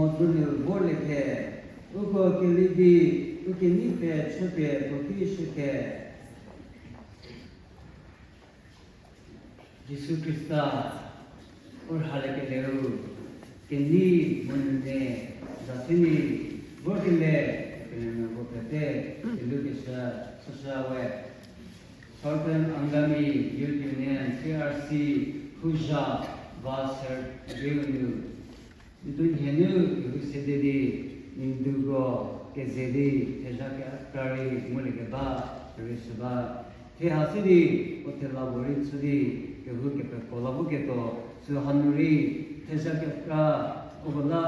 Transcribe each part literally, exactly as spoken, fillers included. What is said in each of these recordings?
Pfü nu vorlie pie, uko kelidi, u kenei pie chüpie puotei shüte. Jisu Khrista, u rhaliekelieu, kenei mu nune, za thenie, vorkelie, kepelemia vo pete, kelukeshü, süshü we. Southern Angami Youth Union, C R C, Huzha, va ser, diu nu. N dunhie nu kehou sede di, n duko keze di, thezha kekra rei nguliekeba, rei shü ba. Thie ha se di, u thela puo rei chü di, kehou kepekro la voketuo, süha nu rei, thezha kekra, uko la,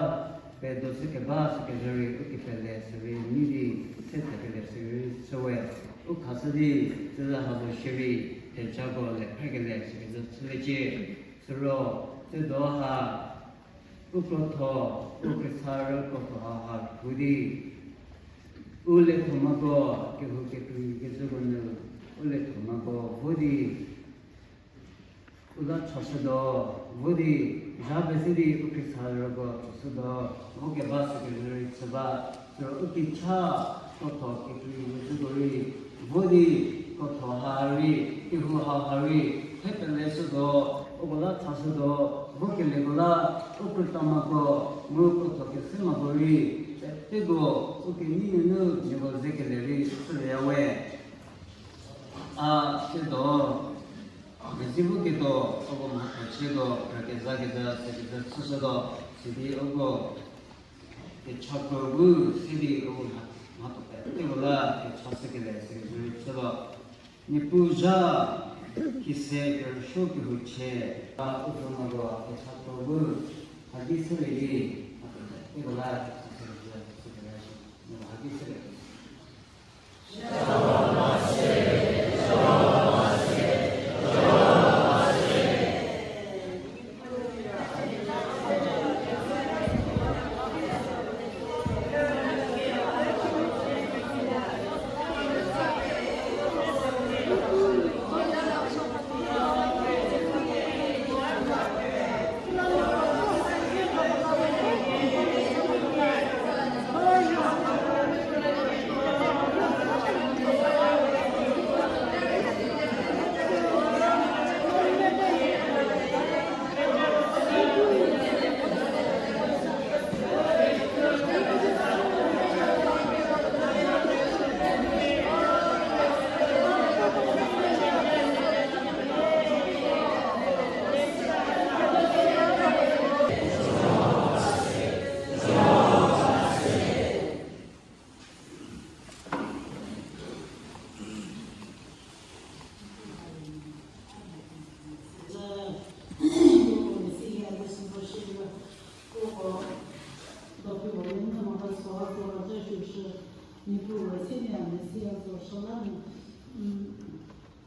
pedo chükeba, sükecü rei, u kepele sürei, nyi di, se thekelie sürei, chüwe, u khashü di, süla ha zo shierei, thejako le phrekelie, sükecü chüliecie, süro, südo ha, u krotho, u khriesarü krotho ha ha pu di, u lethomako, kehou kekrei kecüko nu, u lethomako vo di, u la chashütuo, vo di, zha pese di u khriesarüko chashütuo, vokeba sükecü rei chü ba, süro u kecha, krotho kekrei kecüko rei, vo di, krotho ha rei, kehou ha ha rei, thepele shütuo, uko la chashütuo, vokelieko la, u krütamako, mu krotho kesemako rei, peteko, u kenei nunu nieko zekelie rei chülieya we. A, südo, mezi voketuo, uko mhatho chütuo, rükeza keza, sekeza chüshütuo, sidi uko kechako bu, sidi uko mha-, mhatho peteko la, kecha shükelie, sekeza chütuo. Niepuu zha, khise kerüsuo kehouchie, a u zonako kechako bu, haki shülie di, mhatho peteko la, kecha shükelie, sekeza chütuo, haki shülie.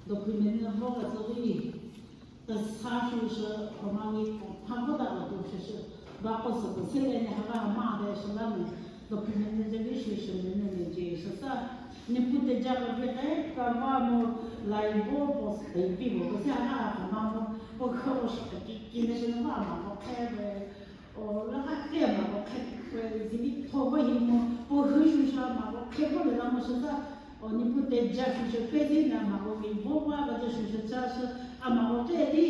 Document nu vo kecü rei, kesa shüshü, Romawi puo mha vota kecü shüshü, bako süko sele ne haka ma de shüla nu, document nu ze rei shüshü nu nu ne je shüsa, Niepuu teja kevie kekra mu lai vo puo sü pei vi mo, kese haka kema mu, puo khro shü kekiki ne shü nu ba ma puo khe ve. O, la ka kre ma ko khe, pe, zimi tho ko hi mo, puo hü shusha ma ko khe ko le la mo shüsa, o, Niepuu teja shusha pe zi na ma ko mi vo va kecü shusha cha shü, a ma ko kre di,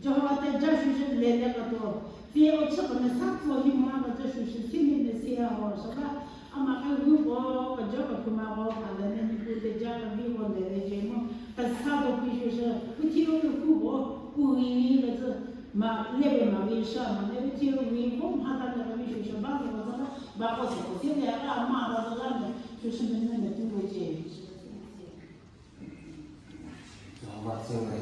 Jihova teja shusha le le ketuo, tsie o chü ko mesa tso hi mo a kecü shusha si mi mesi a ho shüla, a ma ke hu ko, kejo kephouma ko, a le ne Niepuu teja kevi ko le le je mo, kesa ko pi shusha, u thi u hu ko, u ri ni kecü, ma, lebe ma vi sha, ma, lebe thie vi vo mha ta lebe vi shu sha ba zo zo la, ba ko se ko se le a ma ba zo la me, shu shu me ne me tu we je. Jihova tse we.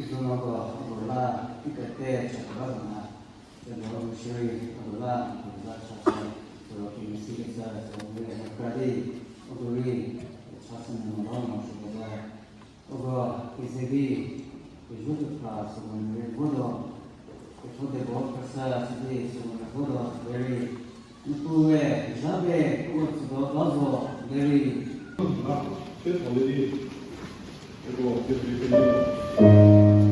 Izuno ko, ko la, ki pete, cha ko ba zo na. Tse do, shiri, ko la, ko la, cha se, ko ki mesi ke sa, ko we, ko di, ko ri, cha se me mo ba mo shu ko la. Uko, keze di, kejü kepra süko nu rei vodo, ketho debo kesa sidi süko nu vodo derei, Niepuu we, zha be, uko tsüdo ba zo derei. Uko, keze di, uko, keze di, keze di.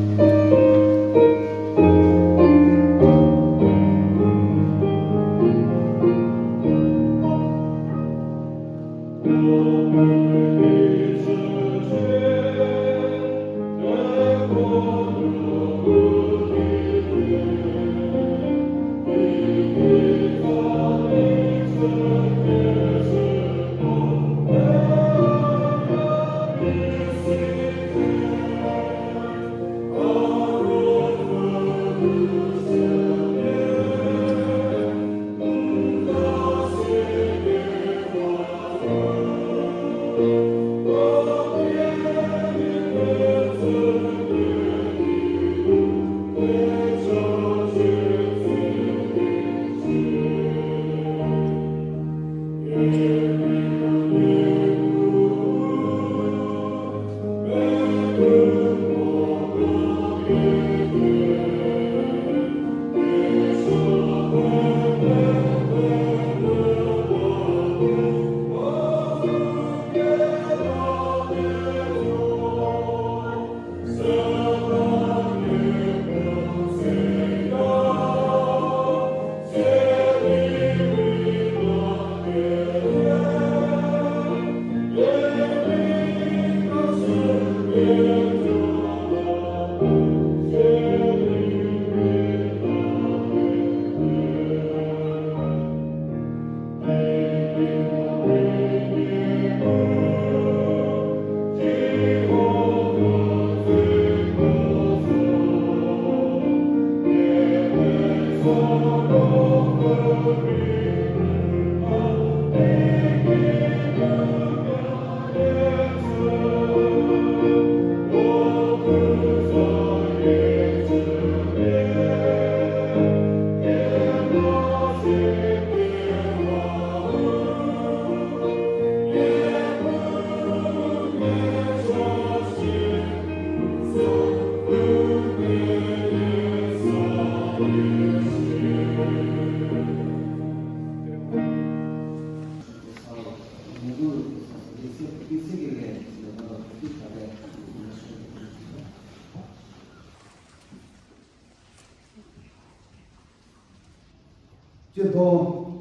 Tsiedo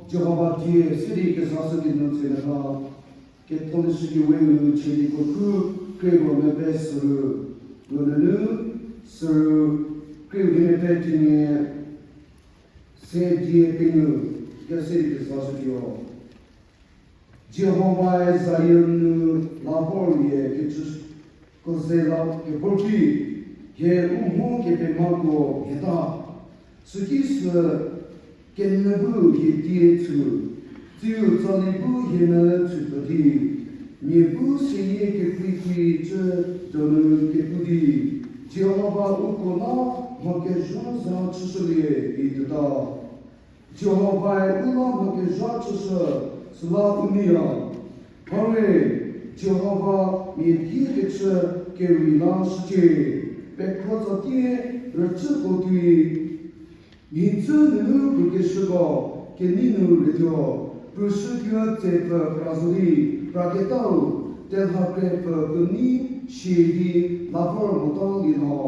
Jihova die sidi kezashü di nu tsülieta, ketholeshü kewe nu chieliko khu krie puo mepfü sürü, nunu sürü krie mepfü thenie se die pengou, kezashü di kezashütuo. Jihovae Zion nu la vorlie kecüko ze la kevor ki, hie u mho kepemhako hieta. Süki sü kenyü bu hie die chü, tsiu tsali bu hie mele chüpfü di, mia bu seyie kekreikreicü donu kepu di, Jihova uko la mha kezha za chüshülie ituota. Jihovae u la mha kezha chüshü, süla u neiya. Hare, Jihova mia die kechü kerei la shücie, pekhro tsatie rücüko tuoi. Mia tsü nunu pukeshüko kenei nu rütuo, pushü thuo tsepfü pra zo di, praketau, telha krepfü puo nei shie di la vor mota lie lho.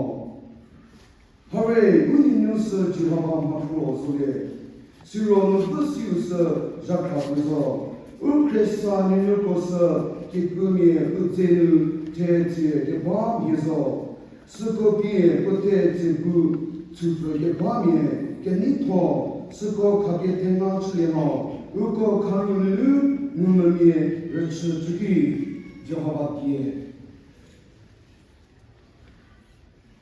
Hare, u nuonuo sü Jihova mhaphruo zolie. Siro nu bu siu sü zhakhra puo zo. U khriesa nuonuoko sü kikümia u dze nu thetse keba mhie zo. Süko pie puo thetse bu chüpfü keba mia keneitho, süko khapie thenga chülie mo, uko kharu nunu ngumvümia rüchü chü ki. Jihova die.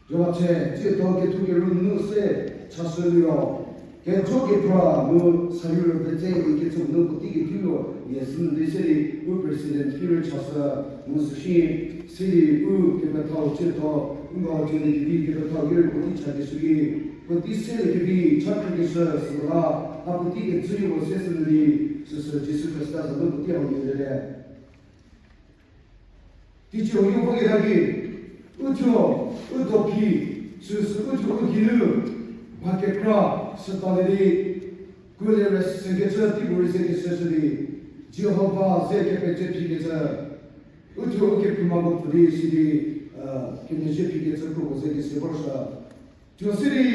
Jihova chü, tsiedo kethu keru nu se chashü liro, kejo kepra mu sayurü pete ikecü nu puotei kethuo, ye sü nu di se di u president ki rei chashü, mu süsie, se di u kepethau tsiedo, u ngau chü di kevi kepethau ki rei puotei chakeshü ki, puotei se di kevi chakhrükeshü süla, a puotei kecü yo se sü nu di, süsü Jisu Khrista za nu puotei hau yie lete. Teicie huoyo vo keta ki, uthuo, u dophi, süsü uthuo u geinu, mha kekra, sütalie di, kuolie rei sükecü, teipuorei ze keshü shü di, Jihova ze kepetse phikecü, uthuo u kephoumako pfü di sidi, kemezhie phikecü kropuo ze kese vorshü. Thuo sidi,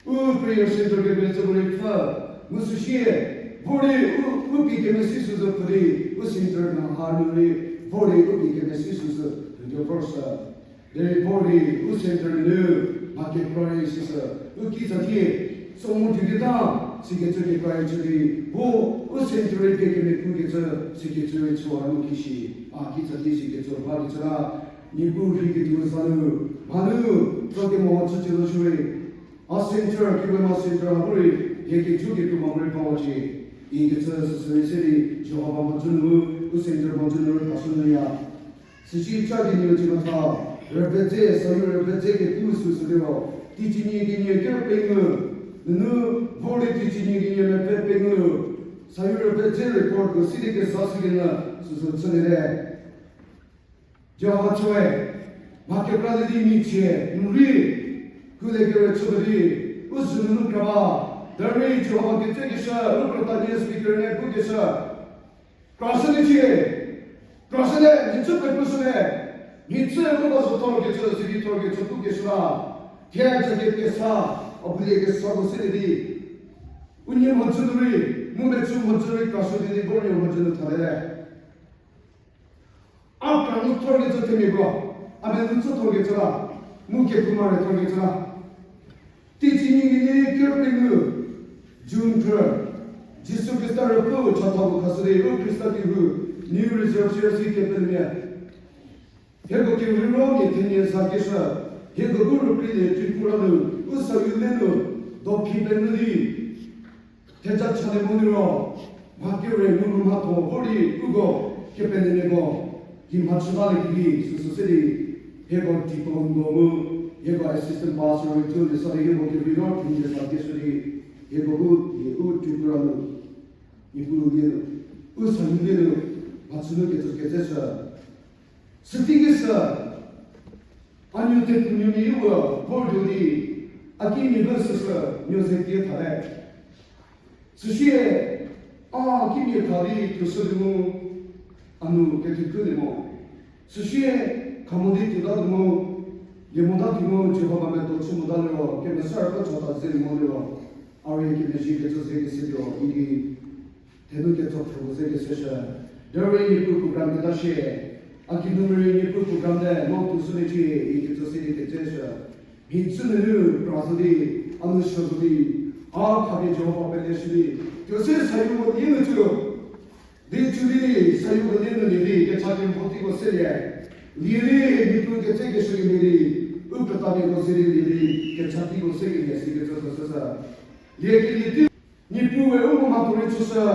u prayer centre kepele tsüko rei pfü, mu süsie, vor di u, u pie kemesi süsü pfü di, u centre nu ha nu rei, vor di u pie kemesi süsü, video vorshü. Derei vor di, u centre nu, mha kekra rei süsü, u kitsatie, somo juketa, sikecü kekra rei chü di, vo, u centre rei pie kemekukecü, sikecü rei chüwa nu kishi, a kitsatie sikecü bakecü la, Niepuu rhei ketuo za nu, mha nu, tso kemo chücie zo shierei, a centre, kephouma centre ha bu rei, hie kejo kephouma bu rei bawacie, ikecü süsü rei se di, Jihova mhodzü nu, u centre mhodzü nu rei khashü nyüya. Süsie cha kenieu chü metha, rüpedze, sayu rüpedze kepu süsü liro, teicie nie kenie ker pengou, nunu vor di teicie nie kenie mepfü pengou, sayu rüpedze report ko sidi kezashü kena, süsü chüliete. Jihova chüe, mha kekra le di michie, n rei, kuolie kerüchü di, u zü nunu kra ba, derei Jihova ketse keshü, u krüta nie speaker ne pukeshü. Krashü liecie, krashülie, nhicu pepushülie, nhicu u ba zo thor kecü, sidi thor kecü pukeshü la, thie jatie kesa, a bulie kesa ko sidi di, u nie mhodzü nu rei, mu mecü mhodzü rei krashü di di, vor nie mhodzü nu thale. A kra nu thor kecü themiako, a menu tsü thor kecü la, mu kephouma rei thor kecü la. Teicie nie kenie ker pengou, June third, Jisu Khrista rüpfü chathako khashü di u Khrista kehou, New Resurrection Church kepelemia. Hieko kehou ro mia thenie zakeshü, hieko bu rükreilie Tripura nu, u sayu le nu, dophi pengou di, theja chalie mo liro, mha kere mu mhatho vor di uko kepenuoko, ki mhachü balie kevi süsü se di, hieko deaconko mu, hieko assistant pastor rei tuo di sa di hieko kehou ro thenie zakeshü di, hieko bu hie u Tripura nu, Niepuu die, u sayu le nu, mhachü nu kecü ketseshü. Süteiki sü, a nuo thepfu nuo mia iwa vor tuo di, a kimia bu süsü nuo ze tie thate. Süsie, a kimia tha di tuoshü di mu, a nu kethekhu di mo. Süsie, kha mo di tuota tuo mu, lie mota tuo mu, Jihova medo chü mota liro, kemesa rüko chota ze mo liro, a rei kemezhie kecü ze kese liro, idi, thenu ketso phrü ze kese shü. Derei Niepuu program keta shie, a ki nu merei Niepuu program te, no tuo sü mecie, ikecü se di ketse shü. Mhicü nunu pra zo di, a nu shü zo di, a khapie Jihova pele shü di, tuo se sayu mo di nu tuo. Di chü di, sayu kedi nu lie di, kecha kemvo teiko selie. Lie di, Niepuu ketse keshü kelie di, u petamiako se di lie di, kecha teiko sekelie sikecü sü sü sü. Lie kelie di, Niepuue u ngumvü mhatho rei chüshü,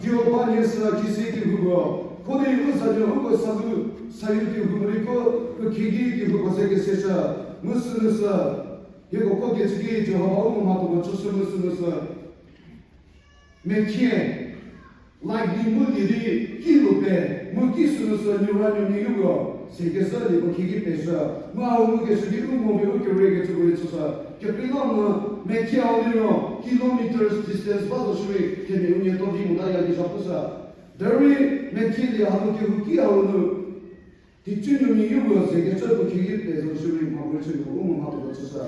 Jihova nie sü kisi kehouko, kho di u zanuo uko salu, sayu kehou morei ko, u kheki kehouko ze kese shü, mu sünu sü, hieko ko kecü ki Jihova u ngumvü mhatho chüshü mu sünu sü. Methie, lightning mu lie di, ki lo pe, mu ki sünu sü nuoranuomia uko, se keshü nieko kheki peshü, mu a u ngukeshü di u mo pie u kere kecü rei chüshü, kekreilamonyü, methie hau liro, kilometers distance ba zo shierei, themia unie to di mota ya di zha pushü. Derei, methie lie hanu kehouki hau nu, Teicinuomia uko ze kecü puo kheki pie zo shierei mhapuorei chülie u ngumvü mhatho chüshü,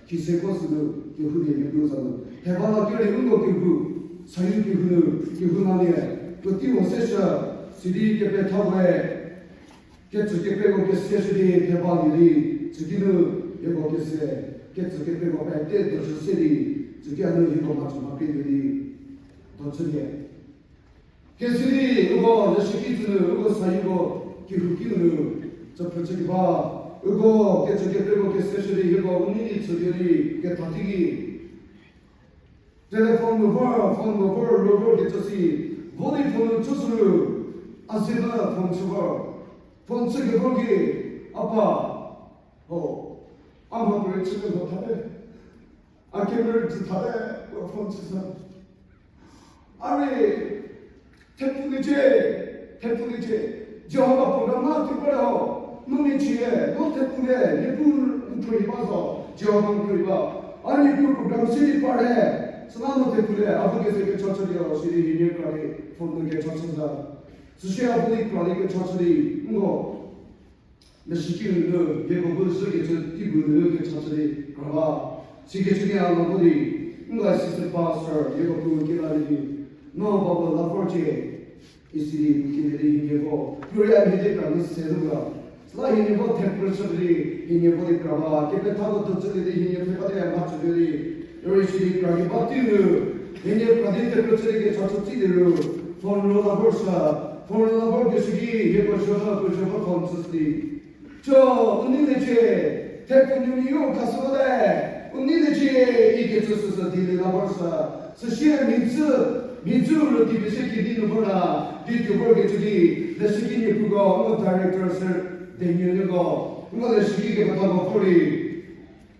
kise ko sünu kehou die Niepuu za nu. Theba la kerei uko kehou, sayu kehou nu, kehou nalie, puotei mo se shü, sidi kepethako, kecü kepeko kese shü di theba lie di, tsüki nu, hieko kese, kecü kepeko pete dojü se di, tsüki hanu hieko mhatho mhakrie lie di, dojülie. Kesidi uko leshüki tsünu uko sayuko kehouki nu tsüphrü chü keba, uko kecü kepeko kese shü di hieko u nei di chülie di ketha teiki. Telephone nu vor, phone nu vor, ro vor kecü si, vo di phone nu chüshü ru, a ze ba phone chü vor. Phone chü kevor ki, a pa, ho, a mhapuorei chü kelho thate. A kemerü tsü thate, phone chüshü. A rei, thepfuliecie, thepfuliecie. Jihova program la tuo ba ho, no michie, no thepfulie, Niepuu n khruohi ba zo, Jihova n khruohi ba. A Niepuu program si di par he, süla no thepfulie, a bu keze kecha chülie ho, sidi hienie kra di phone nu kecha chüzha. Süsie a bu di kra di kecha chü di, n ko leshüki nunu, hieko bu zhükecü teibu nunu kecha chü di kra ba. Sikecü ki a la vo di, n ko assistant pastor, hieko pu kelalie di, no ba bu la vorcie, isi di pu kelie di hienie vo, puorei a mhie di kra nu se zo ga. Süla hienie vo thepfü chü di, hienie vo di kra ba, kepethako dojülie di hienie pfhe ba di a mha chülie di, rei si di kra keba tei nu, hienie kra di thepfü chü di kecha chü tei di ru, phone ro la vorshü, phone ro la vorkeshü ki, hieko zho, puo zho phone chü si di. Cho, u neiliecie, thepfunuomia u khashüte, u neiliecie, ikecü süsü dilie la vorshü, süsie mhicü, mhicü ro di pese kedi nu vor la, di tuo vorkecü ki, leshüki niepuko, u director sir, Daniel-ko, u leshüki kepethako vor di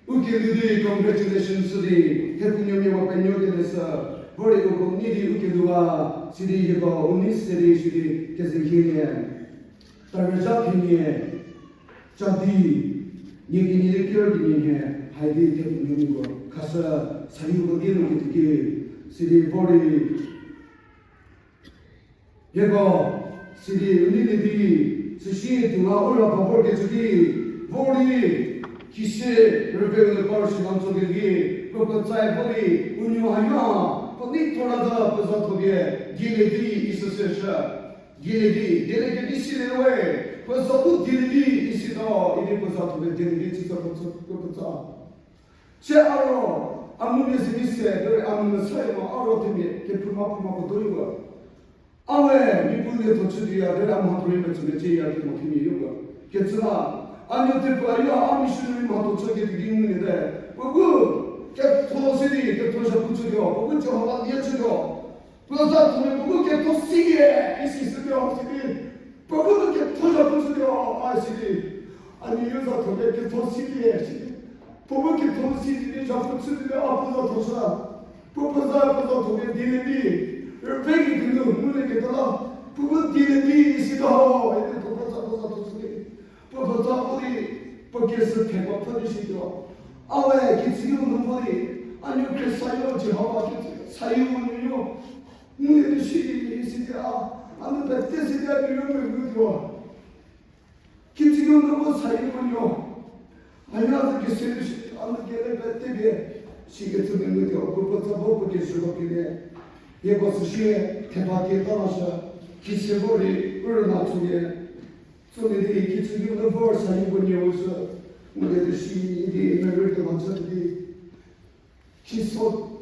u kelhou di congratulations sü di, thepfunuomia puo penuo kele sü, vor di uko nei di u kelhou a, sidi hieko u nei se di sidi kezehielie. Tarüza thenie, ca di, nie kenie di ker di nie nhie, hai di thepfunuomiako khashü, sayuko die nu ketuo ki, sidi vor di hieko, sidi u neilie di, süsie tuo la u ra ba vorkecü ki, vor di, kise, rüpeu le par si la tso kelie, puo puo tsae vo di, u nuo haya, puo nei thora za puo za thopie, dielie di, isü se shü. Dielie di, dielie kedi silie we, puo za bu dielie di, isi ta, idi puo za thopie dielie di, tsitsa puo tsa, puo puo tsa. Se a ro, a mu mia si di se, derei a mu mia sai mo, a ro themia, kephouma phouma puo do yo. A we, Niepuu lie tho chü di ya, derei a mhatho rei metsü mecie ya kemo themia yo. Kecü la, a nuo tepfu a yo, a missionary mhatho chü ketuo di ngulie te. Puo bu, ketho si di, ketho zhapu chütuo, puo bu Jihova lie chütuo. Puo za thomia puo bu ketho silie, isi sütuo sidi. Puo bu ketho zhapu chütuo, a sidi. A nuo za thomia ketho silie, sidi. Puo bu ketho sidi, zhapu chütuo, a puo za tho sa. Puo puo za, puo za thomia dielie di. Rüpeki di nu, ngulie keta la. Puo bu dielie di, isi ta ho, idi puo puo za, puo za tho sidi. Puo puo za vo di, puo kesü thekpa pfü di sidi. A we, kitsü nu vo di, a nuo Khrista yo Jihova kitsü, sayu nuo yo. Ngulie di sidi, isi A, a nu pete si dia di ro me ngu tuo. Kichigio nu bu sayi mo nyo. Aya zü kese shi, a nu kele pete bie. Sikecü me ngu tuo, bu bu tsa bu bu kese bu kele. Ye ko sü shi, theba ke ta na sha. Kise bu ri, u rüna tsu ye. Tsu ni di, kichigio nu bu sayi mo nyo sü. Mo le de shi, di, me ri ke ba tsa di. Kiso,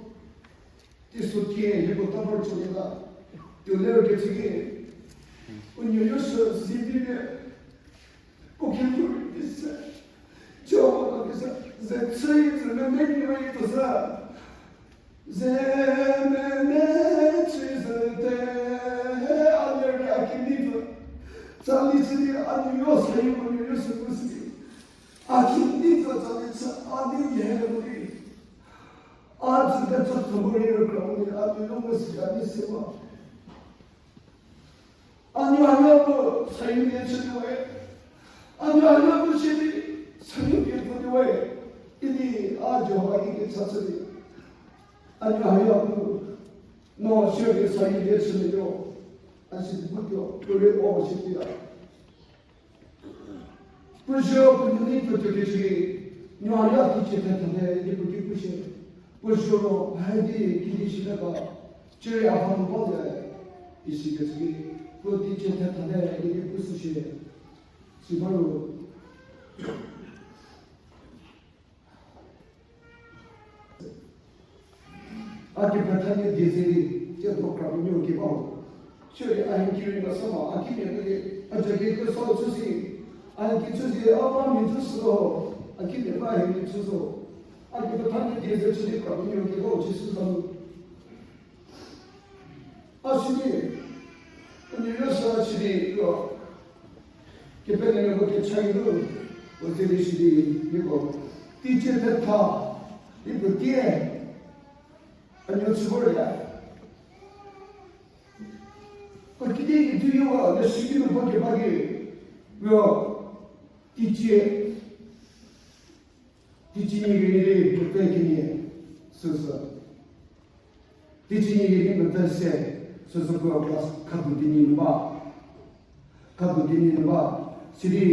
kiso kie, hieko ta vor chülieta. Tuo ler kecü ki. U nuoyo sü zivi le. U kinu di se. Jehova ko di se. Ze chü yi zü me me ni rei to se. Ze me me chü zü te. A ler di a kinu di. Tsali chü di a nuoyo sayi mo nuoyo sü ko si. A kinu di tsali chü a di ye le mo di. A tsü petsü thübu rei rükra mo di, a nuoyo mo si a di se ba. A nuoyo mo sayi die chü di we. A nuoyo mo shi di sayi die pu di we. Idi a Jihova ki kecha chü di. A nuoyo mo no shi di sayi die chü di yo. A si di mo yo, ko rei o shi di ya. Puo zho puo nuni puo tuo kecü, nuoyo teicie thetha le idi puo ki pu shie. Puo zho ro, hai di kidi shi le ba, ciri a va nu ba le, isi kecü, puo teicie thetha le idi pu sü shie. Si ba ro. A kepethanie die ze di, tsie do kra puo nuo ki ba ho. Siri a hie ki rei ba sa ma, a kimia ki, a jacket ko sa chü si, a hie ki chü si, a ba mi chü sü ho, a kimia ba hie ki chü zo. A kepethanie die ze chü di kra puo nuo ki ba ho, Jisu za nu. A sidi, a nuoyo sü a sidi, yo. Kepenuopfü kecha yi nu, u ze di sidi, nieko. Teicie thetha, nieko tie, a nuo chü vor ya. Ko kidi ki tu yo wa, le sidi nu ba keba ki, yo, teicie. Teicie nyi kenie di mepfü kenie süsü. Teicie nyi kenie mepfü se süsü puo class khadu di nyi nu ba. Khadu di nyi nu ba. Sidi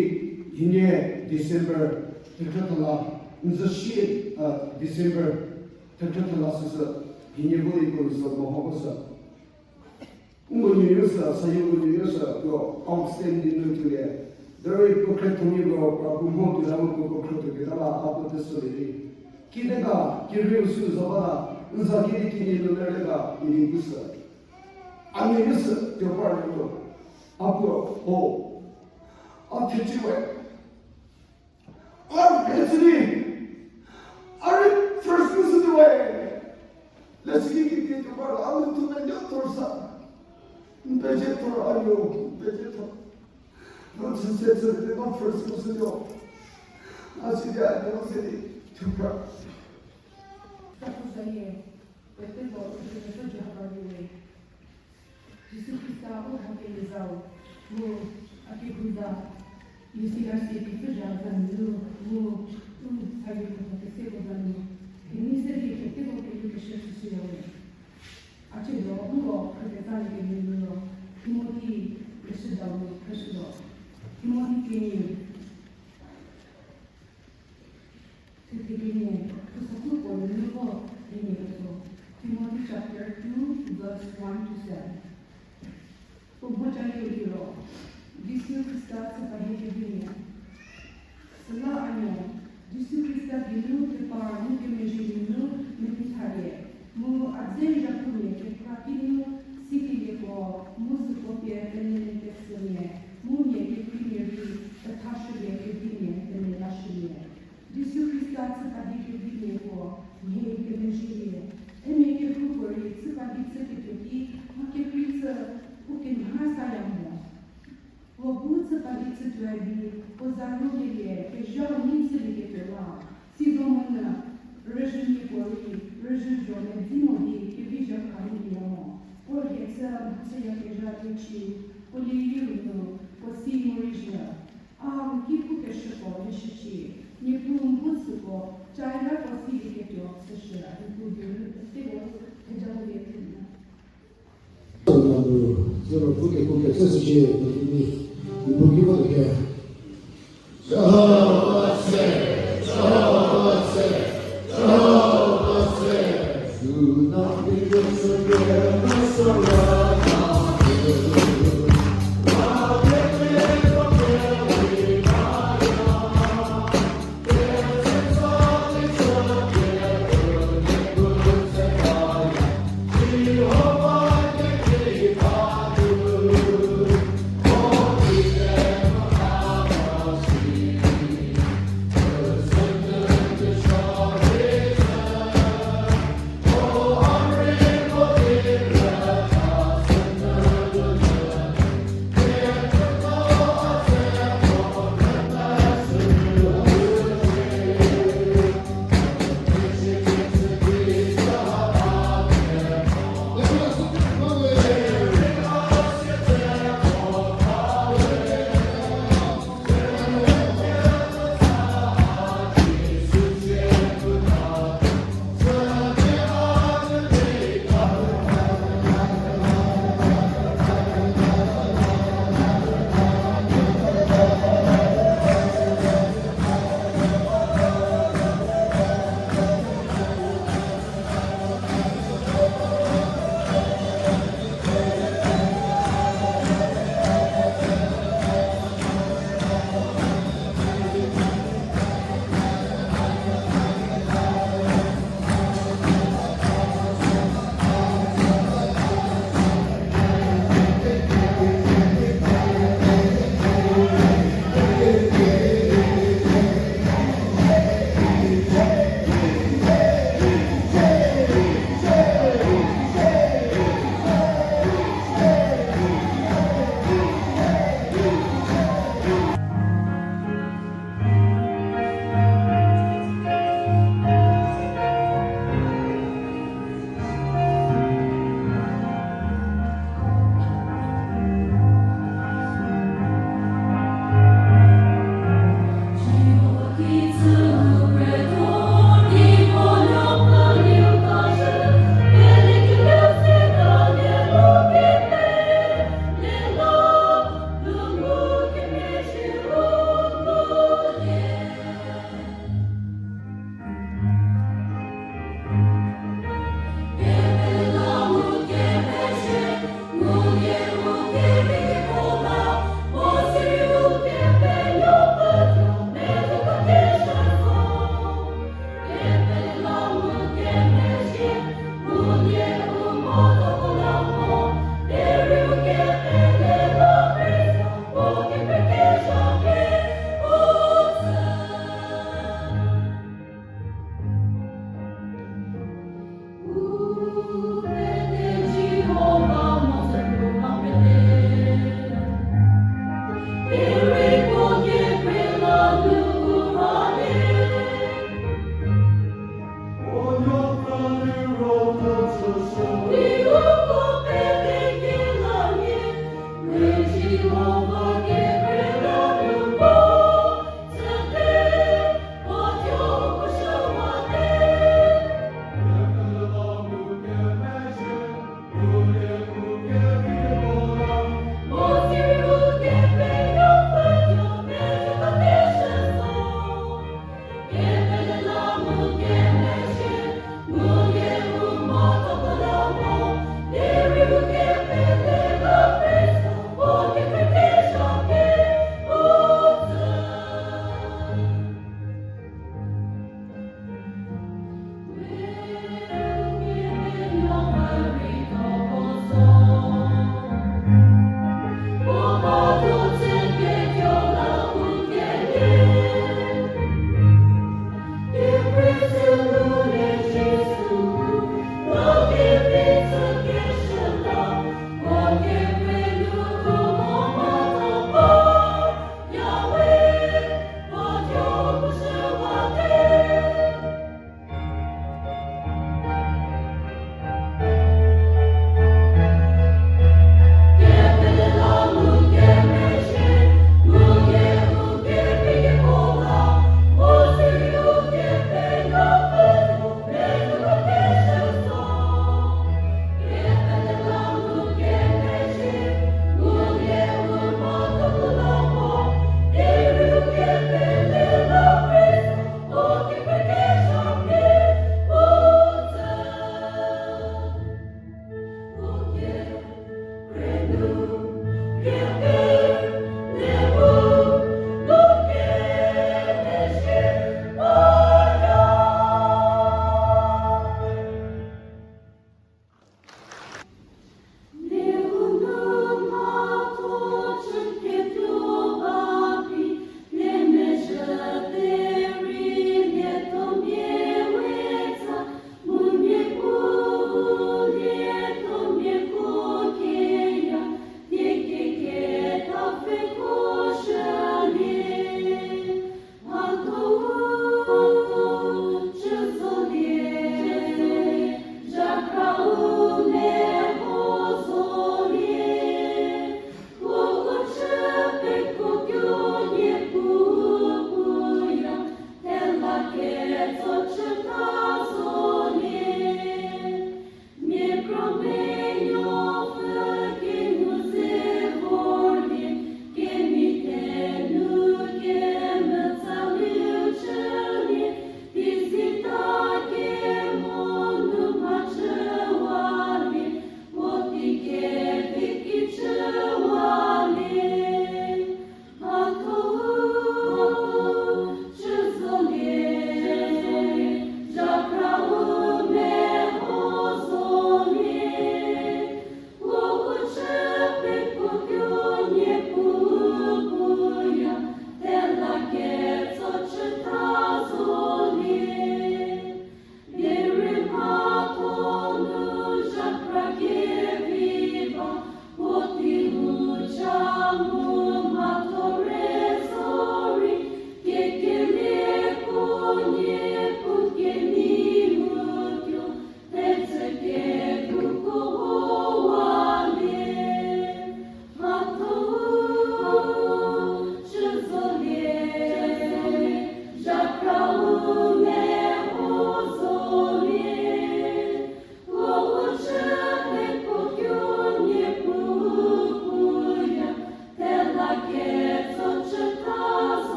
hienie December thekhrü thala, n zü shi, a, December thekhrü thala süsü hienie bu iko result mo ho ko sü. Ngu nuoyo sü, sayo ngu nuoyo sü, ko outstanding nu tuolie. Derei puo khriethomia ko, a puo mho tuo la mu puo khro tuo keta la, a puo test tuolie di. Kide ga, kerieu sü za ba la, n za kidi kenie nu ler le ga, idi pu sü. A nuoyo sü, tuo par le ko. A puo, o. A thechü we. A rei chü di, a rei first position we. Leshüki ki ki ki ba a nu tu na yo tor sa. N pezie tor a yo, n pezie tor. No chü se chü di no first position yo. A si di a no se di tu pra. Sa tu sa ye, pete ko, pete ko Jihova we. Jisu Khrista u ha kemezau, mu a kehou za, Lucifer se kepfü zha za nunu, mu u sayo kehou kese ko za nu, kenei se di kete ko kelu keshü chüshüya we. A ciedo, nko khrükeza le kemenu ro, Timothy keshü dau nu khrüshütuo. Timothy kenie. Thuthe kenie, thusokhu puo nunu vo kenie ketso, Timothy chapter two, verse one to seven. Puo mhodzü liro, Jisu Khrista chü pahie kevimia. Süla a nuo, Jisu Khrista geinu kepar mu kemezhie nunu mepfü thalie, mu a dze zhakhumia kekra kinu sikelieko, mu süko pie penelie kesümia, mu mia kekreimia rei pethashülie kevimia pene lashülie. Jisu Khrista chü pahie kevimia puo mhie kemezhielie. Themia kehoupuorei chü pahie chüketuo ki mha kekrei chü u kemha saya mo. Puo bu chü pahie chütuoe di, puo za rhukelie kezhau nyi chülieketuo la, sizomonyü rüzhümia puorei rüzhü zho medzi mo di kevi zha kha nyilie mo. Puo hie chü mhachüyakezha liecie, puo lieyieu nu puo si morei zhü. A n ki pukeshüko leshücie, Niepuu n bu süko, caira puo silieketuo süshü, Niepuu geinu peteko theja ngulie thenu. Süla nu, Zero pu kekuo kecü sücie, no di ni, ibu ki vo tuo ke. Jehovah se, Jehovah se, Jehovah se.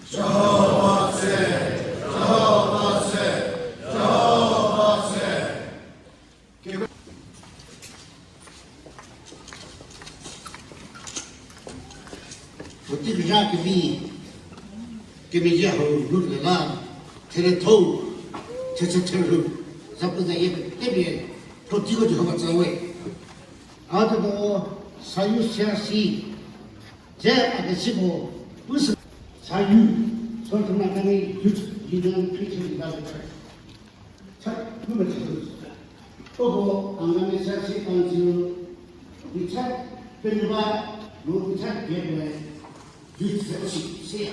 Jihova tse, Jihova tse, Jihova tse, Jihova tse. Puotei kezha kemi, kemezhie hau rhu la, therietho, thetse therhu, zapuzayie pete pie, puoteiko Jihova tsa we. A tuo Sayu C R C, dze a kesibo, pushü Sayu, Southern Angami Youth Union Christian Revival Church. Cha, nu me cha. Uko Angami C R C Council, ni cha, penuba, mu ni cha, gebe, youth fellowship, se ya.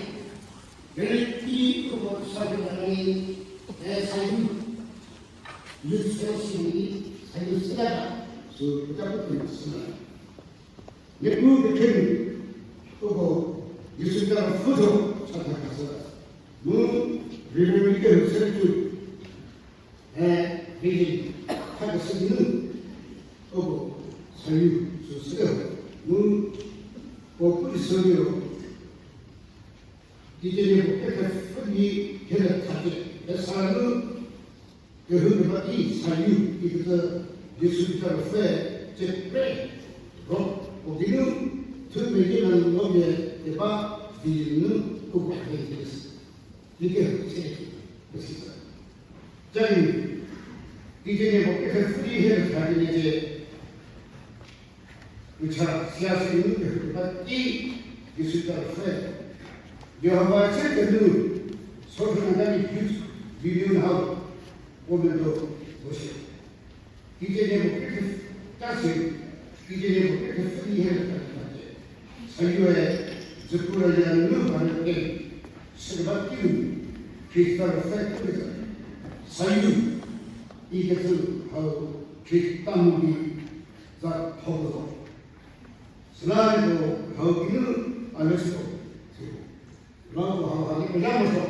Very key, uko Southern Angami, eh, Sayu, youth fellowship ni, Sayu se ya, so, kita pun se ya. Niepuu kekhrei nu, uko Jisu Khrista ruopfü thuo chatha khashü. Mu Reverend Rike Hüsüritu, eh, vision khakeshü nu, uko Sayu süsü. Mu uko pu Israel, Kikemhie puo kepfhü di hiele thacie, Esa nu kehou keba ki Sayu ikecü Jisu Khrista ruopfü cie pre ro, puo geinu thumia yie la nu lomia keba di nu uko he di kehou se, pesisü. Cari, kikemhie puo kepfhü di hiele thacie, Ucha siasi nu kehou keba ki Jisu Khrista ruopfü. Jihova se kenu Southern Angami Youth Union hau, women do worship. Kikemhie puo kepfhü ta se, kikemhie puo kepfhü di hiele thacie. Sayue, Züpura ya nu ba nu ke, se keba ki nu, Khrista ruopfü kepfhü. Sayu, ikecü hau Khrista mu di za thoko zo. Süla ko hau kinu a le süko. Süla ko hau ha le pela mo zo.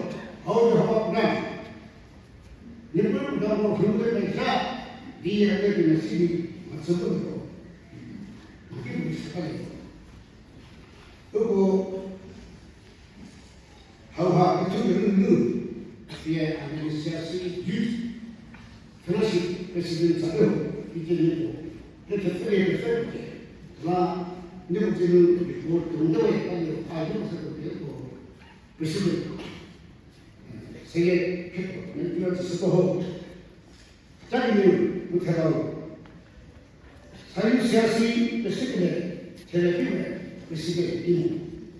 Hau ko hau na. Niepuu da mo hau le pela. Di ya le pela si di ma tsü ko. Ma ki bu sa le. Uko Hauha, kethupie nunu, pie Angami C R C Youth Fellowship President sa lho, ikemhie puo, kethepfü lie pfü pie, la, nieko tsenu report tuote we, ka lio, a lio sa ko pie ko, President, seyie, keko, ne pie tsüshüko ho. Cakemia, mu thela-u. Sayu C R C, pesü kele, thela ki we, pesü kele ki mu,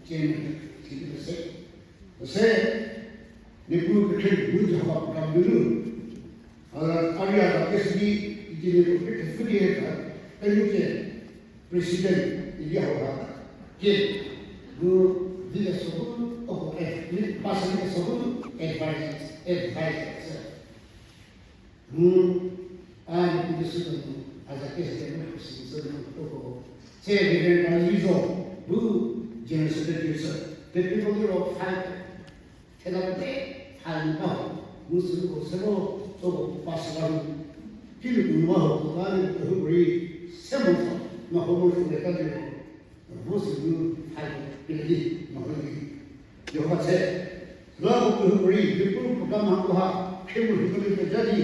chairman, sidi pesü. Pesü, Niepuu kekhrei, mu Jihova program nunu. A, a ria da pesü ki, ikemhie puo kekhrei pfü di ta, penu ke, President, idi hau ha. Ke, mu, di le so bu, o ko, eh, ni, pastor ni so bu, advisors, advisors. Mu, a, ni pidi sünu, a za kese de mu, si, sünu, toko. Se, de, de, a, lizo, bu, General Secretary sü. Te piko liro, five, thela te, five ni ba ho. Mu sünu ko, se mo, toko, pastor ba ho. Ki ni ko ba ho, ko ba ni ko hu ri, se mo so, ma ho mo so de ka ni ho. Vo sünu hai pili, maholi. Jihova tse. Süla ko kehoupuorei, Niepuu program hako ha, khriemu rhei kemia pejadi,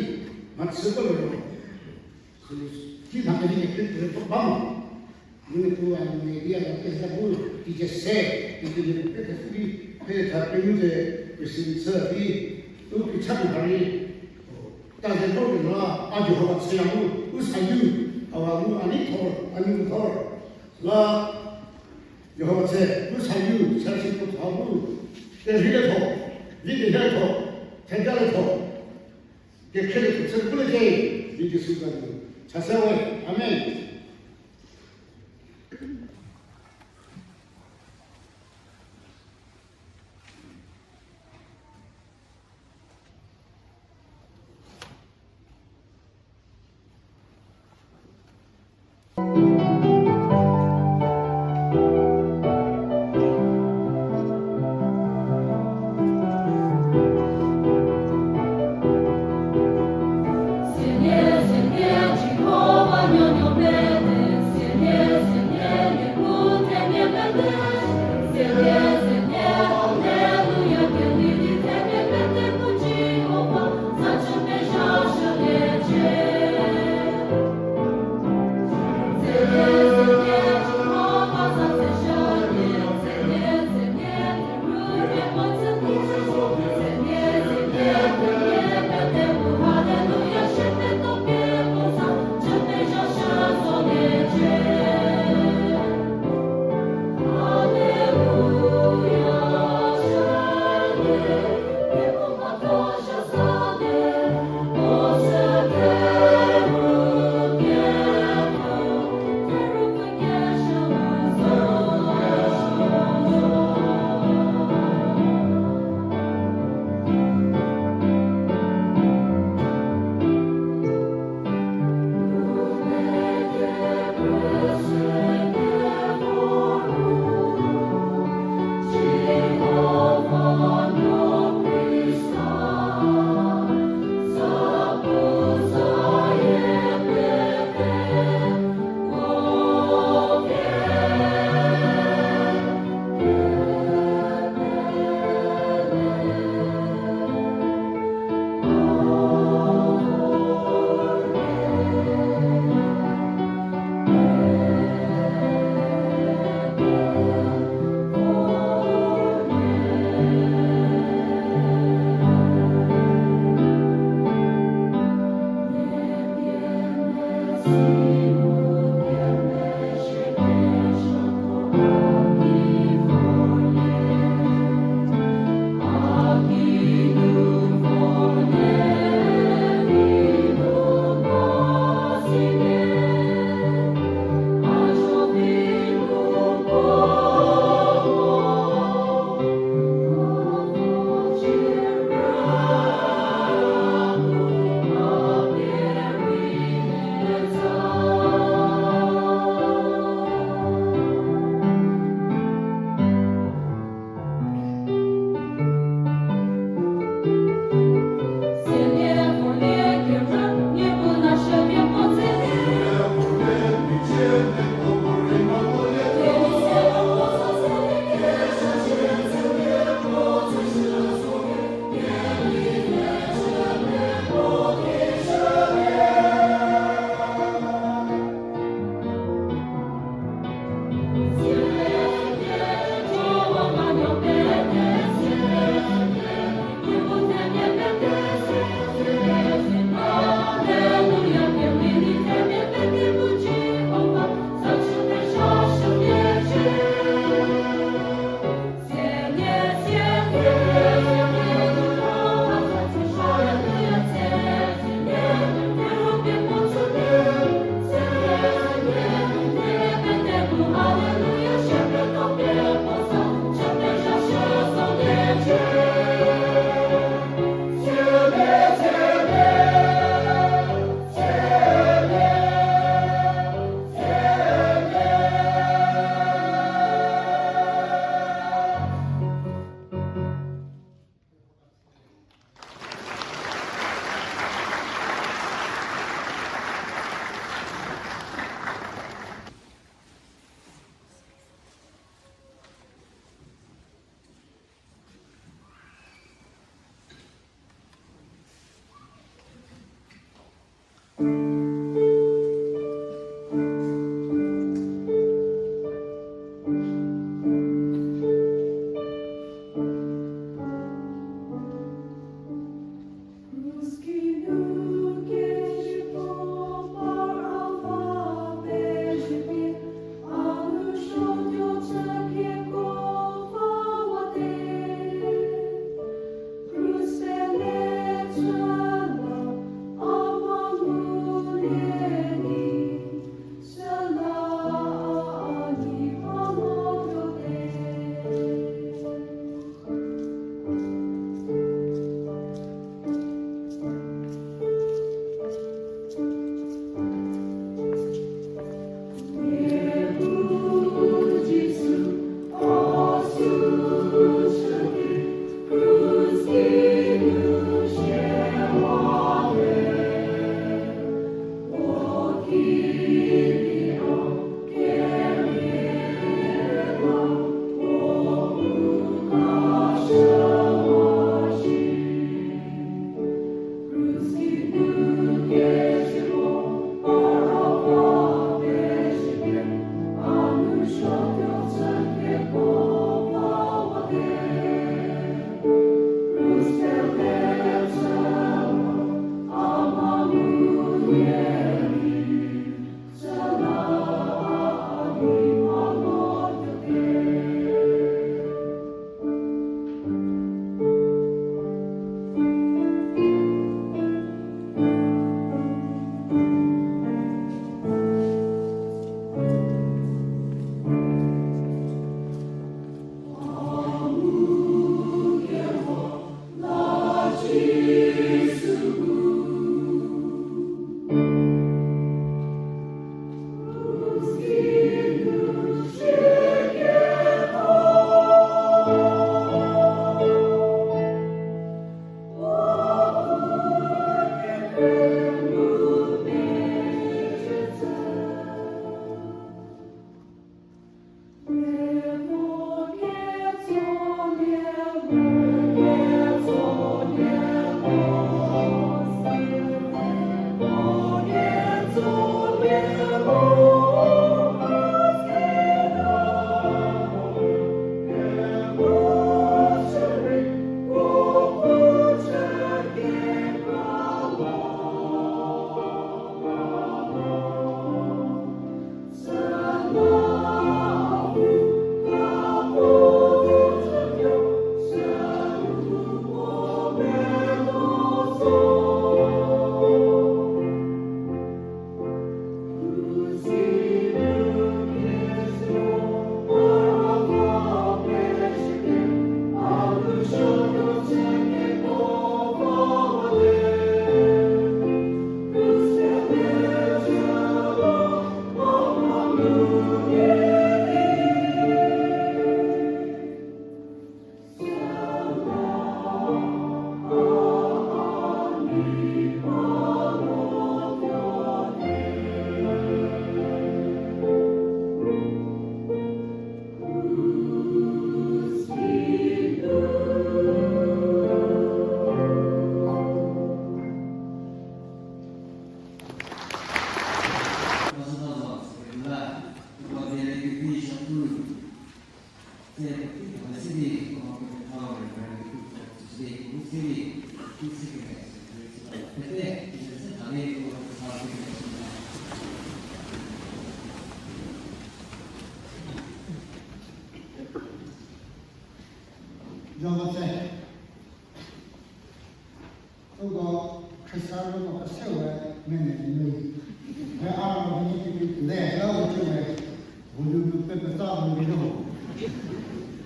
mhatsü ko liro. Sünu, ki mha kemia kri kri ko ba mo. Niepuu a media la kesa bu, ki je se, ki je ne pe ke fri, pe tha pe nu je, pe sin se di, u ki cha na hari. Taze vo keno la, a Jihova chüya mu, u sayu, awa mu a nei thor, a nei thor. La Jihova chü, u sayu, chüsi puo tha mu, kerhei le tho, vi kerhei le tho, theja le tho, kekhrie le tho, chü pu le ke, vi Jisu za nu. Chase we, amen. Jihova tse. Uko Khrista rüko kese we mene nui. Ve a ro ni ki ki le la u tse we. Volume pe pe ta volume no.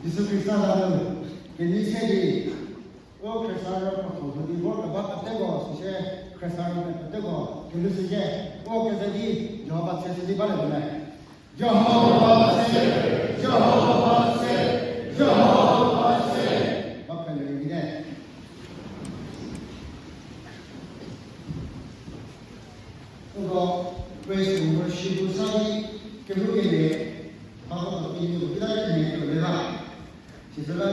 Jisu Khrista la lo. Keni se di. O Khrista rüko ko di vor keba peteko süsie Khrista rüko peteko kelu süsie. O keze di Jihova tse se di ba le le. Jihova tse, Jihova tse, Jihova tse. Ba pele rei gide. Uko praise and worship sa di kelu kele, ba ko ti ni ko kita ni ko le la. Sisela,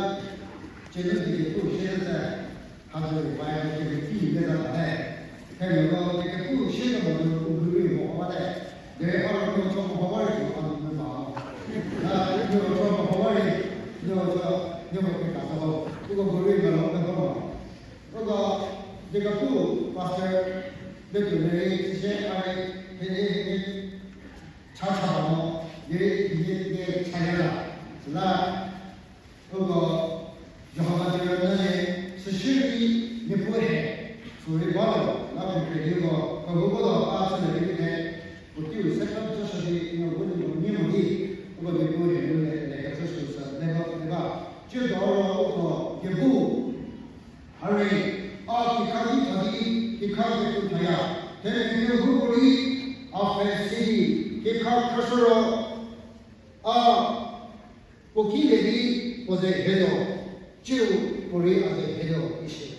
chenu di ke pu shie se, ha zo ri pai ke ke ti le la ta he. Ke ni ko ke ke pu shie ko mo u bu ri mo wa de. De ha ro ko cho mo wa ri ko a ni ma. Na ni ko cho mo wa ri, ni ko cho, ni ko ke ka so. Ko bu ri ko lo ko ma. Ko de ka pu pastor de tu le ri se ai he he he. Cha cha mo, de de de cha ya la. Sela. Uko Jihova Jireh nü le, süshürei Niepuu he, sürei ba lo, la pukre di uko, kehouko lo, a chü le di ne, puotei u second church di, no, uko di, uko ni mo di, uko Niepuu he, nu le, le, church sa, le ba, le ba. Chü do ro, uko, Niepuu, hare, a kikha di tha di, kikha di tha ya, themia kehouko rei, a pfhe si di, kikha church ro, a, puo ki le di puo ze hie lo, ciu puo rei a ze hie lo isi.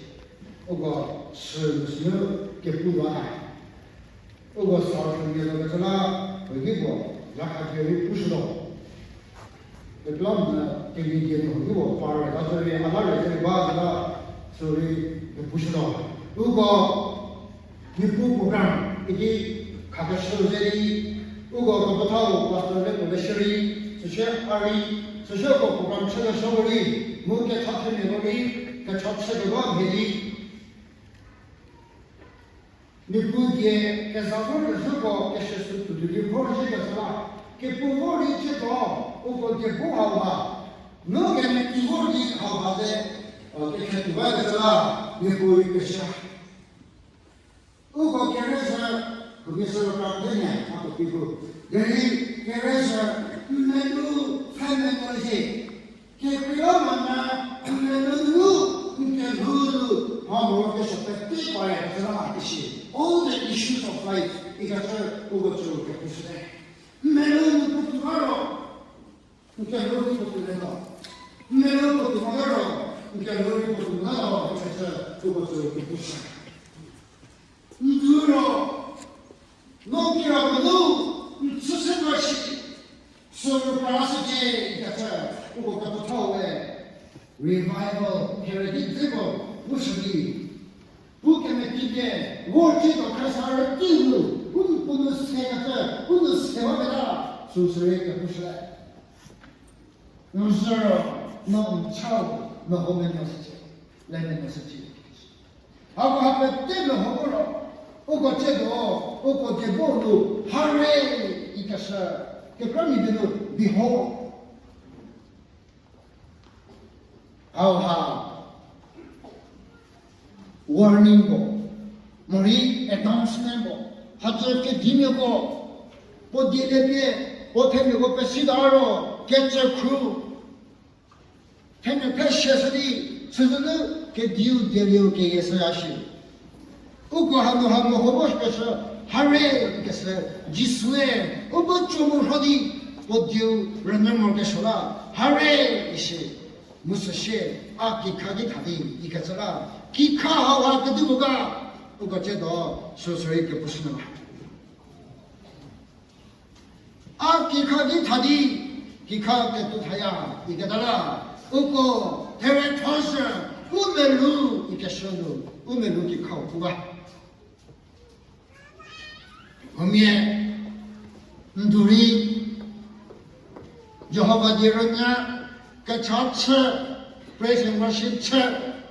Uko sü nu sü nu kepu ba ha. Uko sa sü nie lo kecü la, puo ki puo, la kha pie rei pushü lo. Keplam na kemi die nu ki puo par, la sü rei a la rei ze ba la, sü rei kepushü lo. Uko Niepuu program idi khakeshü ze di, uko kepethau pastor le puo le shierei, süsie a rei, süsie uko program chü keshüko rei, mu kecha themiako rei, kecha chü keba mhie di. Niepuu die keza vor kezhüko keshü sü tuotuo di vor zhie kecü la, kepu vor rei chütuo, uko die bu hau ha, nu kemeti vor di hau ha ze, kekhe tuo ba kecü la, Niepuu rei keshü. Uko kerüzhü, kemezhü kra te ne, a ko pi bu. Derei kerüzhü, n menu, pfhe menu zie. Kekreilamonyü, n menu nu, n kelhou nu, mha morokesuo pete pare kecü la a keshü. All the issues of life, ikecü uko tsü kepushüte. N menu nu puotou ba ro, n kelhou nu puotou le lo. N menu puotou mo ro, n kelhou nu puotou mo lo, ikecü uko tsü kepushü. N du ro, no kira mo nu, n chüse mo shi, sü ro pra shücie, ikecü uko kepethau we, revival, keredi dzeko, pushü di. Pu kemeti pie, vor ciedo Khrista rütei nu, u nu puo nu se kecü, u nu se ba keta, sü sürei kepushü. N zhü ro, no n chau, meho menuo shücie, le menuo shücie. Hako ha pete meho ro, uko ciedo, uko diebo nu, hare, ikeshü, kekramia die nu, behold. Hauha warning ko, morei announcement ko, hacü kedimiako, puo die le pie, puo themiako pesita ro, kecü khru, themia phe shie shü di, süzünu kediu dieliu keyie shüya shi. Uko hanu hanu hobo keshü, hare keshü, Jisue, u bu co mu rho di, puo dieu rünyü morokesuo la, hare isi, mu süsie, a kikha ki tha di, ikecü la, kikha hauha kedipuo ga, uko ciedo, sü sürei kepushü nu la. A kikha ki tha di, kikha ketuo thaya, iketa la, uko, there treasure, u melu, ikeshü nu, u melu kikhau pu ba. Huomia, n du rei, Jihova die rünyü, kecha chü, praise and worship chü,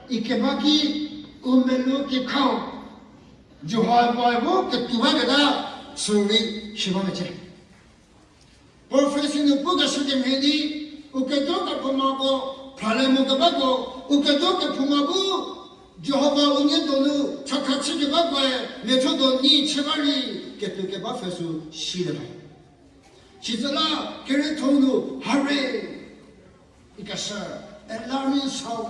ikeba ki, u melu kikhau, Jihova bu ketuo ba keta, sürei shi ba mecie. Prophecy nu pukeshü kemhie di, u ketuo kephoumako, phralie mo kebako, U kedo kephouma bu, Jihova unie donu chakha chü keba koe, metho do ni chü ba rei, ketuo keba pfhe sü silie ba. Sitsüla kerietho nu hare, ikeshü, alarming sound.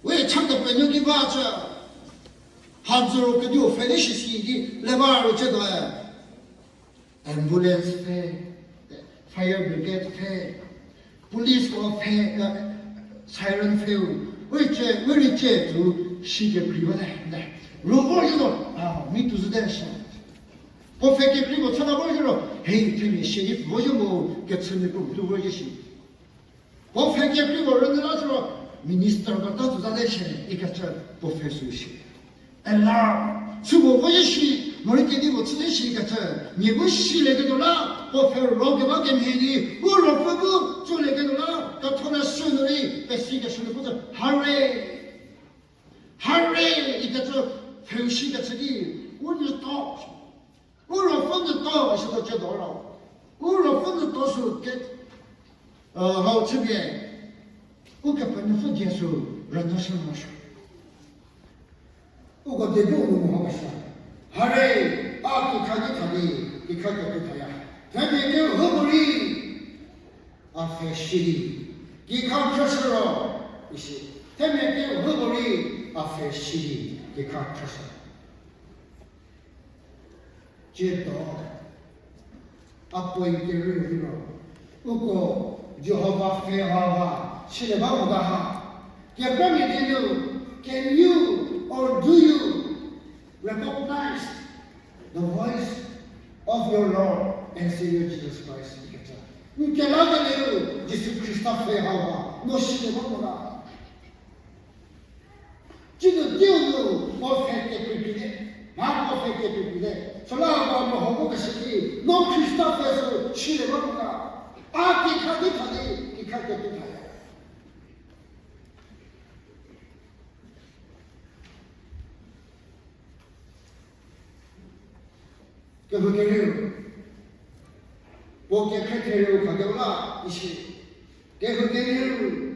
We chakha penuo ki ba cü, hanzüro keduo pfhe di shi si di le ba ro cü doe. Ambulance pfhe, fire brigade pfhe, police ko pfhe, siren pfhe u, we ce, we rei ce tu shi kekrei ba le, le. Ro vor zhü ro, a, mi tu zhü te shi. Puo pfhe kekrei puo chü la vor zhü ro, hei, themia shie di vo zhü mo, kechümia puo tu vor zhü shi. Puo pfhe kekrei puo rünyü la sü ro, minister ko ta tu za le shi, ikecü puo pfhe sü shi. Alarm, süko vo zhü shi, morei kedipuo chü zhü shi kecü, mia bu silieketuo la, puo pfhe ro keba kemhie di, u ruopfü bu tsülieketuo la, ketholeshü nu rei, pesikeshü nu pu cü, hare, hare, ikecü, pfheu shi kecü di, u nyüto, u ruopfü nyüto, isüko cü do ro. U ruopfü nyüto sü ke, hau chüpie, Ukepenuopfü die sü rünyüshü morosuo. Uko die bu nu mehokeshü. Hare, a kikha ki tha di, kikha ketuo thaya. Themia kehoupuorei, a pfhe shi di, kikha khrüshü ro, isi. Themia kehoupuorei, a pfhe shi di, kikha khrüshü. Ciedo, a point kerieu liro, uko Jihova pfhe hauha silie ba mo ga ha. Kekramia die nu, can you or do you recognize the voice of your Lord and Savior Jesus Christ? N kelakelie nu Jisu Khrista pfhe hauha no silie ba mo ga. Cinu diu nu puo pfhe kekrei pie te, mha puo pfhe kekrei pie te, süla puo meho bu keshü ki, no Khrista pfhe sü silie ba mo ga, a kikha ki tha di, kikha ketuo thaya. Kehou kerieu, puo kekhrie therieu khakeu la, isi, kehou kerieu,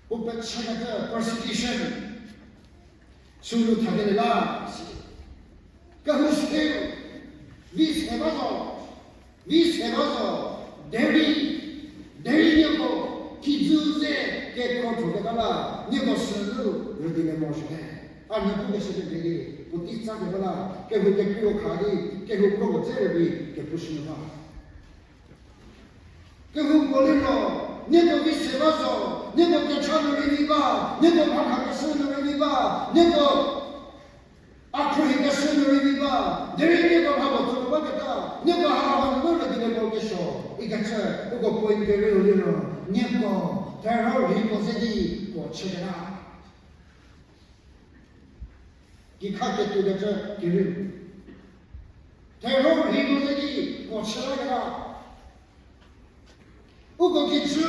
puo pechükecü persecution sü nu thakelie la, isi, kehou seu, vi se ba zo, vi se ba zo, derei, derei nieko kijü ze kekro thoketa la, nieko sünu rüdilie morosuote. A nie pukeshü kemhie di, puotei tsa keba la, kehou kekriu kha di, kehou kro dze rübei kepushü nu ba. Kehou puo liro, nieko vi se ba zo, nieko kecha nu rei vi ba, nieko mha khakeshü nu rei vi ba, nieko a khruohikeshü nu rei vi ba, derei nieko mha puo tsüko baketa, nieko ha ha nunu rüdilie morokesuo, ikecü, uko point kerieu liro, nieko, terhorhiko ze di, puo chüketa. Kikha ketuo kecü kerieu. Terhorhiko ze di, puo chü laketa. Uko kijü,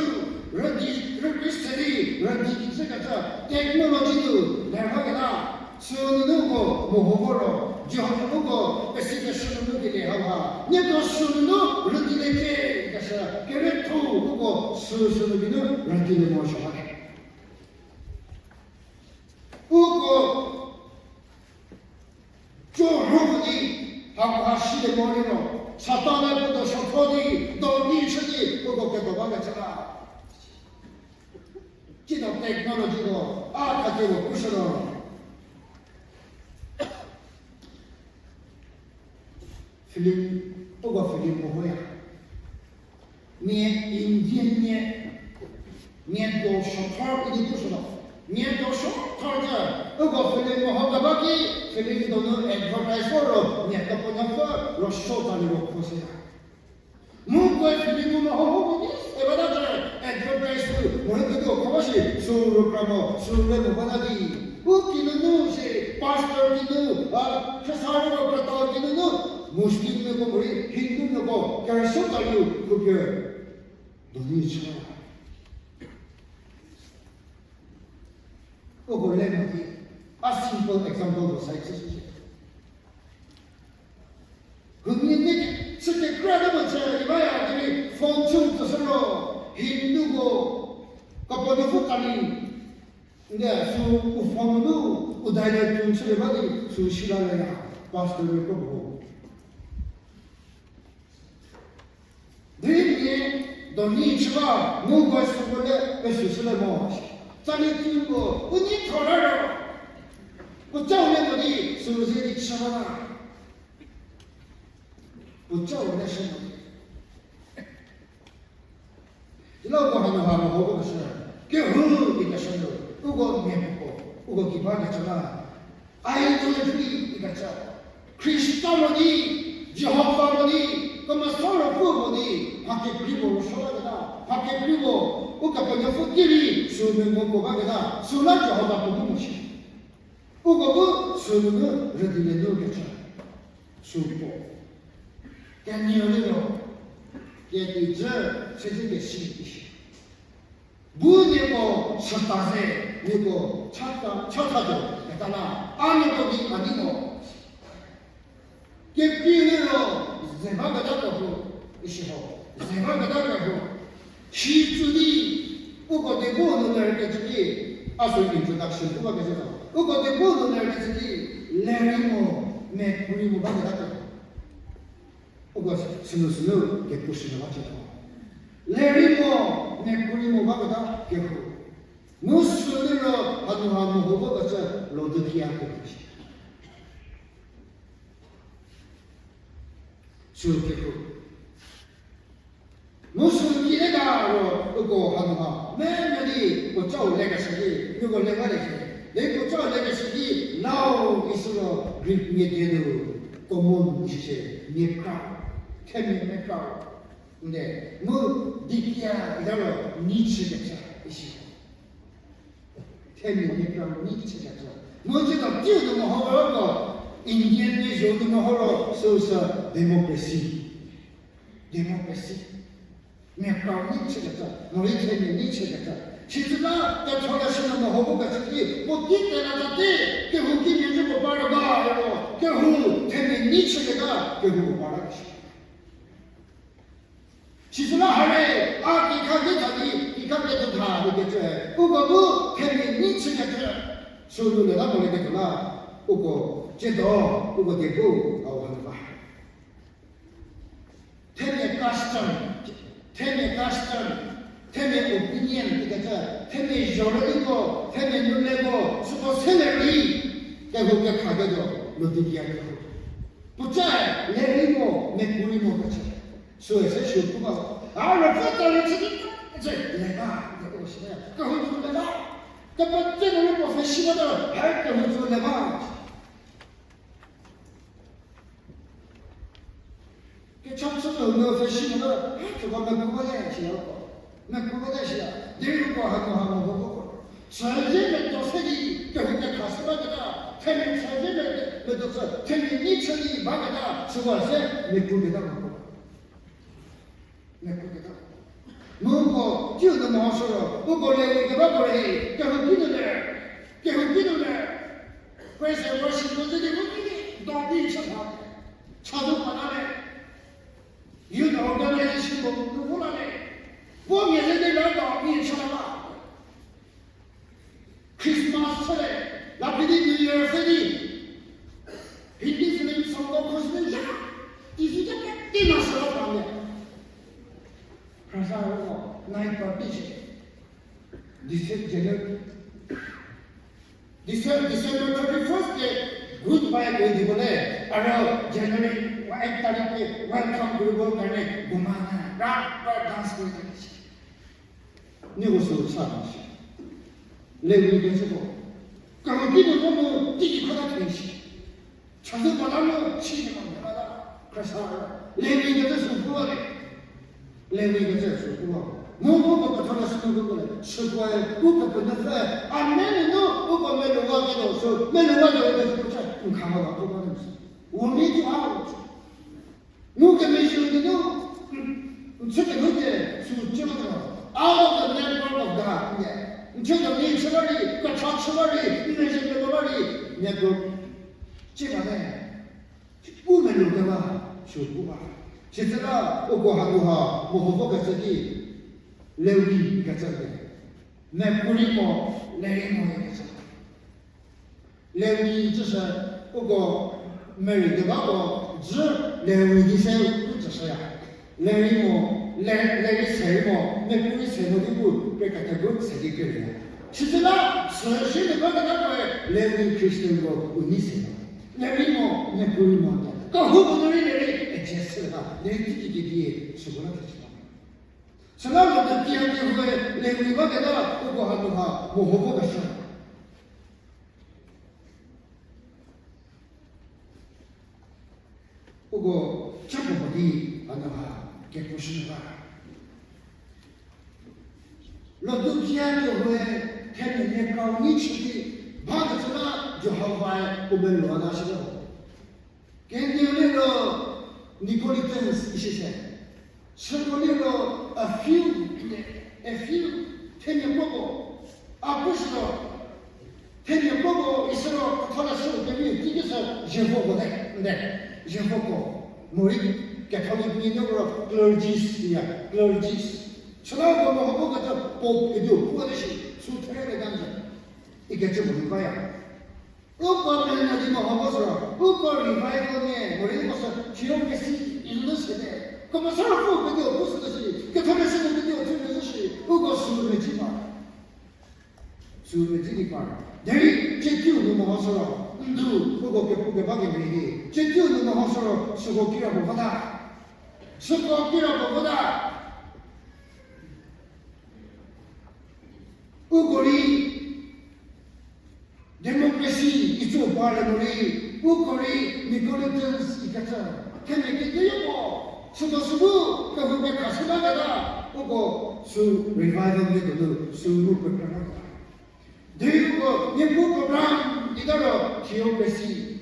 rüdi, rükrei se di, rüdi kijü kecü, technology nu, lerhaketa, sünunu uko meho vo ro, Jihova uko, pesikeshü nunu kele hauha, nieko sünunu rüdilie kekeshü, kerietho uko, sü sünunu rüdilie morosuo bate. Uko, co rhuko di, hakoha silie mo liro, Satan-e puo do suotho di, do ni chü di, uko kedo bakecü la. Cino technology ko, a khakevo pushü lo. Film, uko film mehoya. Nie Indian nie, nie do suothor idi pushü lo. Nie do suothor cü, uko film meho keba ki, film donu advertise ro, nie kepenuopfü ro suo ta liro kho seya. Mu puoe film nu meho hu ko ki, e bata cü advertise ro, morei ketuo kho ba shi, sü rükra mo, sü rei mo bata di. U kinunu shi, pastor kinu, a, khriesarüko krütau kinunu, Muslimmiako morei Hindumiako kerüsuo taliu khupie donu chü. Uko le mo di, a simple example ko sai chüshü. Huomia ne chü kekra ta mo chü, i baya derei phone chü tsüshü ro, Hindu ko, kapo nupfu kali, nde sü u phone nu, u dialer tune chülie ba di, sü shila le ya, pastor ko ho. Di nie, doni chü ba, mu ko sü ko le, pe sü shülie mo. Tsali tune ko, u ni thora ro. Puoca u le mo di, sü ze di chü ba na. Puoca u le shü mo di. Sila uko hanu ha meho ko keshü, kehou ikeshü nu, uko mia puo, uko ki ba kecü la, idolatry ikecü. Khrista mo di, Jihova mo di, Kemesa Ruopfü mo di, mha kekrei puo rüsuo baketa, mha kekrei puo, Ukepenuopfü ki rei, sü mengo puo baketa, süla Jihova puo mu mo shi. Uko bu sünunu rüdilie nu kecü, sü puo. Kenieu liro, kedi dzü, sidi kesi ishi. Bu nieko chüta ze, nieko chata, chatatuo keta la, a nieko gei a ni mo. Kekrei liro, ze baketa kehou, ishi ho, ze baketa kehou. Shicü di, uko diebo nu lerkecü ki, a sü introduction pu bakecü zo. Uko diebo nu lerkecü ki, lerei mo, mia kekrei mo baketa kehou. Uko sünu sünu kepu shünu ba chütuo. Lerei mo, mia kekrei mo baketa kehou. Mu sü liro hanu ha meho bakecü Laodicea kehou shi. Sü kehou. Mu sü ki ega ro uko hanu ha, me me di puocau lekeshü di, nieko le ba le shi. Di puocau lekeshü di, lau isiro Greek mia die nu, common isishie, mia kra, themia mia kra. Nde, mu dikia ita ro, ni chükecü, isi. Themia mia kra ni chükecü. Mu tsiedo tiu nu meho ro ko, Indian mia zho nu meho ro, süsü democracy. Democracy. Mia kra ni chükecü, morei themia ni chükecü. Sitsüla, kethole shü nu meho bu kecü ki, puo ki tela tate, kehou kimia zhü puo ba rüba, ro, kehou themia ni chüketa, kehou puo ba rüba shi. Sitsüla hare, a kikha ketha di, kikha ketha di kecü, uko bu themia ni chükecü, sünu le la mo le ketho la, uko tsiedo, uko diebo, a u hanu ba. Themia custom, themia custom, themia opinion ikecü, themia zhorüliko, themia nuleko, süko se lerei, kehou kekha ketuo, Laodicea kehou. Puoca lerei mo, mia kekrei mo kecü. Süe se sü pu ba. A rüpfü tali chü di, kecü le ba, kehou sü le ba. Kepetse nu ri puo pfhe shi bate, ha kehou sü le ba. Kechachü nu pfhe shi mo la, ha, süko meku bate shiya ko. Meku bate shiya. Derei uko hanu ha meho ko. Chüzie medo se di, kehou kekha se baketa, themia chüzie me, medo se, themia ni chü di baketa, süko se meku keta mo ko. Meku keta. Mu uko, tiu nu meho shü ro, uko le keba ko rei, kehouki nu le, kehouki nu le. Praise and worship ko ze di, uko di, do di chü tha. Chazou pa la le. Youth organization ko nu vo la le. Vo mia ze di la do di chü la. Christmas chü le, la phi di New Year pfhe di. Hindi film song ko Christmas ya. Isi ke ke na sa la le. Khrasa ro night party shi. December, January. December, December thirty-first ke goodbye ko di ko le. Aro January ek tarikh ke welcome ko ko karne gumana. Rat rat dance ko di. Nieko sü sa mo shi. Levi kecü ko. Kehouki nu ko mu tiki khota thie shi. Chazou pa la mu shi ni mo la. Khrasa. Levi kecü sü pu ba le. Levi kecü sü pu ba. Mu mu ko kethole sü nu ko le. Sü ko e, u ko pe ne fe. A ne ne nu, u ko me lo wa ke do sü. Me lo wa ke do sü ko cha. N kha ba ko ba ne. Wo mi tu ha. Ngukemezhie nu, n chü kenu pie sü chü ba zo. Out of the network of God, yeah. N chü kenu chü ba rei, kecha chü ba rei, n mezhie kenu ba rei, network. Chü ba ne, u melou keba, sü pu ba. Sitsüla, uko hanu ha, meho vo kecü ki, Lewi kecü le. Mekuo rei mo, lerei mo ikecü. Lewi cüsü uko merei kebako dzü Lewi di se u tsüshüya. Lerei mo, le, lerei se rei mo, mekuo rei se mo di pu pe kethegu se di keriya. Sitsüla, süshü nu ba ketakoe Lewi Christianko u nei se mo. Lerei mo, mekuo rei mo te. Kehouko nu rei lerei, e je se ta, lerei teiki kedi, süko la te chü ba. Süla Laodikea kehou Lewi ba keta, uko hanu ha, meho vo keshü. Uko cha puo di hanu ha kepushü ba. Laodikea kehou themia kau ni chü di bakecü la Jihovae puo melou ta shütuo. Kenieu liro Nicolaitans isi se. Süko liro a few, a few, themia puoko. A pushütuo. Themia puoko isiro ketholeshü kemia teiki sü zievoko te, nde, zievoko. Morei Catholic mia nuoro clergies ya, clergies. Süla uko meho vo keta pope kediu puo te shi, sü thera le kanje. Ikecü puo baya. Uko mena di meho vo süro, uko revival mia, morei uko sü theocracy, ilü sede. Kemesa Ruopfü kediu pushü keshü, ketholeshü kediu thukeshü shi, uko sü mezhie par. Sü mezhie di par. Derei, tsie tiu nu meho süro, ndu, uko kepu keba kemhie di. Tsie tiu nu meho süro, süko kirapuo vota. Süko kirapuo vota. Uko rei democracy icü parlie morei, uko rei Nicolaitans ikecü, themia kekreiyo puo, süko sü bu kehou kekhashü baketa, uko sü revival mia tuo nu sü bu program baketa. Derei uko Niepuu program ita ro theocracy,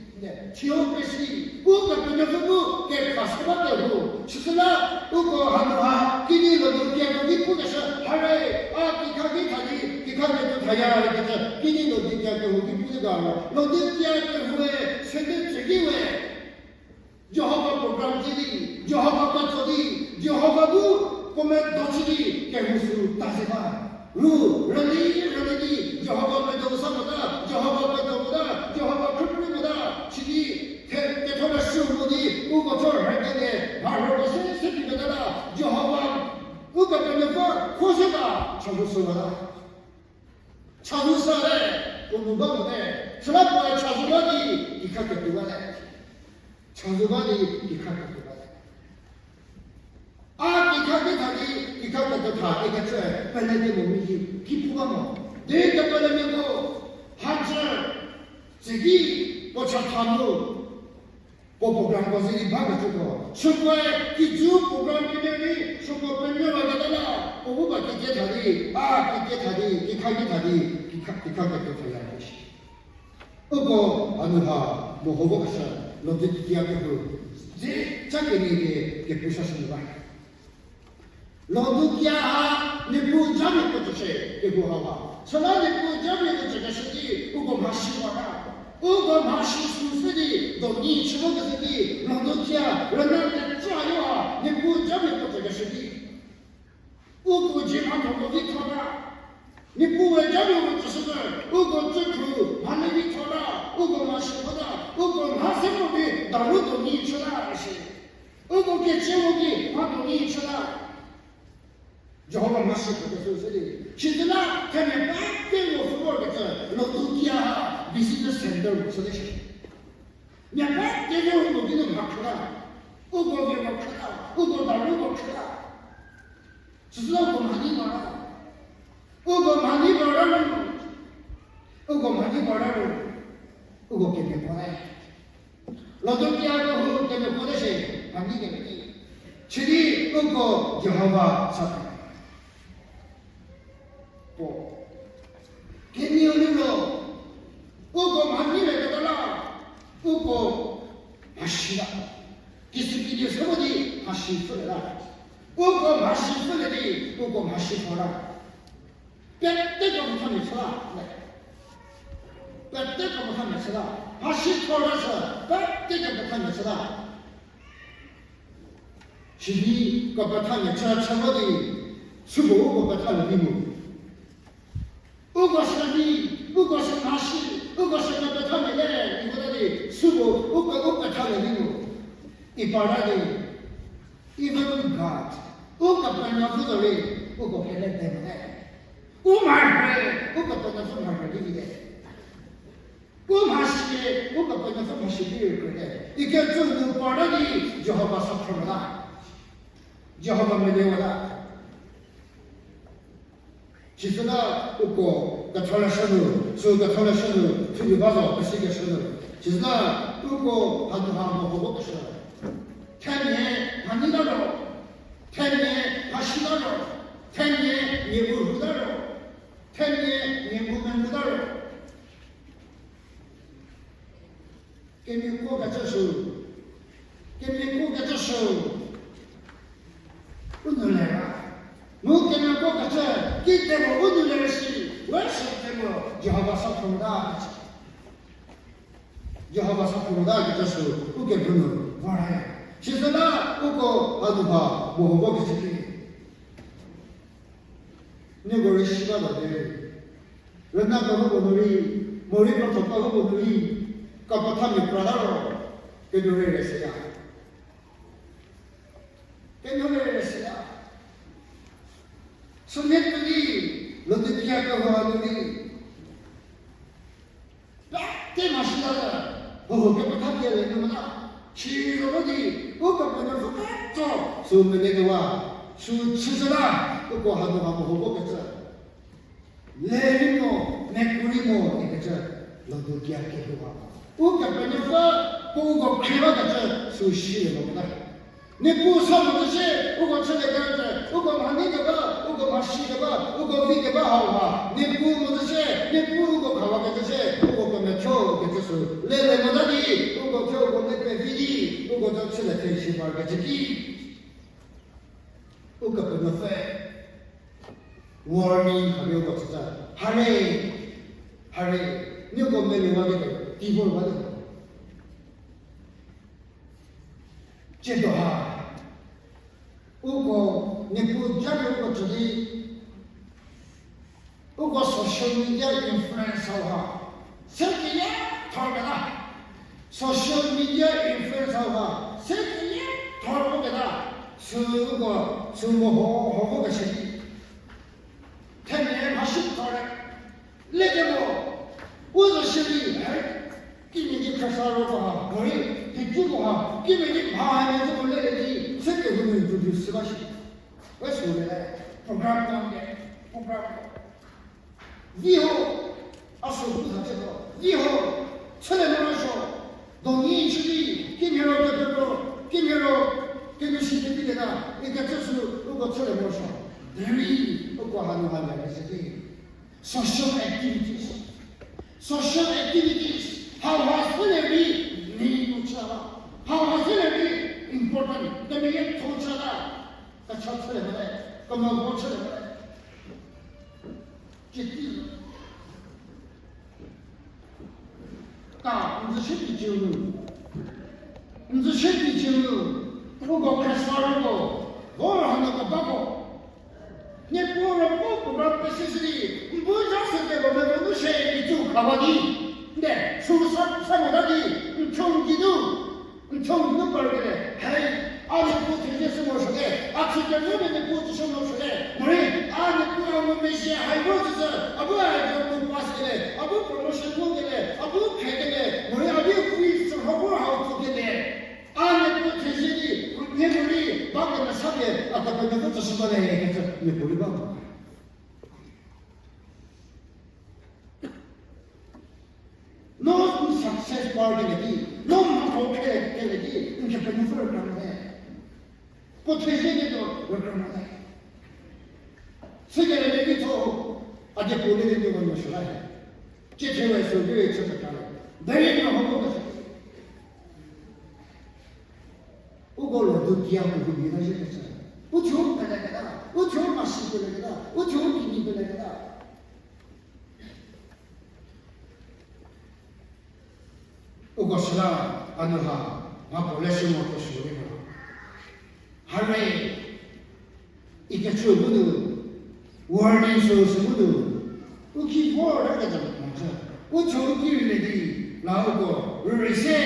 theocracy, Ukepenuopfü bu kekhashü ba kehou, süsüla uko hanu ha kidi Laodikea kehou ki pukeshü, hare, a kikha ki tha di, kikha ketuo thaya ikecü, kidi Laodikea kehou ki pu di ga ro, Laodikea kehoue sede tsü ki we. Jihova program tsü di, Jihova ketso di, Jihova bu puo medo chü di kehou sü ta se ba. Ru, rüli, rüli di, Jihova medo sa mota, Jihova kedo mota, Jihova khrüprü mota, sidi, the, ketholeshü mo di, uko tso rhekele, mharhoko se, se pie mota la, Jihova, Ukepenuopfü, kho se ba, chazou sü mota. Chazou sa te, puo nu ba mote, süla puoe chazou ba di, kikha ketuo bate. Chazou ba di, kikha ketuo bate. A kikha ketha di, kikha ketuo tha ikecü, pele di mo mi di, ki pu ba mo. Derei kepelemiako, hacü, tsü ki, puo chatha mu, puo program ko ze di bakecüko. Sükoe kijü program kenie di, süko penuo ba keta la, puo bu ba kiketha di, a kiketha di, kikha ketha di, kikha, kikha ketuo thaya ke shi. Uko hanu ha, meho vo keshü, Laodikea kehou, ze, cha kenie di, kepu sashü nu ba. Laodikea ha, Niepuu jamia puo tsüshie, kehou hawa. Süla Niepuu jamia puo tsükeshü di, uko mhasi mota. Uko mhasi sü se di, donyi chü vo kese di, Laodikea, rüna kecü ha yo ha, Niepuu jamia puo tsükeshü di. Uko dzie mhathoko vi thota. Niepuue jamia puo tsüshü di, uko tsükhru, mhale vi thota, uko mhasi mota, uko mha se mo di, daru donyi chüta shi. Uko kecüko ki mha donyi chüta. Jihova mhasi pfhükeshü se di. Sidi la, themia pete mo fü vorkecü, Laodikea ha, business center mo chü di shi. Mia pete mo mo di nu mha khrüta. Uko vie mo khrüta, uko daru mo khrüta. Süsü uko mhanyi mora. Uko mhanyi mora ro. Uko mhanyi mora ro. Uko kemiako le. Laodikea kehou kemiako le shi, mhanyi kemhie. Sidi uko Jihova sa. Puo. Kenieu liro, uko mhanyi le keta la, uko mhasi la. Kisi kidi se mo di mhasi pfülie la. Uko mhasi pfülie di, uko mhasi thor la. Pete kepethamia chü la. Pete kepethamia chü la. Mhasi thor la sü, pete kepethamia chü la. Sidi kepethamia chü chü vo di, Süko uko petha le di mo. Uko sü di, uko sü mhasi, uko sü kepetha le le, iko ta di, süko uko u petha le di mo. Ipa ra di, even God, Ukepenuopfü zo rei, uko kele de mo le. U mharhü, Ukepenuopfü mharhü di vi de. U mhasi, Ukepenuopfü mhasi di rei kele. Ikecü nu pa ra di, Jihova sa phrü mo la. Jihova mele wa la. Sisüla uko ketholeshü nu, sü ketholeshü nu, thupie ba zo, pesikeshü nu. Sisüla uko hanu ha mo ho bo keshü. Themia mhani ta ro, themia mhasi ta ro, themia mia bu rhu ta ro, themia mia bu mengu ta ro. Kemiako kecü sü, kemiako kecü sü, u nu le ra. Mu kemiako kecü, kite mo u nu le shi, worship te mo, Jihova sa phrü mo ta kecü. Jihova sa phrü mo ta kecü sü, u kephrü nu, va ra. Sisüla, uko hanu ha, mo ho bo kecü ki. Nieko rei si ba ta de. Rüna kehoupuo nu rei, morei krotho kehoupuo nu rei, kepethamia pra ta ro, kenuo rei rei seya. Kenuo rei rei seya. Sümhie tuo di, Laodicea kehou nu rei. Pete mhasi ta, hoho kepetha pie le nu mo la. Siro ro di, Ukepenuopfü ketso, sü mele kewa, sü chüzhü la, uko hanu ha mo ho bo kecü. Lerei mo, mekurei mo, ikecü, Laodicea kehou ha. Ukepenuopfü, puo uko khrie ba kecü, sü silie mo keta. Niepuu sa mo zü shie, uko chülie kecü, uko mhani keba, uko mhasi keba, uko vi keba hau ha. Niepuu mo zü shie, Niepuu uko khawa kecü shie, uko kemethuo kecü sü. Lele mo ta di, uko thuo uko le pevi di, uko thuo chülie theshie par kecü ki. Ukepenuopfü warning khapie uko chüta. Hare, hare, nieko mele wa ketuo, ti vor ba di. Tsiedo ha, uko, Niepuu japie uko chü di, uko social media influence hau ha, se keyie thor keta. Social media influence hau ha, se keyie thor vo keta. Sü uko, sü mo ho, ho vo kese di. Themia mhasi thor le. Lekemo, u zo shierei, kimhie di khriesarüko ha, morei, thecüko ha, kimhie di mha ha mia zü mo lele di, se kehou nu introduce chü ba shi. We sü le, program kang de, program. Vi ho, a sü pu tha chütuo, vi ho, chülie morosuo, donyi chü di, kimhie ro kepekro, kimhie ro, kenu si kepilieta, ikecü sü, uko chülie morosuo. Derei, uko hanu ha lie kese di. Social activities. Social activities. Hau ha sülie rei, ni nu chüta. Hau ha sülie rei, important. Kemeyie tho chüta. Kecha chülie mote. Kemevo chülie mote. Kiti. Ka, n zü shie teicie nu. N zü shie teicie nu. Uko khriesarüko. Vor hanu kebako. Niepuu ro pu program pesishü di, n bu ja sü kebako mevonu shie icü khawa di. Nde, sü sa, sa mota di, n thuo n gei nu, n thuo n gei nu parkele, hai, a Niepuu thezie shü morosuote, a chü kevomia Niepuu tsüshü morosuote, morei, a Niepuu a ngumezhie hai vo tsüshü, a bu a job nu pass kele, a bu promotion ngukele, a bu khekele, morei a bu free sürho vor hau tsükele. A Niepuu thezie di, mia morei, ba kemesa pie, a Kepenuopfü tsüshü bale, kecü, mia morei ba mo. No n success par kele di, no mhatho khe kele di, n Kepenuopfü rükra mote. Puo thezie di tuo rükra mote. Sükele le di tho, a die puo le di tuo no shüla he. Chie thewe sü di chü keta le. Derei no ho ko. Uko Laodicea kehou mia ta zhie kecü. U thuo peleketa, u thuo mhasi peleketa, u thuo kinyi peleketa. Uko süla a nu ha, mha puo leshü mo ko sü rei mo. Hare, ikecü bu nu, Warning sü sü mu nu, u ki vor ta keta mhachü. U cho u ki rei le di, la uko, rürei se,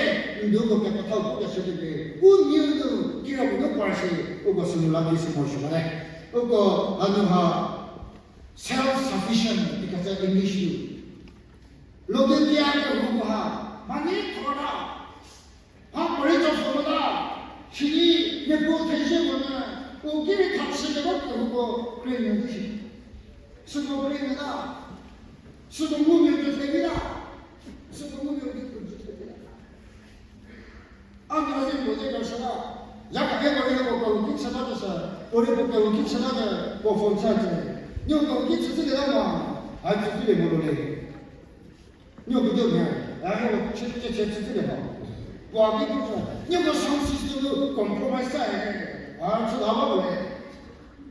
ndu ko kepethau ko keshü di le, u niu nu, kira bu nu par se, uko sünu la di sü mo shi ba le. Uko, hanu ha, self-sufficient, ikecü English nu. Lotukia kehouko ha, mhani thor ta. Mha puorei tso pfhü mota, sidi Niepuu thezie monyü, u ki rei thachü keba kehouko krie nyü di shi. Süko krie nyü ta, süko ngumia kethevita, süko ngumia kethevita. A mia zi puo ze keshü la, ya kake puorei ko kehou ki chü ba keshü, puorei ko kehou ki chü ba keshü, puo phone chü tse. Nieko kehou ki chü zhülie la ma, a chü zhülie mo lo le. Nieko video mia, a he che che che che che le ba. Wa ki pu sa, nieko sound system nu compromise sa he, a chü la ba le.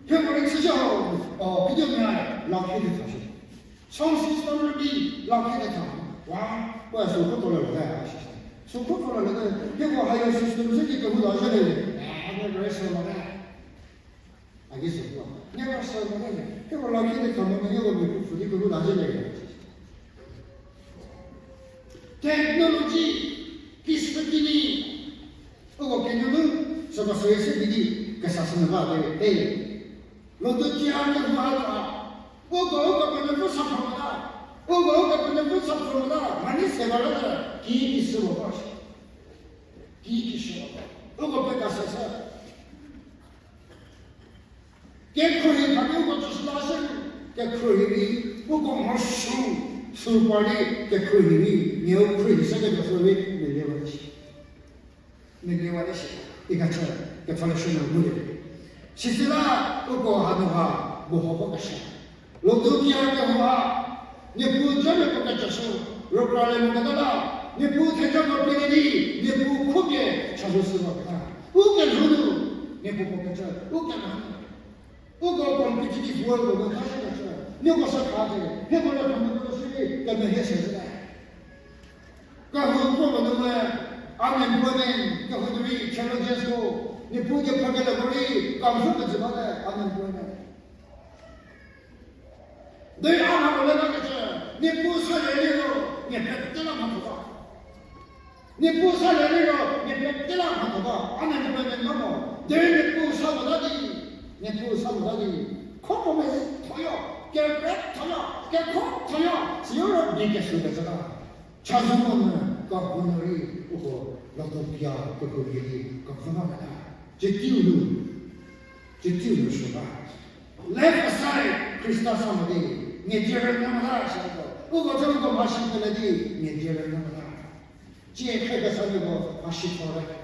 He mo ri chü ja ho, o video mia, la phi de tha shi. Sound system rei la phi de tha. Wa, wa so ko to le le, a shi. So ko to le le, he mo higher system se ki kehou la ja le. A, a ne rest la le. A ki sü pu. Nieko sü mo le, hieko la ki de kha mo ne hieko mia pu pfü di kehou la zhie le. Technology ki sü ki ni, uko kenyü nu, süko sü se di di, kesa sü ba le, e. Lotukia kehou ha ta. Uko, uko penuopfü sa phrü mota. Uko, uko penuopfü sa phrü mota. Mhani se ba le, ki ki sü lo ba shi. Ki ki sü lo ba. Uko pe kesa sü. Kekhruohi khapie uko tsüshü la se, kekhruohi rei, uko mhoshü, sü par di, kekhruohi rei, nie u khruohi se kekesü rei, melie wa di shi. Melie wa di shi, ikecü, kepfhüleshü nu ngulie. Sisila, uko hanu ha, bu ho ko keshü. Lotukia kehou ha, Niepuu jamiako kecü sü, rükra le mo keta la, Niepuu theja mo pie di, Niepuu khupie chazou sü mo keta. U kelhou nu, Niepuu puo kecü, u kelhou nu. Uko competitive world ko kha shü kecü, nieko sa kha te, hieko le phamako sü di, kemehie se zhü te. Kehou ko mo nu le, unemployment, kehou nu rei challenges ko, Niepuu die pha kele ko rei, kamfü pezü ba le, unemployment. Derei a mhako le bakecü, Niepuu sa le liro, mia pete la mhatho ba. Niepuu sa le liro, mia pete la mhatho ba, unemployment ba mo. Derei Niepuu sa mota di, Niepuu sa mota di, kho puo mezhie thoyo, kerükrie thoyo, kekho thoyo, siro mia kesü kecü ta. Chazou mo nu, kehou nu rei, uko, Lotukia, kehou nu rei, kepfhü ba meta. Cietiu nu, cietiu nu sü ba. Left aside, Khrista sa mo di, nie die rünyü mota shiko. Uko cü uko mhasi pele di, nie die rünyü mota. Cie khrü kesa nieko mhasi thor te.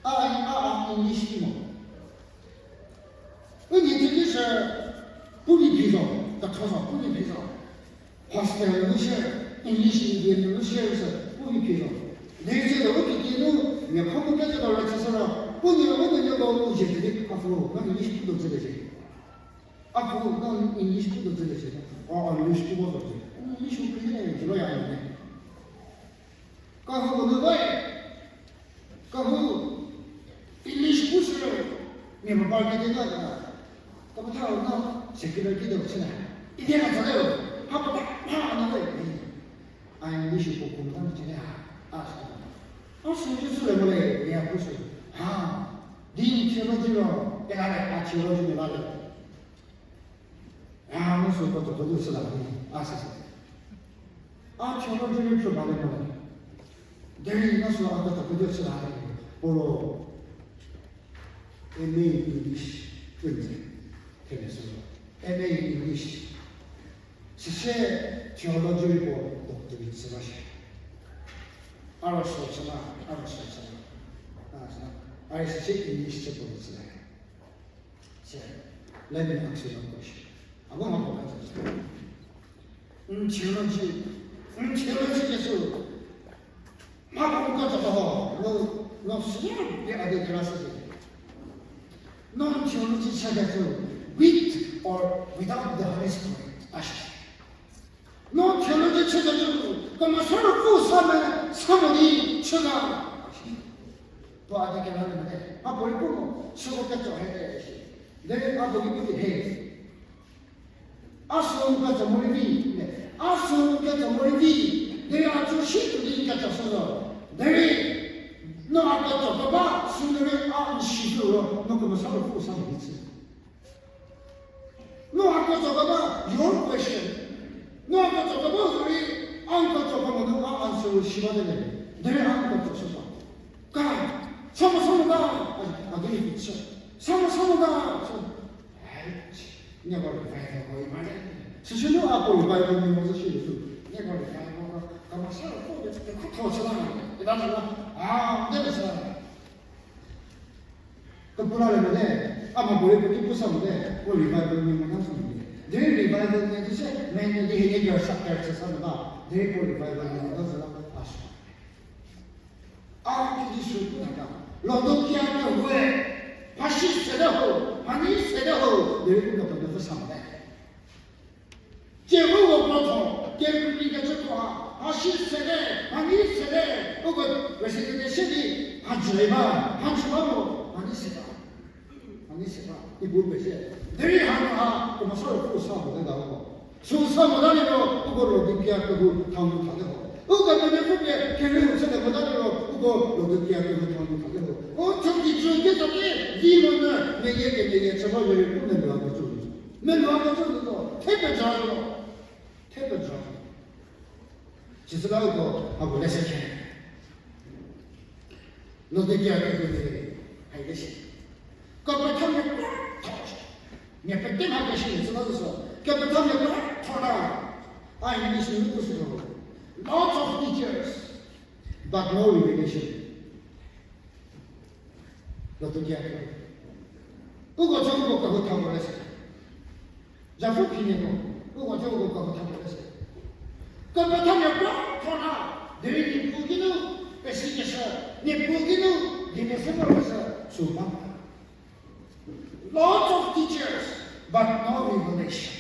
A, a, a, English ki mo. U nie tsü ki sü, puo vi phi zo, ketho zo, puo vi phi zo. Hostel nu shie, English medium nu shie sü, puo vi phi zo. Derei tsiedo u kiti nu, mia kho mu kecü ko rüchüshü ro, puo nie u nu nieko u zie di, a pu, no English pu do tsülie zie. A pu, no English pu do tsülie zie. O, English pu bo zo zie. English pu phi ne, zie lo ya ne. Kehouko nu ba, kehou English pu sü, mia mobile kedi na ta, kepethau no secular kedi chü na, idi na tsa le, ha pa ha na le, a English puo pu ta chü na, a sa, a sü ju sü le mo le, ya pu sü, ha, di theology ro, kela le, a theology mo la le. A, no sü ko toko di chü la di, a sa se. A theology rei phrü ba le mo le. Derei no sü a ko toko di chü la di, puo ro M A in English phrü ze, thele sü ro. M A in English. Süsie theology rei puo doctorate chü ba shie. A ro sü chü la, a ro sü chü la. A, chü la. A rei süsie English chü puo chü la. Se, let me ask you one question. A bu mha puo ka tsü. N theology, n theology kecü, mha puo ka tsü ho, no, no sü ye a di kela sü. No theology chü kecü, with or without the Holy Spirit, a shi. No theology chü kecü, Kemesa Ruopfü sa me, sa mo di chü ga. Puo a di kela le mo te, a puorei pu mo, süko ketso he te shi. Derei a puo ki pu di he. A sü n ketso morei vi, a sü n ketso morei vi, derei a tsü shi tuo di ketso shü zo. Derei no a ketso keba sü derei a n shi zo ro, no Kemesa Ruopfü sa mo di chü. No a ketso keba, your question. No a ketso keba zorei, a n ketso keba nu a answer shi ba de le. Derei a n ketso shü ba. Ka, sa mo sa mo ga, a, a gei picture. Sa mo sa mo ga, so. Ai, nie ba revival ko i ma le. Süsü nu a ko revival ni mo zo shi le tu. Nie ba revival ko, ka ma sa ko de, de ko tho sa la. Ita sa la. A, de sa. Kepula le mo de, a ma bore ko ki pu sa mo de, ko revival ni mo na sa mo de. Derei revival ni di se, me ni di he ni sa character sa mo na. Derei ko revival ni mo na sa la, a sa. A ki di sü pu na ka. Laodicea kehou-e, mha shi sede ho, mha ni sede ho, derei u Kepenuopfü sa mo te. Tsie uko krotho, kemhie kecü ko ha, mha shi sede, mha ni sede, uko resignation di, mha jü ba, mha jü ba mo, mha ni sede. Mha ni sede, i bu pese. Derei hanu ha, Kemesa Ruopfü sa mo te ga uko. Sü sa mota liro, uko Laodicea kehou thau nu thate ho. Uko Kepenuopfü pie kerieu chüte mota liro, uko Laodicea kehou thau nu thate ho. O chü ki chü ki sa ki, di mo ne, meyie kemeyie chü ba yeri pu melua kecü. Melua kecü zo, the peja zo. The peja zo. Sisüla uko, a bu lese khe. Laodicea kehou nu, hai lese. Kepethamia krotho. Mia pete mha keshi süla zo. Kepethamia krotho la. A English nu pu sü. Lots of teachers, but no revelation. Laodicea kehou. Uko chü uko kehou thau lese. Japfü phinieko, uko chü uko kehou thau lese. Kepethamia krotho la, derei Niepuu geinu, pesikeshü, Niepuu geinu, di mese mo keshü, sü ba. Lots of teachers, but no revelation.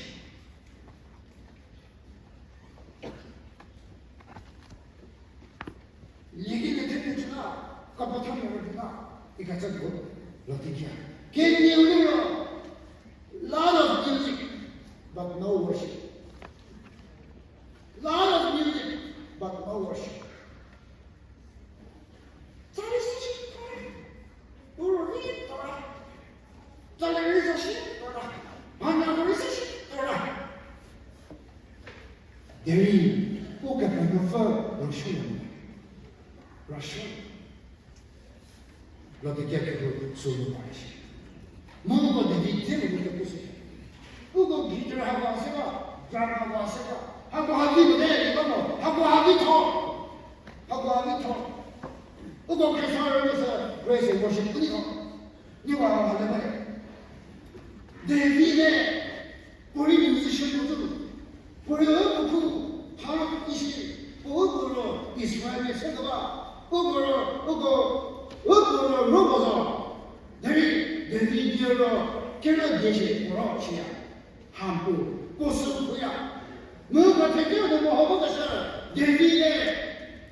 Lieki kethepie chü la, kepethamia rüpie la, ikecü bu, Laodicea. Kenieu liro, lot of music, but no worship. Lot of music, but no worship. Tsali si shi tora. Uru rei tora. Tsali rei sa shi tora. Mhanya rei sa shi tora. Derei, Ukepenuopfü rüsuoya mo. Rüsuo. Laodicea kehou sü nu pa shi. Mu uko David dze mo kepu sü. Uko guitar hako se ba, drum hako se ba. Hako ha vi mo de, iko mo. Hako ha vi tho. Hako ha vi tho. Uko Khrista rüno sü praise and worship pu di tho. Ni wa ha le ba. David le, puorei musician puo zü. Puorei uko khu, tha isi, puo uko ro Israel se keba. Uko ro, uko, uko ro ro ko zo. Derei, David die ro, kere die shi puo ro shiya. Hampu, puo sü puya. Mu ka theke no mo ho keshü, David le,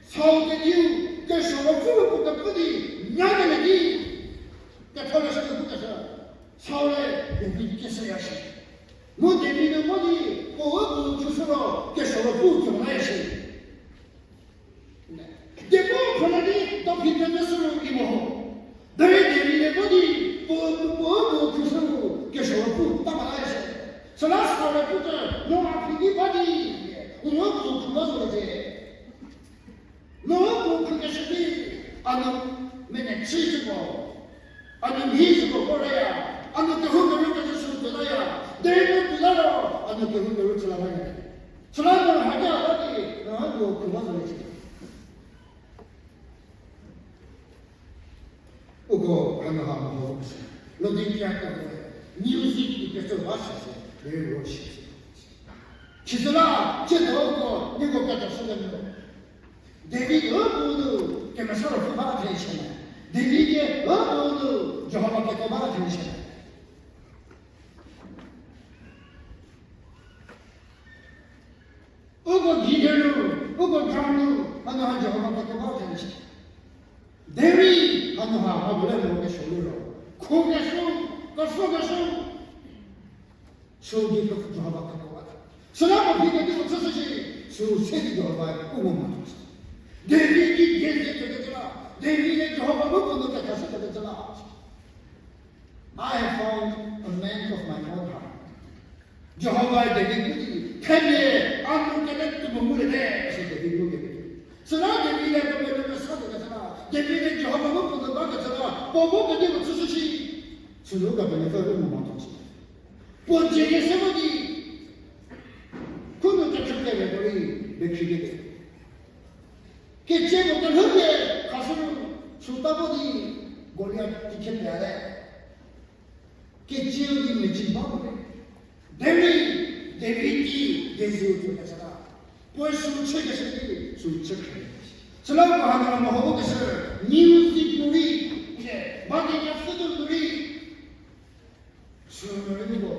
Saul kediu, kesuo pfü puo kepu di, nya kele di. Ketholeshü nu pu keshü, Saul-e David keshüya shi. Mu David nu mo di, puo u puo thushü ro, kesuo ro pu tso la shi. Dieko khona di, David kemesü ro imo ho. Derei David nu mo di, puo, puo u puo thushü ro, kesuo ro pu ta ba la shi. Süla Saul-e pu tse, no a phi di ba di, u puo khu ba zo ze. No puo khukeshü di, a nu mene chü chüko, a nu mhi chüko ko reya, a nu kehoukeru kecü sü tuo laya, derei no tuo la ro, a nu kehoukeru chü la laya. Süla no ha di a ba di, no ha puo khu ba zo le chü. Uko hanu ha mo ho se. Laodicea kehou, music ikecü ba shi se, very worship. Sisüla, chüdo uko, nieko keta shüle mo. David u puo nu, Kemesa Ruopfü ba attention. David ye u puo nu, Jihova keko ba attention. Uko guitar nu, uko drum nu, hanu ha Jihova keko ba attention. Derei, hanu ha, ha bu le mo kesuo liro. Khukeshü, Kefü keshü. Sü di ke Jihova kekuo ba. Süla mo phi kedi u chüshü shi, sü se di Jihova u mo ma tuo shi. David ki geze kekecü la, David-e Jihova bu puo nu kethashü kekecü la. I have found a man of my own heart. Jihova David pu di, themia a nu kele tuo mo ngulie te, si David pu kedi. Süla David-e puo mia nu kesa kekecü la, David-e Jihova bu puo nu bakecü la, puo bu kedi u chüshü shi. Sünu Kepenuopfü u mo ma tuo shi. Puo dzie kese mo di, khunu kechü kere puorei, bekhriekete. Kecie puo kelhou pie, khashü nu, süta vo di, Goliath tikhe pie le. Kecie di mecü ba mo le. Derei, David ki, Jisu tuo kesa la. Puoe sü chükeshü di, sü chükhre. Süla puo hanu meho keshü, music nu rei, ba di kepfhütuo nu rei, sü nu rei niko,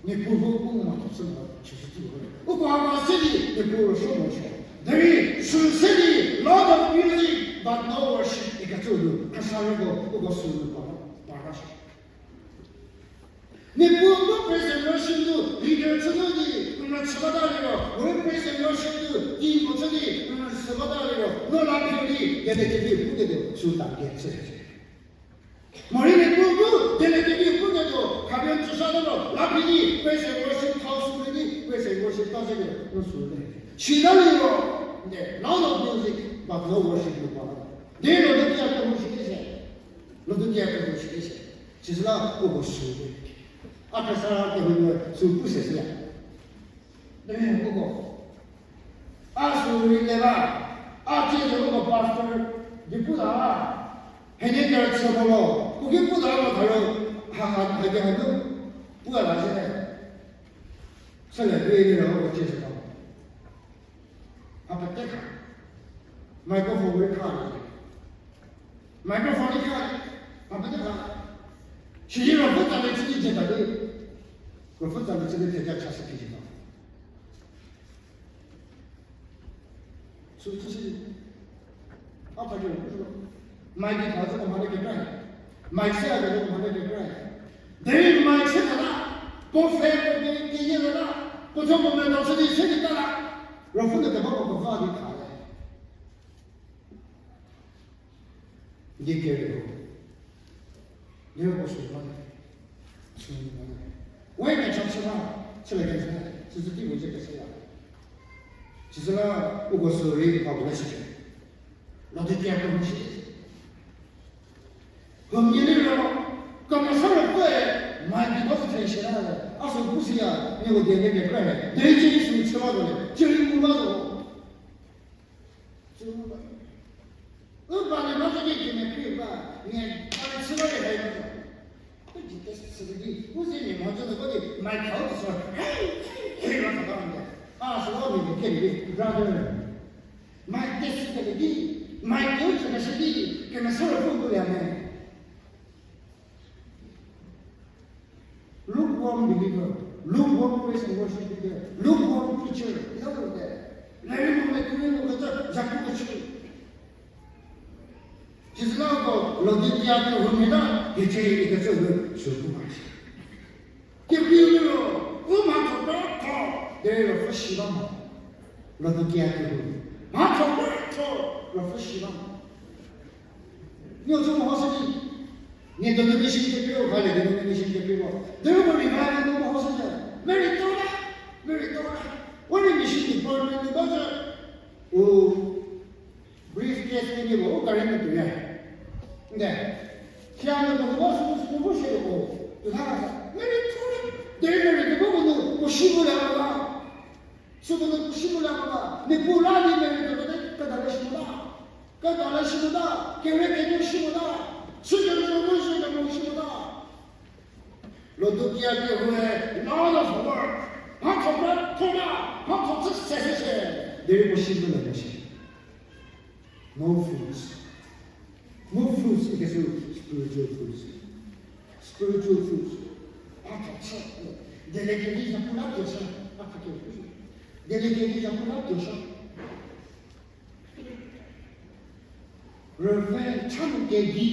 Niepuu bu u ma tuo chü mo, chüshü tuo. Uko hako se di, Niepuu rüsuo mo sho. Derei, sü se di, lot of music, but no worship, ikecü nu, kesa rüko, uko sü nu pa, pa ra sho. Niepuu bu praise and worship nu leader chü nu di, u mechü bata liro, u praise and worship nu team puo chü di, u mechü bata liro, no la phi di, dieliekevi puketuo, sü ta kecü. Morei Niepuu bu, dieliekevi puketuo, kharie tsüsa liro, la phi di, praise and worship house nu di, praise and worship ta se di, no sü le. Sita liro, the lot of music, but no worship nu pa. Di Laodicea kehou shi di se. Laodicea kehou shi di se. Sisüla uko sü di. A kesa kehou nu sü pu se süya. Di uko. A sü rei le ba. A cie zo uko pastor di pu ta ba. Henie kerüchü mo lo. Puo ki pu ta mo tha ro. Ha ha ha ke ha nu. Pu a la se. Süle pu ni ro uko cie zo. A pete kha. Microphone rei kha. Microphone rei kha. A pete kha. Sidi ruopfü tsalie chü di jeta di. Ruopfü tsalie chü di theja chashü ki jeta. Sü chü si. A pha ki ruopfü. Mic ki kha zü ko mhale kekra. Mic se a ko mhale kekra. Derei mic se kha la. Puo pfhe puo pie keyie la. Puo thuo puo medo chü di se di ta la. Ruopfü nu keba puo va di kha le. Di kerieu. Di ko sü ba le. Sü ba le. We kecha chü la, chüle keze, süsü tei puo ze kese ya. Süsüla uko sü rei pa puo le shie. Laodicea kehou shi. Huomia liro, Kemesa Ruopfüe, mic ki ba zü pfhe shie la, a sü pu siya, nieko die le kekra he. Derei cie sü chü la zo le, cie rei ngu la zo. U ba le mha zü ki kemekri ba, nie a rei chü ba le hai ba zo. U ji test sü di, u ze mia mhodzü nu ba di, mic khau di sü, hey, hey, hey, ba zo ba nde. A sü la mia mia kemedi, brother. Mic test sü kemedi, mic keu chü keshü di, Kemesa Ruopfü ngu le me. Lukewarm believer, lukewarm praise and worship leader, lukewarm preacher, ya zo te. Rei mo me kuri mo kecü, zapu kecü. Sisüla uko Laodicea kehou mia la, hiecie ikecü nu sü pu ba shi. Kekreiu liro, u mhatho petho, derei ruopfü shi ba mo. Laodicea kehou. Mhatho petho, ruopfü shi ba mo. Nieko zo mehoshü di. Nie denomination kekrei, u kha le denomination kekrei mo. Derei uko revival nu mehoshü di. Merei to la, merei to la. U rei mission department nu ba zü. U briefcase kenie puo u gari nu tuoya. Nde. Thie nu puo ba sü sü bu shie ko. Tuotha la sa. Merei to la. Derei merei kebako nu, puo shi bu la ba. Süko nu puo shi bu la ba. Niepuu la di merei kebate, kedale shi mo la. Kedale shi mo la. Kere kenie shi mo la. Süko nu mo shi mo shi mo la. Laodicea kehoue, lot of work. Mhatho petho la, mhatho chü se se se. Derei puo shi bu la mo shi. No fruits. No fruits ikecü spiritual fruits. Spiritual fruits. A tho chü. Dieliekevi zapu la tuo chü. A tho ke. Dieliekevi zapu la tuo chü. Rüve chanu kevi,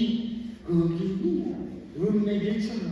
kevi ni, rüme di chü na.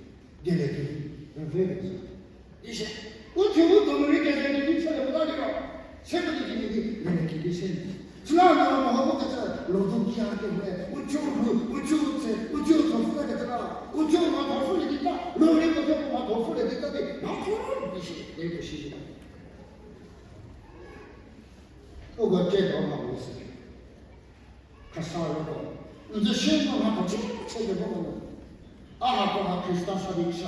Dieliekevi, rüve kecü. Isi, u thuo u do nu rei keze di di chülie mota liro. Seko di kini di, dieliekevi se. Süla no mo ho bu kecü, Laodicea kehou, u thuo u, u thuo u tse, u thuo u thuo pfü ta kecü la. U thuo u mhatho pfhülie di ta, lori ko thuo u mhatho pfhülie di ta di, mhatho di shi, di ko shi di. Uko che do mha mo se. Khrista roko. N zü shie mo mha ko che che de bo mo. A hako ha Khrista sa di chü.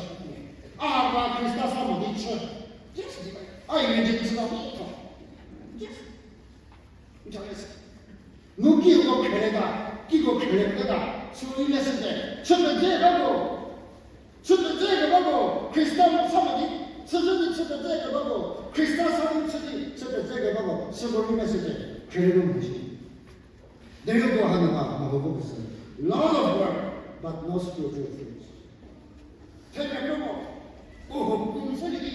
A hako ha Khrista sa mo di chü. Yes. A imagine chü ba mo. Yes. N cha yes. Nu ki ko khrele ta, ki ko khrele ta, sü rei message. Chü pezü ba ko. Chü pezü keba ko, Khrista sa mo di, chü zü di chü pezü keba ko, Khrista sa di chü di chü pezü keba ko, sü ko rei message. Khrele ko mo shi. Derei ko hanu ha, mo ko ko sü. Lot of work, but no spiritual things. Themia kro mo, u hukum se le di,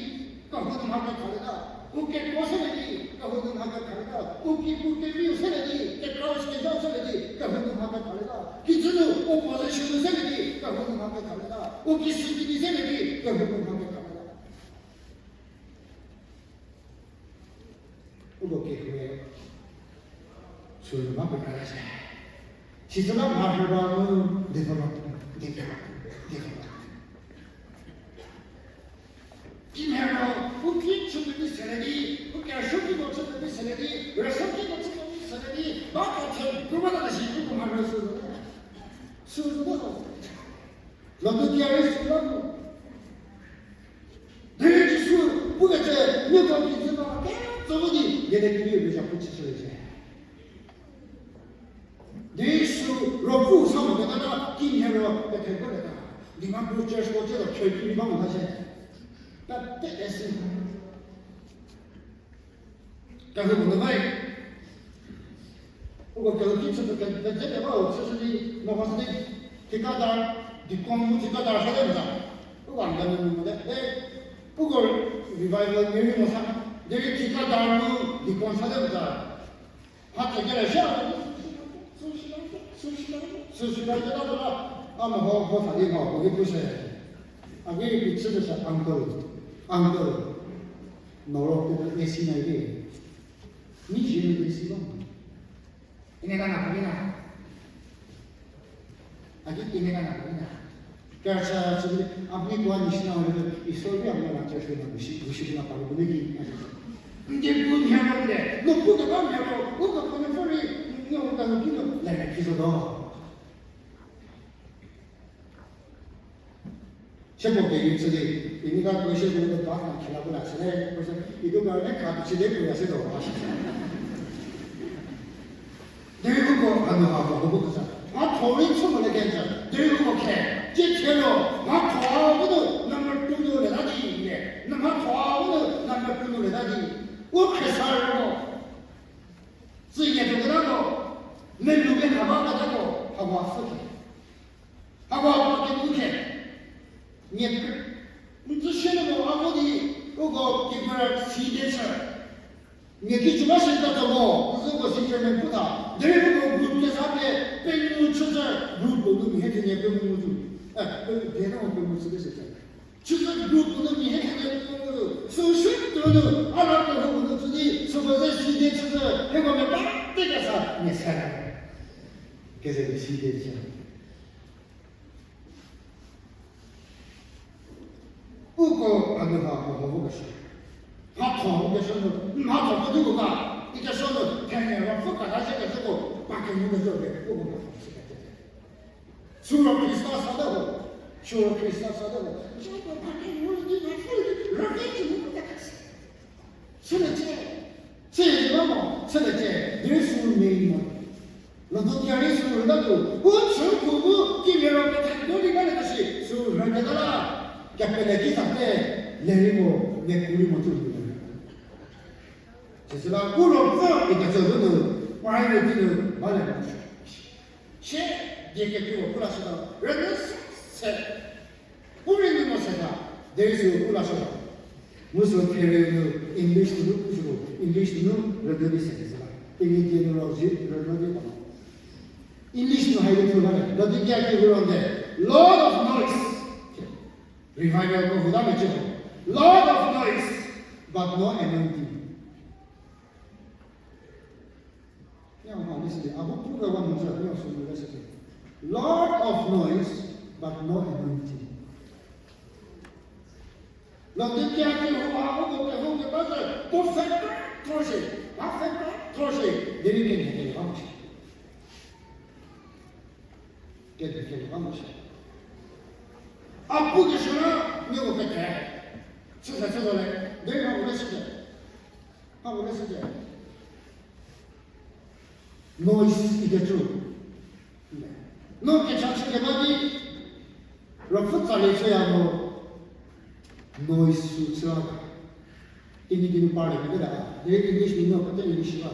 kehou nu mha kekhalie ta. U kekuo se le di, kehou nu mha kekhalie ta. U ki, u keviu se le di, kekra u kezha se le di, kehou nu mha kekhalie ta. Kijü nu, u position se le di, kehou nu mha kekhalie ta. U kisi kidi se le di, kehou nu mha kekhalie ta. Uko kehou-e, sü nu mha pekra se. Sisüla mharhü ba mu develop, develop, develop. Kimhie ro, u ki chü pevi se le di, u kerüsuo ki mo chü pevi se le di, rüsuo ki mo chü pevi se le di, ba ko chü, keba ta shi, uko mharhü sü. Sü zo. Laodicea rei sü la mu. Derei Jisu pukecü, nieko kijü ba, ketso di, dieliekevi rei zhapu chüshülie se. Derei sü ro pu sa mo keta ta, kimhie ro, petheko le ta. Di ma pu church ko che lo, church ki ba mo ta se. Ta te esi. Kehoupuo nu bai. Uko kehouki chü pete pete ba u chüshü di, mo ha sü di, thikada, deacon mu thikada sa de mo ta. Uko anga nu mo de. Eh, uko revival mia rei mo sa. Derei thikada mu deacon sa de mo ta. Ha thekele sha. Sü shita, sü shita, sü shita, a mo ho, ho sa di mo, uko ki pu se. A ki pu chü de sa uncle, uncle. Noro puo esi na ide. Ni zie nu esi lo. Ine ka na pu na. A ki ine ka na pu na. Kerücha chü di, apni ko ni shi na ho, Isor bi apni na church na bu shi, bu shi na pa bu ne ki. N die bu mhie ro de, no bu keba mhie ro, u ko ko ne fori, no ka no ki no, la na ki zo do. Seko keyie chü di, ini ka question ko de ba na khela bu la chü le, person, idu ka ne ka chü de ko ya se do ba shi. Derei uko hanu ha mo bu kesa. Mhatho rei chü mo le kenjü. Derei uko khe, cie che ro, mhatho ha bu nu number two nu le ta di le. Na mhatho ha bu nu number two nu le ta di. U khriesarü mo. Tsü ye tuo keta ko, melu ke ha ba keta ko, ha wa fü ke. Hako hako kinu khe. Mia kre. N tsü shie nu mo a vo di, uko keeper si de chü. Mia ki chü ba shi ta zo mo, n zü ko si chairman pu ta. Derei uko group kesa pie, pengou chü zü, group ko nu mia he thenie pengou mu zu. Eh, pe, pie na pengou chü de se chü. Chüzü group nu mia he thenie pengou mu zu. Sü shu tuo nu, a la tuo hu nu tsü di, süko ze si de chü zü, hieko mia ba te kesa, mia se. Keze si de chü. Uko a nu ha mo ho vo keshü. Mhatho vo keshü nu, mhatho vo di ko ba, ikeshü nu, thenie ro pfü kata shie kecü ko, ba kenu kecü ke, uko mhatho chü kete. Sü ro Khrista sa de ho, sü ro Khrista sa de ho. Sü ko ba kenu di ba pfü, ro ke chü mu keta. Chüliecie. Chüliecie ba mo, chüliecie. There is no name. Laodicea rei sü rüna tuo, u chü puo bu kimhie ro kethako di ba le ta shi, sü rhüketa la, kepele ki ta te, lerei mo, mia kuru mo tuo. Süsüla u ro pfü ikecü nu, priority nu, ba le mo. Shie, die kekreiko pu lashüta, rünyü se, se. Pu rei ngu mo se ta, derei sü pu lashüta. Mu sü therie nu English nu pu sü, English nu rünyü di se kezü la. Tenyidie nu ro zi rünyü di pa. English nu hai di thu la le. Laodicea kehou ro de, lot of noise. Revival ko huda mecie ho. Lot of noise, but no anointing. Lot of noise, but no anointing. Laodicea kehou ha uko kehou keba zü, puo pfhe ba thor shie, ba pfhe ba thor shie, derei kemhie kele ba mo shie. Kemhie kele ba mo shie. A pukeshü la, nieko kete. Chüsa chüsa le, derei mha puo le shüte. Mha puo le shüte. Noise ikecü. No kecha chü keba di, ruopfü tsali chüya mo, noise sü chü la. Tenyidie nu parlie mete la, derei English nu no pete English la,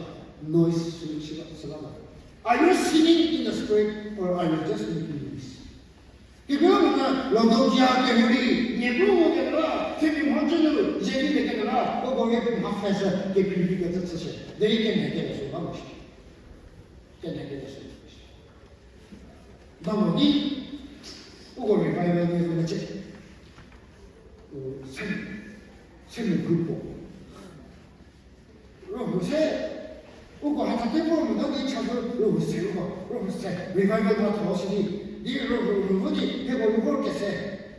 noise sü chü la, chü la. Are you singing in the spirit or are you just making noise? Kekreilamonyü Laodicea kehou rei, nie bu mo kekra, themia mhodzü nu ze di le kekra, uko rei mha pfhe sü kekrei di kecü chü shie, derei kemhie kele sü ba mo shie. Kemhie kele sü ba mo shie. Ba mo di, uko revival nu mecie. U, se, se nu group puo. Ruohu se, uko hatha te vor mo no di cha zo, ruohu se uko, ruohu se, revival mhatho si di. Di ruohu, ruohu di, hieko nu vor kese.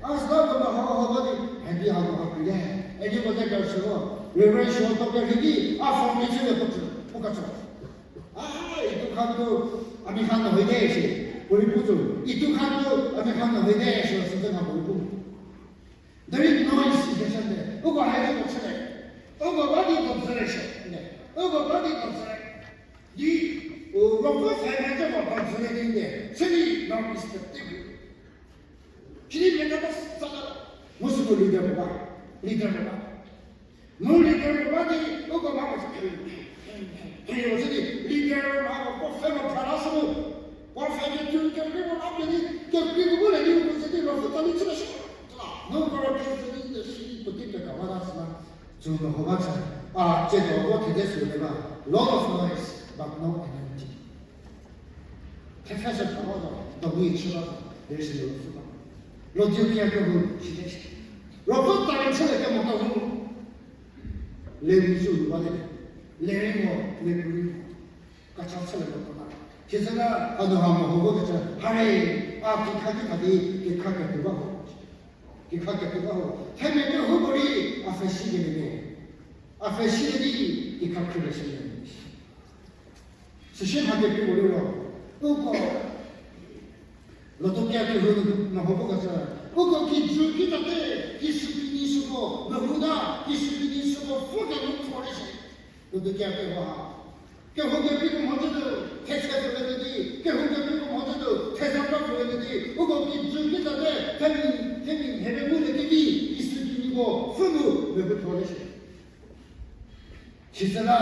A süla ko ma ha ha ba di, ha di ha ko ha krie. Edi ko te ka sü ro, Reverend Shuo to kerhei di, a form chülie puo tsü, puo ka tsü. A, itu kha nu, a mi kha nu hoi de shi, puorei pu tsü. Itu kha nu, a mi kha nu hoi de shi, sü te kha puorei pu. Derei noise ikecü te, uko hai zü ko chüle. Uko ba di ko züle shie, ne. Uko ba di ko züle. Di, u, ruopfü pfhe mecü ko ko züle di ne. Sidi noise te. Sidi mecü ba sa. Mu süko leader ba. Leader ba. Mu leader ba di, uko ba ko sa. He yo sidi leader ba ko pfhe mo phrala sü mu. Pfhe di tu kekrei mo ba di, kekrei mo le di uko sidi ruopfü tsali chüla shie. Mu ko ro kese di te shi puotei pekawata süla, tsü meho ba chü, a, tsiedo vo thede sü le ba, lot of noise, but no anointing. Thepfhe sü phrala zo, do mi chü ba zo, there is no food. Laodicea kehou site shi. Ruopfü tsali chülie kemo kehou. Lerei sü ba le, lerei mo, lerei mo. Kecha chülie mo kota. Sisüla, a nu ha meho vo kecü, hare, a kikha kikha di, kikha ketuo ba ho. Kikha ketuo ba ho. Themia kehouko rei, a pfhe si kelie mo. A pfhe si le di, kikha khrülie shie. Süsie mha kekrei puo liro, uko, Laodicea kehou nu meho vo kecü, uko kijü kitate, kisükinyi süko meho ta, kisükinyi süko pfü kenu thor le shie. Laodicea kehou ha. Kehou kekreiko mhodzü nu, these pfhülie di, kehou kekreiko mhodzü nu, theza ba pfhülie di, uko kijü kitate, themia, themia mhie pe mu le kevi, kisükinyiko pfü nu meho thor le shie. Sisüla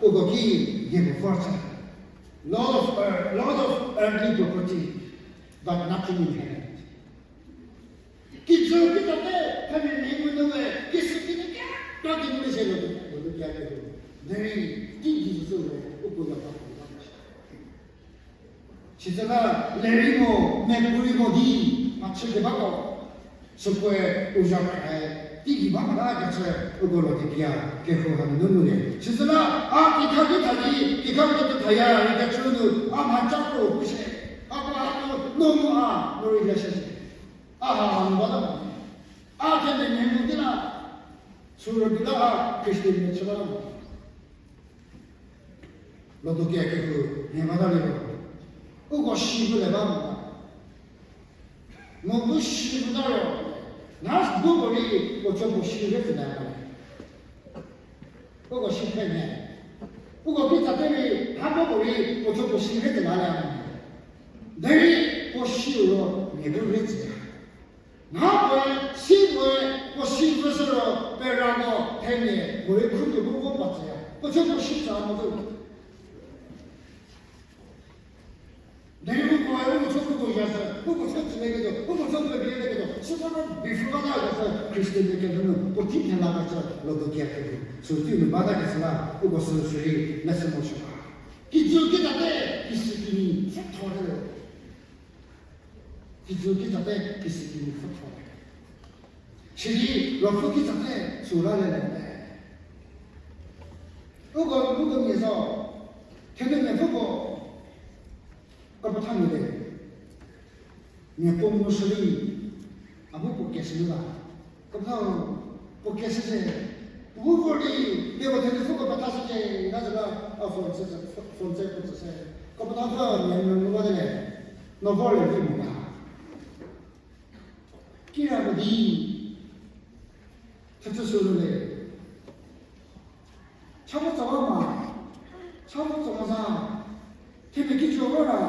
uko ki nie puo vor chü. Lot of earth, lot of earthly property, but nothing in heaven. Kijü kitate, themia mhie mu nu le, kisükinyi kekra di nu le shie lo, lo kekra di ho. Derei, di di zo le, uko ya ba ko ba. Sisüla lerei mo, mia puorei mo di, mhachü kebako. Sükoe u zhakhrae, teigei ba mota kecü, uko Laodicea kehou hanu nu ngulie. Sisüla, a kikha kikha di, kikha kikha ya, ikecü nu, a mhaca kro pu shie. A ko hanu, no mu a, no rei le shie. A ha hanu bata mo. A themia mhie mu di la, sü rübei la a Christian mia chü bata mo. Laodicea kehou mhie bata liro, uko shi vülie ba mo. Mu bu shi vüta ro, na bu puorei puo cho puo shi rei vülie mo. Uko shi phe mhie. Uko kitsa te rei, ha bu puorei puo cho puo shi rei vülie mo. Derei puo shi ro, mia bu rei tsüya. Mha puoe, si puoe, puo shi vüshü ro, perako, themia, puorei khrukebu vo pa tsüya. Puo cho puo shi tsa mo zo. Derei ukoe, uko cho uko ya sü, uko cho tsülieketuo, uko cho pevieketuo, Süsü before bata kecü Christian de kenu puo ti thela kecü Laodicea kehou. Sü ti nu bata kecü la, uko sü sürei lesson mo shü ba. Kijü kitate, kisi kinyi pfhütho le. Kijü kitate, kisi kinyi pfhütho le. Sidi, ruopfü kitate, sü la le le. Uko, uko mia zo, thenu mia pfü ko, kepetha mia de. Mia puo mu shüli, a bu puo keshü nu la. Kepetha puo keshü se, puo bu vor di, mia puo thenu pfü kepetha shü se, na zela, a phone se, phone se puo tsü se. Kepetha pfü mia nu nu ba de le, no vor le vi mo ga. Kira mo di, thetsü sü nu le. Cha vo tsa ba ma, cha vo tsa ba za. Themia kijü vo ra,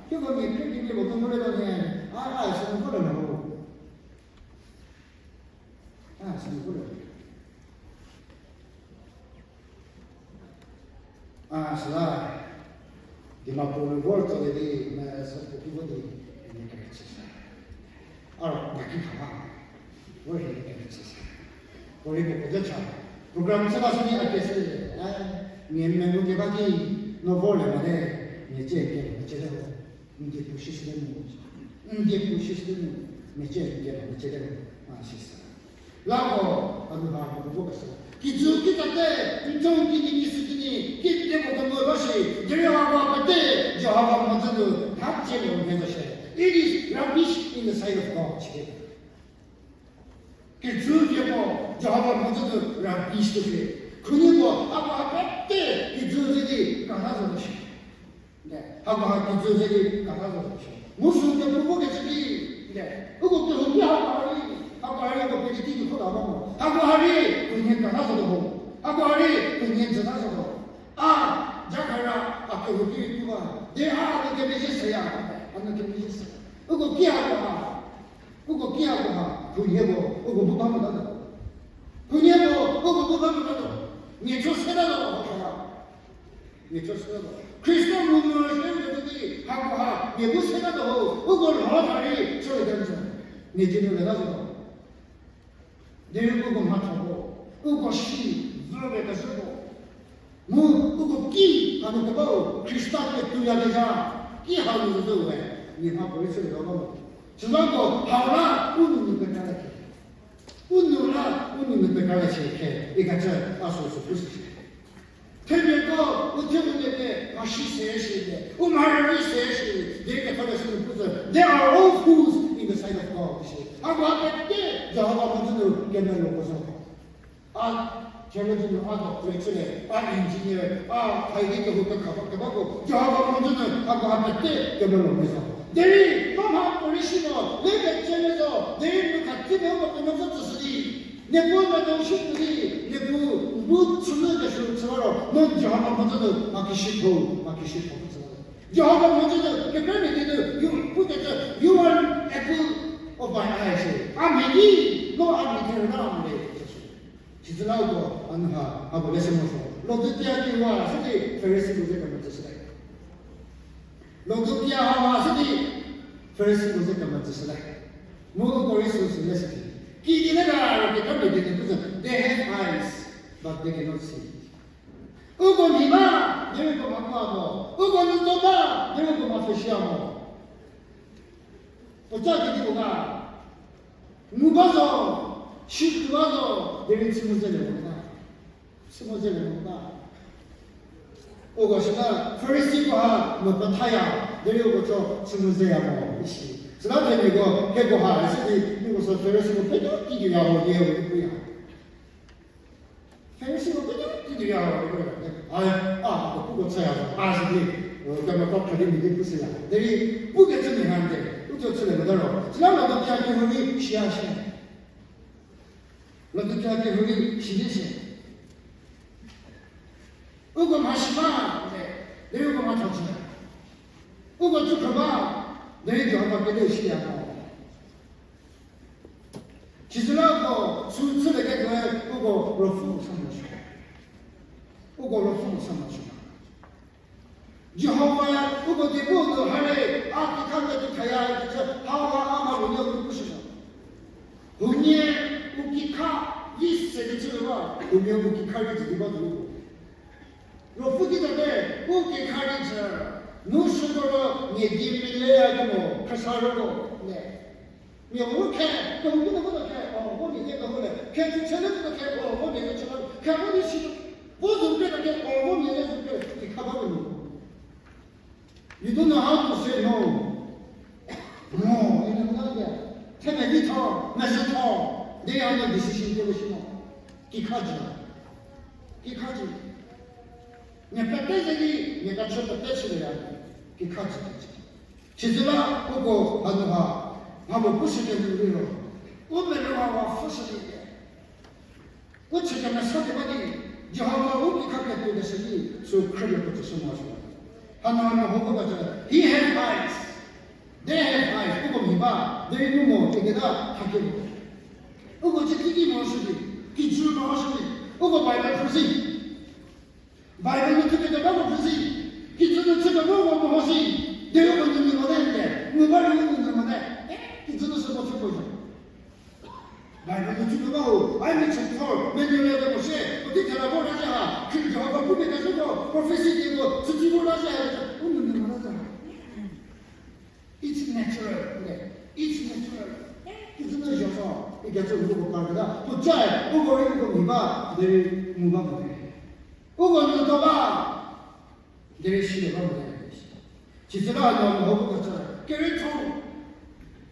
kiko mia kre kenie puo kemole ba ne, a, a, se nu vo le ho. A, se nu vo le. A, süla, Dimapur nu vor tsolie di, me sü puo ki vo di, eni kerüchü sa. Aro, maki thama, vor hi eni kerüchü sa. Vor hi puo puo cha, program chü ba sü di a keshü, a, mia me mu keba ki, no vor le mo de, mia cie ke, mia cie de ho. N die puo shi sü de nu, n die puo shi sü de nu, mia cie ke, mia cie de ho. A, si sa. Lako, a nu ha, a nu vo keshü. Kijü kitate, n tso n kinyi, n sü kinyi, kite puo kemo ba shi, derei hako pete, Jihova mhodzü nu, tha cie mo mhe zo shie. It is rubbish in the sight of God, shi. Kijü kemo, Jihova mhodzü nu rubbish zo shie. Khunhie puo, hako ha pete, kijü ze di, kata zo shie. Nde, hako ha kijü ze di kata zo shie. Mu sü kepu vo kecü ki, nde, uko kehou ki hako ha rei, hako ha rei uko pedi ti di kho ta ba mo. Hako ha rei, khunhie kata zo ho. Hako ha rei, khunhie jüta zo ho. A, ja kara, a kehou ki rei pu ba. De a, a nu kemezhie seya, a nu kemezhie seya. Uko ki hako ha, uko ki hako ha, khunhie puo, uko bu ba mo ta zo. Khunhie puo, uko bu ba mo ta zo. Mia cho se ta zo ho ha. Mia cho se ta zo. Khrista mu nu rüshü kecü ki, hako ha, mia bu se ta zo ho, uko lho ta rei, chü le kenjü. Mia di nu le ta zo. Derei uko mhatho ko, uko shi, vü le kezhü ko. Mu uko ki, a nu kebau, Khrista ketuoyakezha, ki ha nu zo we, mia mha puorei chü le ta zo. Süla ko, hau la, u nu nu pekra le ke. U nu la, u nu nu pekra le shie khe, ikecü, a sü sü pu si shie. Themiako, u thie u nie pie, mha shi se shie, u mha rüvi se shie, di ketholeshü nu pu sü, they are all fools in the sight of God, shi. Hako ha pete, Jihova mhodzü nu kemeloko zo. A theology nu a doctorate chülie, a engineer, a thaidi kehou kekha ba kebako, Jihova mhodzü nu hako ha pete kemelo mia zo. Derei, no mha puorei shi mo, le kecü mia zo, derei nu kha ti mia ko pie no zo tsüshü di. Niepuu medo shi tuo di, Niepuu bu chünu keshü chü ba ro, no Jihova mhodzü nu mha kishütho, mha kishütho chü ba ro. Jihova mhodzü nu, kekreimia di nu, you, pukecü, you are apple of my eye, shi. A mhie di, no a mhie di rüna mo le, shi. Sizüla uko, a nu ha, hako leshü mo sho. Laodicea kehou ha, sidi Farisiko ze kemetsüshüte. Laodicea hau ha sidi Farisiko ze kemetsüshüte. Mu uko rei sü sü leshü ki. Kidi le ga ro kekreimia di nu pu sü, they have eyes, but they cannot see. Uko mhi ba, derei uko mha nguya mo. Uko nuo ba, derei uko mha pfhüshüya mo. Puoca kedipuo ga, ngu ba zo, shi tuo ba zo, derei chü mo zelie mo ta. Chü mo zelie mo ta. Uko süla Farisiko ha mo pethaya, derei uko cho chü mo zeya mo, isi. Süla themiako, hieko ha, isi di, uko sü Farisiko penuo ki di ya ho, di ho, di puya. Farisiko penuo ki di ya ho, di puya. A, a, ko puko chaya zo, a, si di, kemeko khadi mi di pu siya. Derei, pukecü mia hande, u cho chülie mo ta ro. Süla Laodicea kehou rei siya shie. Laodicea kehou rei siya shie. Uko mha shi ba, derei uko mha cho chüya. Uko tsükhrü ba, derei Jihova kele shiya mo. Sizüla uko sü chülie ketuoe uko ruopfü sa mo shi. Uko ruopfü sa mo shi. Jihova uko die bu nu ha rei, a kikha ketuo thaya kecü, ha ha a mha ruonuo nu pu shi mo. Huomia u kikha vi se di chülie ba, huomia u kikha rei jü di ba tuo. Ruopfü ki tate, u kikha rei jü, nu shüko ro, mia di mia le ya kemo, khriesarüko, le. Mia vo khe, kehou ki nu vo khe, o, vo mia le kehou le, khe chü chüle vo khe, o, vo mia le chü, khe vo di shi, vo zu pe khe, o, vo mia le zu pe, kikha ba mo. You don't know how to say no. No, you don't know that. Themia di tho, mese tho, they are the decision ke shi no. Kikha jü. Kikha jü. Mia pete ze di, mia kachü pete chülie ya. Kikha jü. Chizüla uko hanu ha, mha puo pushü kenu liro, u menuo ha wa pfüshü di. U chü kemesa di ba di, Jihova u kikha ketuo keshü di, sü khrülie puo tsüshü mo sü. Hanu hanu ho ko ba cü, he have eyes. They have eyes. Uko mhi ba, derei nu mo, iketa, haki mo. Uko cü kiki mo sü di, kijü mo sü di, uko Bible phrü si. Bible nu thupie keba mo phrü si, kijü nu chü keba mo mo si, derei uko nu mo te, ngu ba rei uko nu mo te, kijü nu sü mo chü puo zo. Bible nu chü keba ho, ai mi chü thor, menuo le mo shie, puotei thela vo ra zha ha, Jihova pu mia kezhüko, prophecy dieko, süti vo ra zha ha, u menuo mo la zha ha. It's natural, le. It's natural. Kijü nu zo so, ikecü uko par keta, puoca, uko rei uko mhi ba, derei ngu ba mo te. Uko nu to ba, derei silie ba mo te. Chizüla no mo ho ko cü, kerei tho,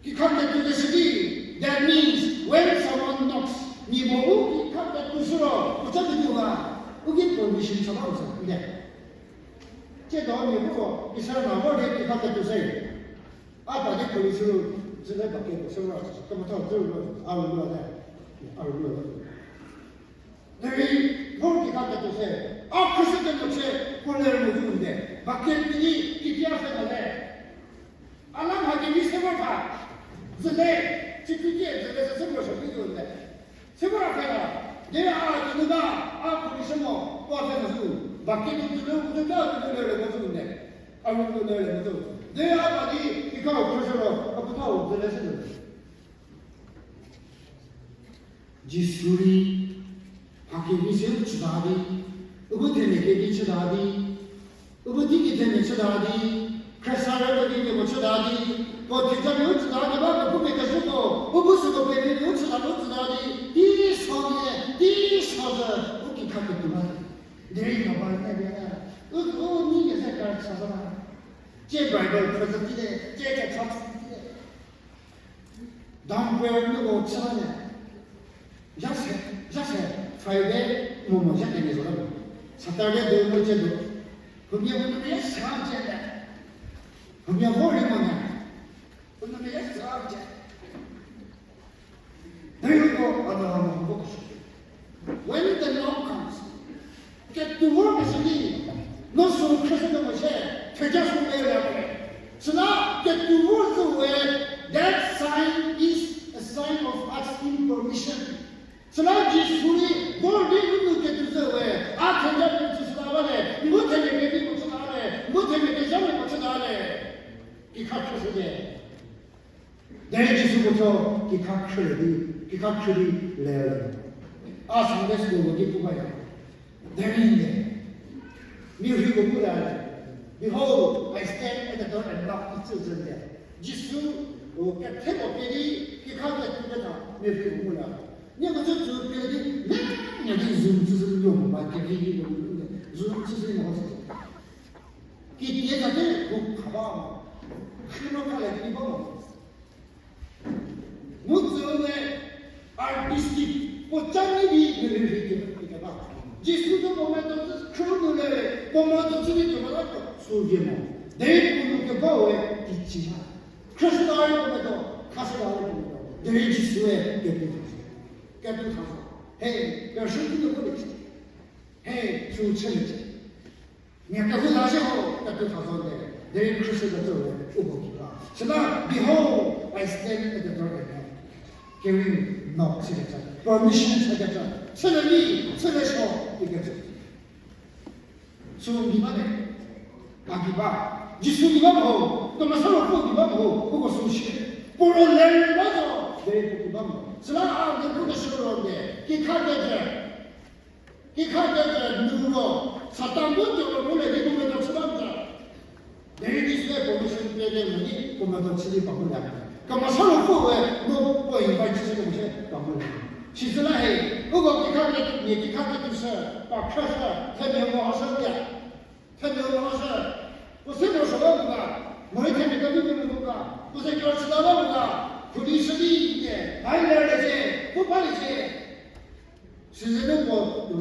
kikha ketuo keshü di, that means when someone knocks, nie mo u kikha ketuo shü ro, puoca di tuo ba, u ki permission cha ba mo sü, le. Tsiedo mia puo, Israel na vor di kikha ketuo se. A pa di khuli sü, züle ba ketuo se ro, kemotho zü ro, a ru ro le, a ru ro le. Derei, vor kikha ketuo se, a khriesü kemo chie, puo le mo zü nde, ba ketuo di, kikha se mo le. A la mha kevi se vor ba, züle, chütuocie züle se se vor shü di zü nde. Se vor a pfhe la, derei a kinu ba, a khuli se mo, puo pfhe mo zü, ba ketuo züle, u zü ta zü le le mo zü nde. A ru ro le le mo zü. Derei a pa di, kikha u khriesü ro, a puo ta u züle se le. Jisu rei, mha kevi se u chüta di, u bu themia kevi chüta di, u bu teiki themia chüta di, khriesarüko di mia puo chüta di, puo theja mia u chüta di ba, puo pu mia kezhüko, u bu süko pie mia u chüta di u chüta di, tei so di, tei so zü, u kikha ketuo ba di. Derei no ba ne di, u, u ni keze kar cha zü ba. Tsie Bible phrü zü tei le, tsie kecha chü tei le. Down prayer nu ko chü le. Zha se, zha se, Friday mo mo zha kenie zo le mo. Saturday do mo cie do. Huomia u nu mia sa cie le. Huomia vo rei mo ne. U nu mia sa cie. Derei uko a nu ha mo ko. When the law comes, ketuo vor keshü di, no sü khriesü kemo shie, theja sü le le. Süla ketuo vor zü we, that sign is a sign of asking permission. Süla Jisu rei vor di u nu ketuo zü we, a theja pie tsü süla ba le, mu themia kevi puo chüta le, mu themia kezha mia puo chüta le. Kikha khriesü le. Derei Jisu puo thuo kikha khrü di, kikha khrü di le. A Sunday school ko ki pu baya. Derei le. Mia rhei ko pu le. Behold, I stand at the door and knock, itsü zü le. Jisu, o, ketheko pie di, kikha ketuo keta, mia rhei ko pu le. Nieko tsü tsü pie di, ne, ne di zü tsü zü yo mo ba, kevi di ko le, zü tsü zü mo sü. Kitie tate ko kha ba mo. Khri no kha le ki ba mo. Mu tsü ne artistic, puo ca ni di mia rhei rhei ke, ke ba. Jisu zo puo medo tsü khru nu le, puo medo tsü di tuo la ko, sü vie mo. Derei puo nu keba we, ti ci ha. Khrista rei puo medo, khasü la rei puo medo. Derei Jisu we, ketuo tha zo. Ketuo tha zo. Hey, kerüshü ki nu ko le ci. Hey, sü chü le ci. Mia kehou la zhie ho, ketuo tha zo le, derei Khrista kecü we, u bo ki ba. Süla, behold, I stand at the door and knock. Kerieu knock chükecü, permission chükecü, chülie vi, chülie suo, ikecü. Sü gei ba le, a gei ba. Jisu gei ba mo ho, Kemesa Ruopfü gei ba mo ho, uko sü shie. Puo ro ler ba zo, derei puo gei ba mo. Süla Kikha kecü, kikha kecü nu ro, Satan bu tuo ro mu le di puo medo chü ba mo zo. Derei Jisue permission pie le mo di puo medo chü di pa mo le. Kemesa Ruopfü we no puo invite chüshü kemo shie pa mo le. Sisü la he, uko kikha kecü, nie kikha kecü sü, pa khrashü, themia mo hashü ya. Themia mo hashü, puo se mo shü ba mo ga, morei themia kevi mo mo ga, puo se kra chü ta ba mo ga, khudi shü di ne, hai ler le cie, pu ba le cie. Sizü nu puo,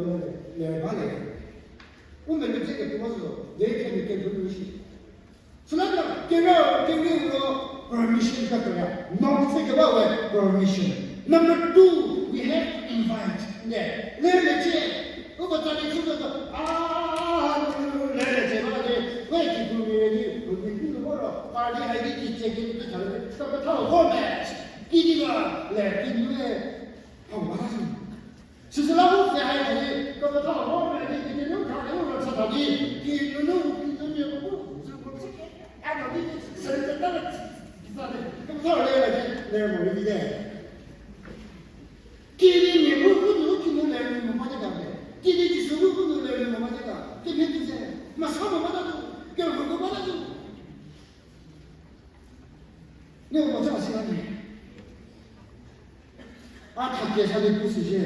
ler ba le. U melu dze kepu ba zo, derei themia kevi nu shi. Süla na, kerieu, kerieu ro permission ka kerieu, no se keba we permission. Number two, we have to invite. Ne, ler le cie, u ba ta le chü zo, a, ler le cie ba le, we ki bu mi re di, bu mi bu ro, party hai di ki che ki bu ta le, ka ba ta ho me, ki di ba, le, ki nu le, ha wa ta. Süsü la bu se hai di, ka ba ta ho me di, ki di nu ka di ro cha ta di, ki nu nu, ki nu nu, bu, bu, bu, bu, a ta di, se ta ta, ki ta di, ka ba ta le, le, le mo di de. Kidi mia bu bu nu kinu le nu mo ba di ga le. Kidi Jisu bu bu nu le nu mo ba di ga. Kephe di ze. Masa mo ba ta tu. Ke hu ko ba ta tu. Ne mo cha si la ni. A tha ke sa di pu si je.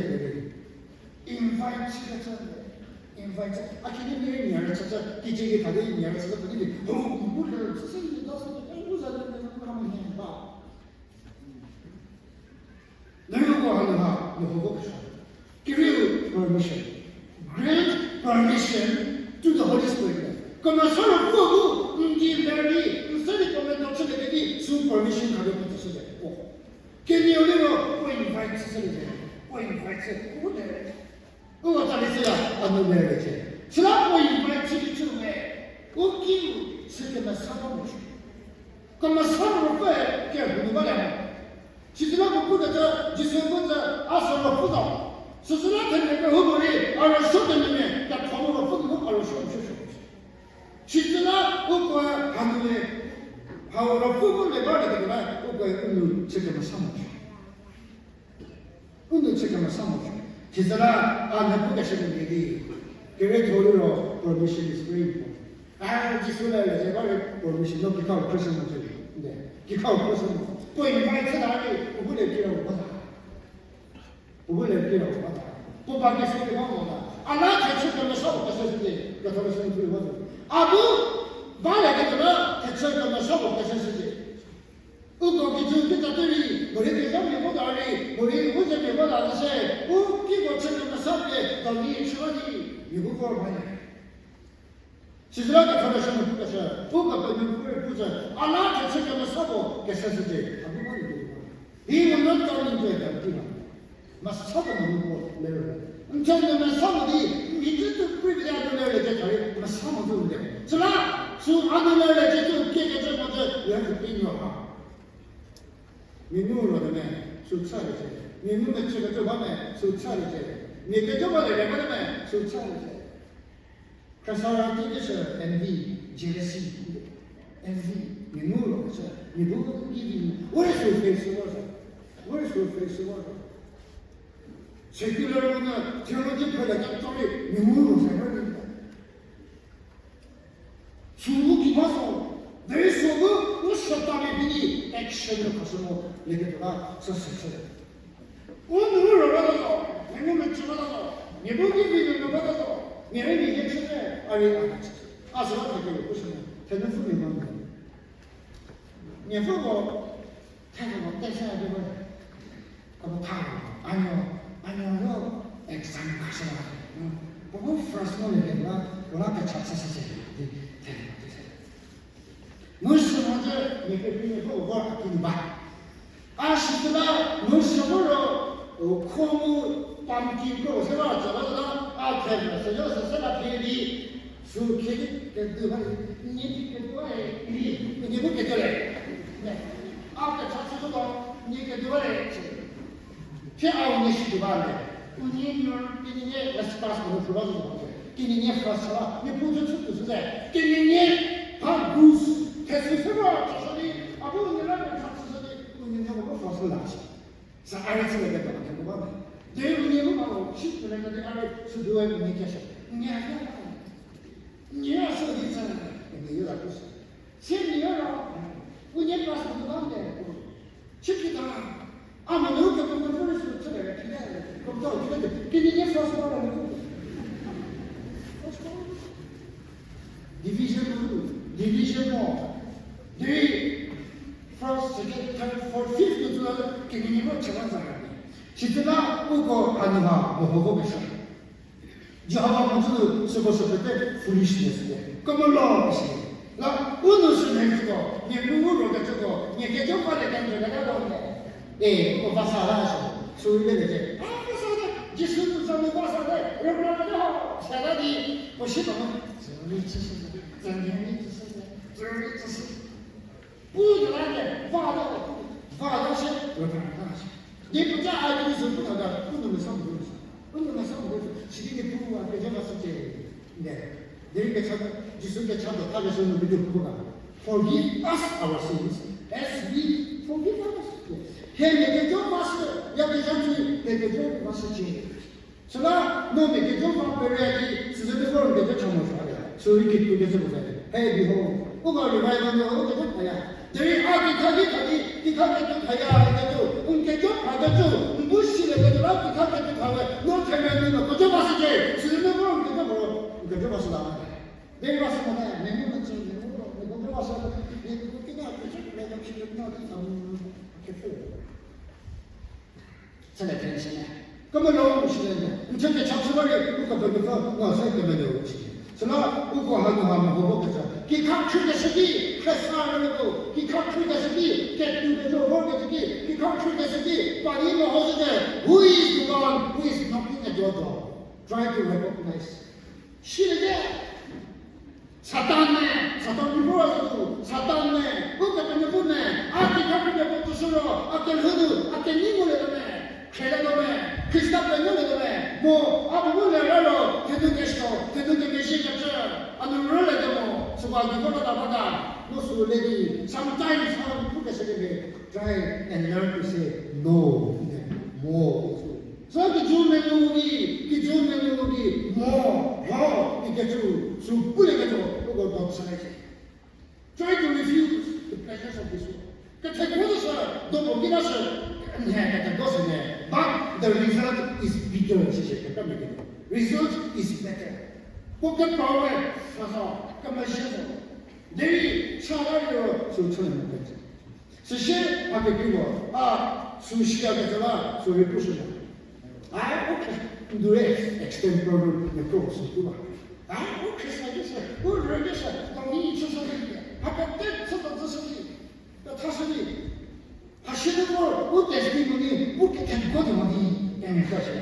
Invite si ka cha. Invite. A kidi mia ni a cha cha. Ki ji ki tha di ni a cha cha di. Hu bu le si si ni da sa di. Hu za di ni ka mo ni ba. Nanyoko hanu ha, Jihova kesa. Kirieu permission. Grant permission to the Holy Spirit. Kemesa Ruopfü bu, n di ler di, n se di kome do chülie di, sü permission khapie puo tsüshülie. O. Kenieu liro, puo invite chüshülie. Puo invite chü, puo le. U a tsa di süla, a nu ler le chü. Süla puo invite chü di chü me. U kiu, sü kemesa ba mo chü. Kemesa Ruopfü kehou nu ba le mo. Sisüla puo pu kecü, Jisu pu kecü, a sü Ruopfü zo. Süsüla themia kehoupuorei, a rüsuo themia, kethonu Ruopfü nu a rüsuo shüshü. Sisüla uko hanu le, hau Ruopfü bu le ba le kecü la, uko u nu chü kemesa mo. U nu chü kemesa mo. Sisüla a nu pu keshü kemhie di, kerietho liro permission is very important. A, Jisu le le, ze ba re permission no kikau Christian mo chü. Nde, kikau Christian mo. Puo invite chü ta di, u bu le kira u ba ta. U bu le kira u ba ta. Puo ba kese ke ba mo ta. A la thechü kemesa mo kese sü di, kethonu sü mo ba ta. A bu, ba le kecü la, thechü kemesa mo kese sü di. Uko kijü kita tuo rei, morei kezhamia vo ta rei, morei u zemia vo ta zü se, u kiko chü kemesa pie, dali chü ba di, mia bu vor ba ya. Sisüla kethonu sü mo pu keshü, u kepenuopfü rei pu zü, a la thechü kemesa mo kese sü di, a bu ba di di ba. He will not come into a dirty one. Mesa puo nunu puo ler. N thuo nu mesa mo di, n mhi cü tuo private a nu ler le kecü rei, mesa mo tuo le. Süla, sü a nu ler le kecü, kekecü mo cü, you have to clean your heart. Mia nu ro de me, sü cha le cü. Mia nu mecü kecü ba me, sü cha le cü. Mia kecü ba le re ba de me, sü cha le cü. Khrüsarüti keshü envy, jealousy, envy, mia nu ro keshü, mia bu giving, we sü face shü ro sü, we sü face shü ro sü. Secular nu, theology phrü le kecü rei, mia nu ro se ro ni. Sü bu ki ba zo, derei sü bu, u sü ta mia bi di, action nu khashü mo, le ketuo la, sü sü chü. U nu ro ba zo, mia nu mecü ba zo, mia bu giving nu ba zo, mia rei mia hie chüte, a rei a chü. A sü la theke ro pushü mo, thenu pfü mia ba mo. Mia pfü mo, theke mo, tese a di mo. Kabo tha, a nuo, a nuo ro exam khashü la. Puo bu first mo le keba, puo la kecha chü se se, di, theke mo, tese. Mu sü mo zü, mia kekrei mia pfü u vor a ki nu ba. A sü süla, mu sü vo ro, u kho mu pumpkin kro se ba, za ba za, a khe se yo se se la phi di, sü khe di kedu ba, nie di kedu e, ni, nie bu kedu le. Ne, a kecha chü zo, nie kedu ba le. Phi a unie shi tuo ba le. Unie nuo, kenienie last pass mo phrü ba zo. Kenienie first la, nie pu zü chü tuo sü ze. Kenienie ha gus, thesü se ba chü sü di, a bu unie la kecha chü sü di, unie nuo bu first la shi. Sa a rei chü le keba keba ba me. Derei unie bu ba mo. Shi pule kadi a rei südu we mia kese. Mia kese. Mia sü di sa. Mia yo la kusa. Se mia ro. Unye class mu ba de. Shi kita. A mo nu ke ko ko su su de. Kita. Ko to kita. Kini ye first one. Division mo, division mo. Di first, second, third, fourth, fifth nu tsü la kemeni vo chara za. Sitsüla uko hanuha meho vo kesa. Jihova mhodzü nu süko sü pete foolishness le. Kümülo isi. La u nu sü mhie tsüko, nie mu u ro kecüko, nie kejo pale kemhie keta lo le. E, uko va sa la sü. Sü le le je. A, va sa le. Jisu nu sa nu va sa le. Rübra keta ho. Sa la di. Ko shi ba mo. Zürei tsüshü, zürei tsüshü, zürei tsüshü. Pu de la de, va da, va da shi, rübra da shi. Di puo ca a di zü pu da ga, pu nu mesa mu sa. Pu nu mesa mu sa. Sidi di pu a kejo va sü ce. Ne. Di kecha, Jisu kecha do ta le sü nu di pu ga. Forgive us our sins, as we forgive others. Hie mia kejo va sü, ya kejo tsü, hie kejo va sü ce. Süla no mia kejo va pere di, süsü di vor mia kejo cha mo sa ya. Sü rei kitu kecü puo za. Hey, behold, uko revival no uko kejo pha ya. Derei a kitha di tha di, kitha ketu pha ya, kejo, n kejo pha kejo, n bu shi le kejo la kitha ketu pha we, no themia nu no kejo va sü ce, süsü di vor mia kejo pha ro, n kejo va sü la. Derei va sü mo na, mia nu mia tsü, mia nu, mia kejo va sü, mia kejo kina kejo le kejo kina di tha mo, kejo. Süle thensene. Kümülo shilene. N chü kecha chü ba rei, uko pekepfü, no se kümülo shi. Süla, uko hanuha meho vo kecü. Kikha khrü keshü ki, khresa rüko. Kikha khrü keshü ki, ketu kejo vo kecü ki, kikha khrü keshü ki, pa di meho zhü de. Who is the one who is knocking at your door? Try to recognize. Shilede. Satan ne, Satan rüko ra zhü, Satan ne, uko kepenuopfü ne, a kikha khrü kepenuopfü tsüshü ro, a kelhou nu, a kenyi ngulie tuo me, khriele tuo me, Khrista penuolie tuo me, mo, a bu bu le ra ro, thenu kesuo, thenu kemezhie kecü, a nu rüle tuo mo, süko a gei vo la ta ba ga, no sü le di, sometimes, ha, pu keshü kemhie, try and learn to say no, ne, mo, sü. Sü kijü mengu di, kijü mengu di, mo, ho, ikecü, sü pulie kecü, uko do chüle. Try to refuse the pleasures of this world. Ketheko zü sü, dobo kina sü, nhie ketheko sü ne, but the result is bitter, sishie kekra mekemo. Result is better. Ko kepra we, sa sa, kemezhie zo. Derei, cha la ro, sü chüle mo kecü. Süsie mha kekrei mo, a, sü shia kecü la, sü rei pushü mo. A, okay, ndure extend program ne kro sü pu ba. A, okay, sa ke sa, u rü ke sa, tami chü sa ke, ha pete chü ta chü sa ke, ta tha sa ke. Ha shi de vor, u testimony, u ke kan ko de mo ni, kan sa shi.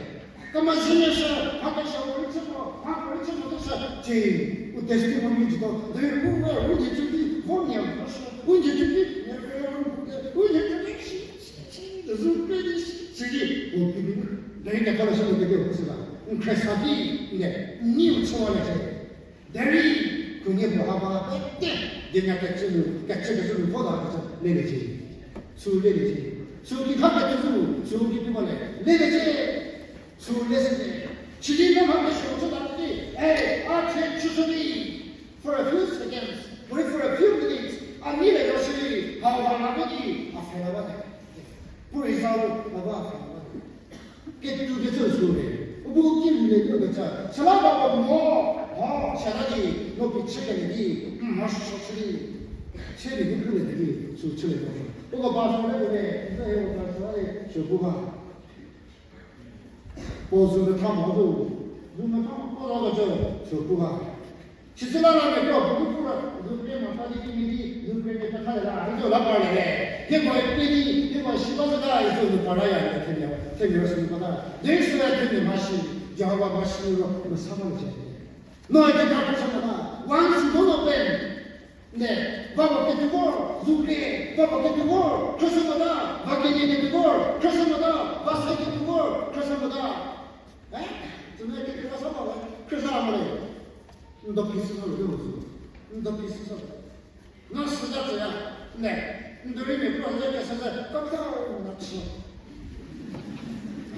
Kemezhie shü, ha ke sa u rei chü mo, ha u rei chü mo ta sa, ce, u testimony ji to, de u we, u de chü di, vo ni a sa, u de chü di, ne ke u de, u de chü di, shi, shi, shi, de zu pe di, shi, shi di, u pi di, de ke ta la shi de ke u sa la, n Khrista di, ne, ni u chü wa le ce. Derei, khunhie puo ha ba pete, di nya kecü nu, kecü kecü nu vo la kecü, lele ce. Sü lele ce. Sü ki kha kecü nu, sü ki pi ba le, lele ce. Sü le se ne. Chidi no mha kesuo chü ta di, eh, a thie chüshü di. For a few seconds, or for a few minutes, a ni le zo shi di, hau ha la di, a fe la ba de. Pu rei za lo, a ba fe la ba de. Ketu kecü sü le. U bu ki le di kecü. Süla ba ba mo, ha, süla di, no pi chü ke di, mm, ma sü sü di. Chü di, di pu le di, sü chü le di. U ba ba sü le di, ze he u ba sü le, sü pu ba. Puo zü metha mo zo, zü metha mo ko zo zo, sü pu ba. Sisüla la mia ko, bu pu ra, zü pe mo ta di kimi di, zü pe pe ta le la, zü la pa le. Ye ko pe di, ye ko shi ba zü la, zü zü pa ra ya, ke themia, themia sü pa ta. Di sü ya themia ma shi, Jihova ma shi ro, mesa ma le. No, I can help you, someone. Once you don't open, Ne, va ba ketuo, zu pe, va ba ketuo, Khrista mota, va kenie ketuo, Khrista mota, va sa ketuo, Khrista mota. Eh? Zü ne ketuo sa ba, Khrista mo le. Ndo phi sü sa lo, ndo phi sü sa lo. Na sü za tsü ya, ne, ndo rei mia puo za ke sa za, ka ka na tsü.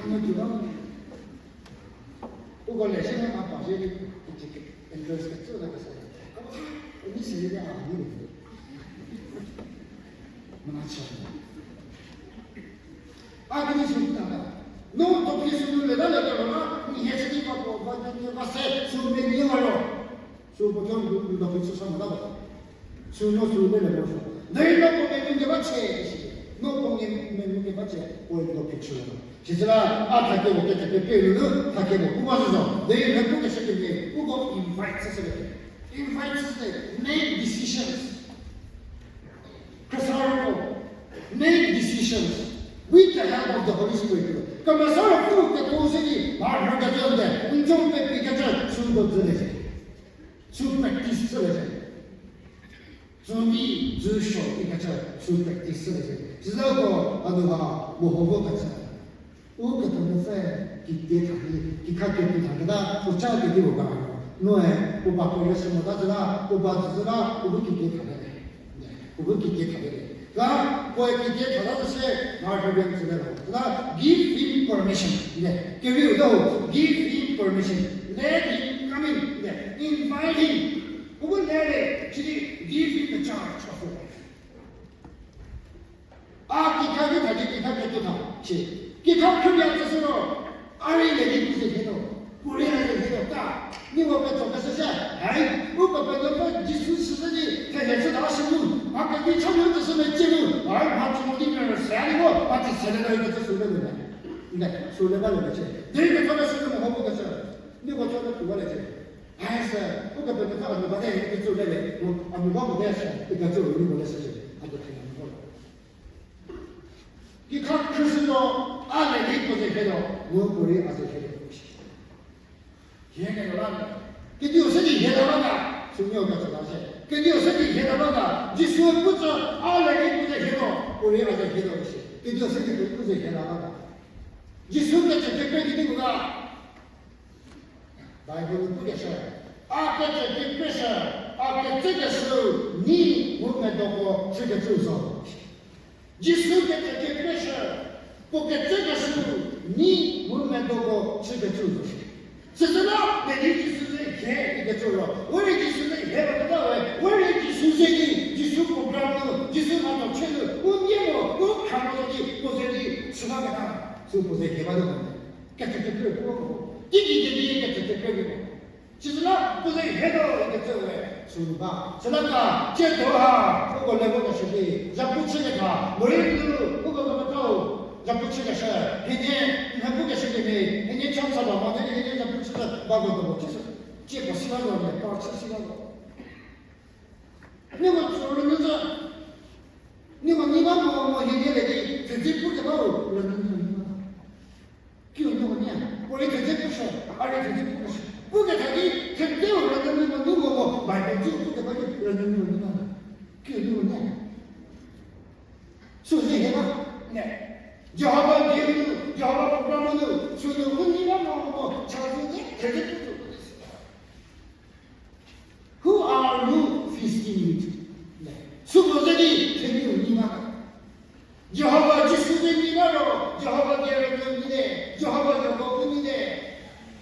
Ana ju ba. Ko le se na pa se di, ki ki endorse ke tsü na ke se. Ko ni se di a ni. Mona cha. A ki ni se na ka. No to ki se le da le ka na, ni he se di pa ko, ba ni ba se, su me ni ma ro. Su puo thuo lu, lu do phi chü sa mo ta ba. Su no su le le mo su. Nei no puo me ngu keba che, isi. No puo nge me ngu keba che, puo lu do phi chü lo. Sisüla, a thakemo kecü kepie lu nu, thakemo pu ba zü zo. Nei me pu keshü kemhie, uko invite chü se le. Invite chü se, make decisions. Khrista roko, make decisions with the help of the Holy Spirit. Kemesa Ruopfü keko se di, ba rhü kecü de, n zo pepi kecü, sü do zü le se. Sü practice chü le se. Sü ni, sü sho ikecü, sü practice chü le se. Sisüla ko, a nu ha, mo ho vo kecü. U ketuo nu se, kide tha di, kikha ketuo tha keta, u cha kedi u ga. Noe, u ba ko ye se mo ta zü la, u ba zü la, u bu kide tha le. U bu kide tha le. Ka, puoe kide tha la se, ma rhü ben zü le. Ka, give him permission. Ne, kerieu do, give him permission. Let him come in. Ne, invite him. U bu le le, chidi give him the charge of your life. A kikha ki tha di kikha ketuo tha, shi. Kikha khrüya tsüsü ro, a rei le di pu ze hie no, puo rei a ze hie no ta. Nieko ketso keshü se, hai, u kepenuopfü Jisu süsü di, thehie chü ta shi nu, a kevi cha nu tsüsü mecie nu, ai, mha tsü mo di mia rüse a ni mo, a tsü se le no ikecü sü le nu le. Nde, sü le ba le le chie. Derei ketso keshü nu mo ho bu keshü. Nieko tso le tuo ba le chie. Ai se, u kepenuopfü a nu ba le ikecü le le, a nu ba mo le se, ikecü ro nieko le se chie. A tuo thie nu ho. Kikha khrüshü no, a le di puo ze hie no, mu puorei a ze hie no. Hie keno la, kediu se di hie ta ba ga, sümia ketsü ta se. Kediu se di hie ta ba ga, Jisu pu tsü, a le di puo ze hie no, puorei a ze hie no shi. Kediu se di puo ze hie ta ba ga. Jisu kecü kekre di pu ga. Bible nu pukeshü, a kecü kekre shü, a ketsükeshü, nyi mu medoko chükecü zo. Jisu kecü kekre shü, puo ketsükeshü, nyi mu medoko chükecü zo. Süsüla, medi Jisu ze hie ikecü ro, we rei Jisu ze hie ba keta we, we rei Jisu ze di, Jisu program nu, Jisu mhatho chü nu, u nie mo, u kha mo zo di, puo ze di, süla keta, sü puo ze hie ba zo. Kecü kekre puo ko, teiki kedi kecü kekre puo. Süla puo ze hie no ikecü we, sünu ba. Süla ka, thie do ha, uko level keshü di, zhapu chüketa, morei nu, uko level kau, zhapu chükeshü, hienie, mha pukeshü kemhie, hienie chance ba mo, hienie zhapu chü ba mo do, süsü, thie ko süla zo, ne, par chü süla zo. Nieko tsü rünyü zü, nieko nyi ba mo mo hienie le di, thedze pukeba u rünyü nyi ba. Kiu nieko nyi, puorei thedze pushü, a rei thedze pukeshü. Puketha di, thedzeu rünyü nyi mo, nyi mo mo, Bible tsü pukeba di rünyü nyi ba. Kiu nieko nyi. Sü ze hie ba, ne. Jihova die nu, Jihova program nu, sünu u nyi ba mo mo, cha zü di, thedze pushü. Who are you feasting with? Süko ze di themiau nyi ba. Jihova Jisu ze nyi ba ro, Jihova die rünyü nyi te, Jihova yoko u nyi te,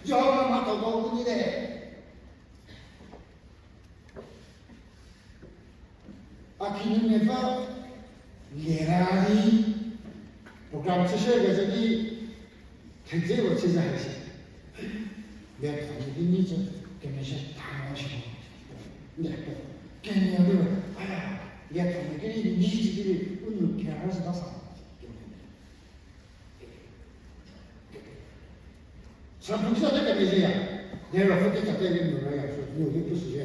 Jihova mhathoko u nyi te. A kinu mepfü lie ra di program chüshü kezü di thedze puo chü zü ha shi. Lietho nu di nyi zü kemezhie tha mo shi. Lietho kenie di, aya, lietho nu di nyi zü di u nu kera zü ba sa. Sa puo kitsa te kemezhieya. Derei Ruopfü kitsa te rei nu raya sü, nu di pushüya.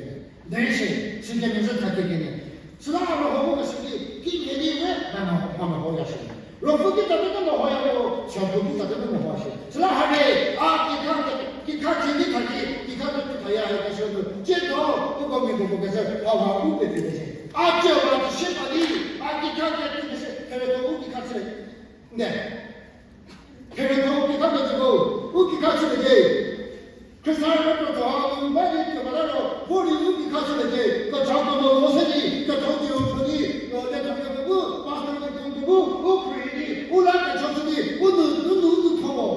Derei shi, sü kemezhie tha kekenie. Süla a meho mo keshü ki, kimhie di we, a meho, a mehoya shi. Ruopfü kitsa te mehoya mo, sa puo kitsa te mehoya shi. Süla hare, a kikha, kikha kedi tha ki, kikha te thaya ha keshü nu. Tsiedo, uko mia puo puo kecü, a va u pepie le shi. A tsiedo, a tsiedo di, a kikha kedi keshü, kere to u kikha chü. Ne. Kere to u kikha kecü ko, u kikha chüliecie. Khrista rei puo tso ha nu ba di keba la ro, vo rei u kikha chüliecie. Kechako mo mo se di, ketho di u tho di, eh, le tho di u, pastor di u tho di u, u khrie di, u la kecho chü di, u nu, u nu, u nu tho mo.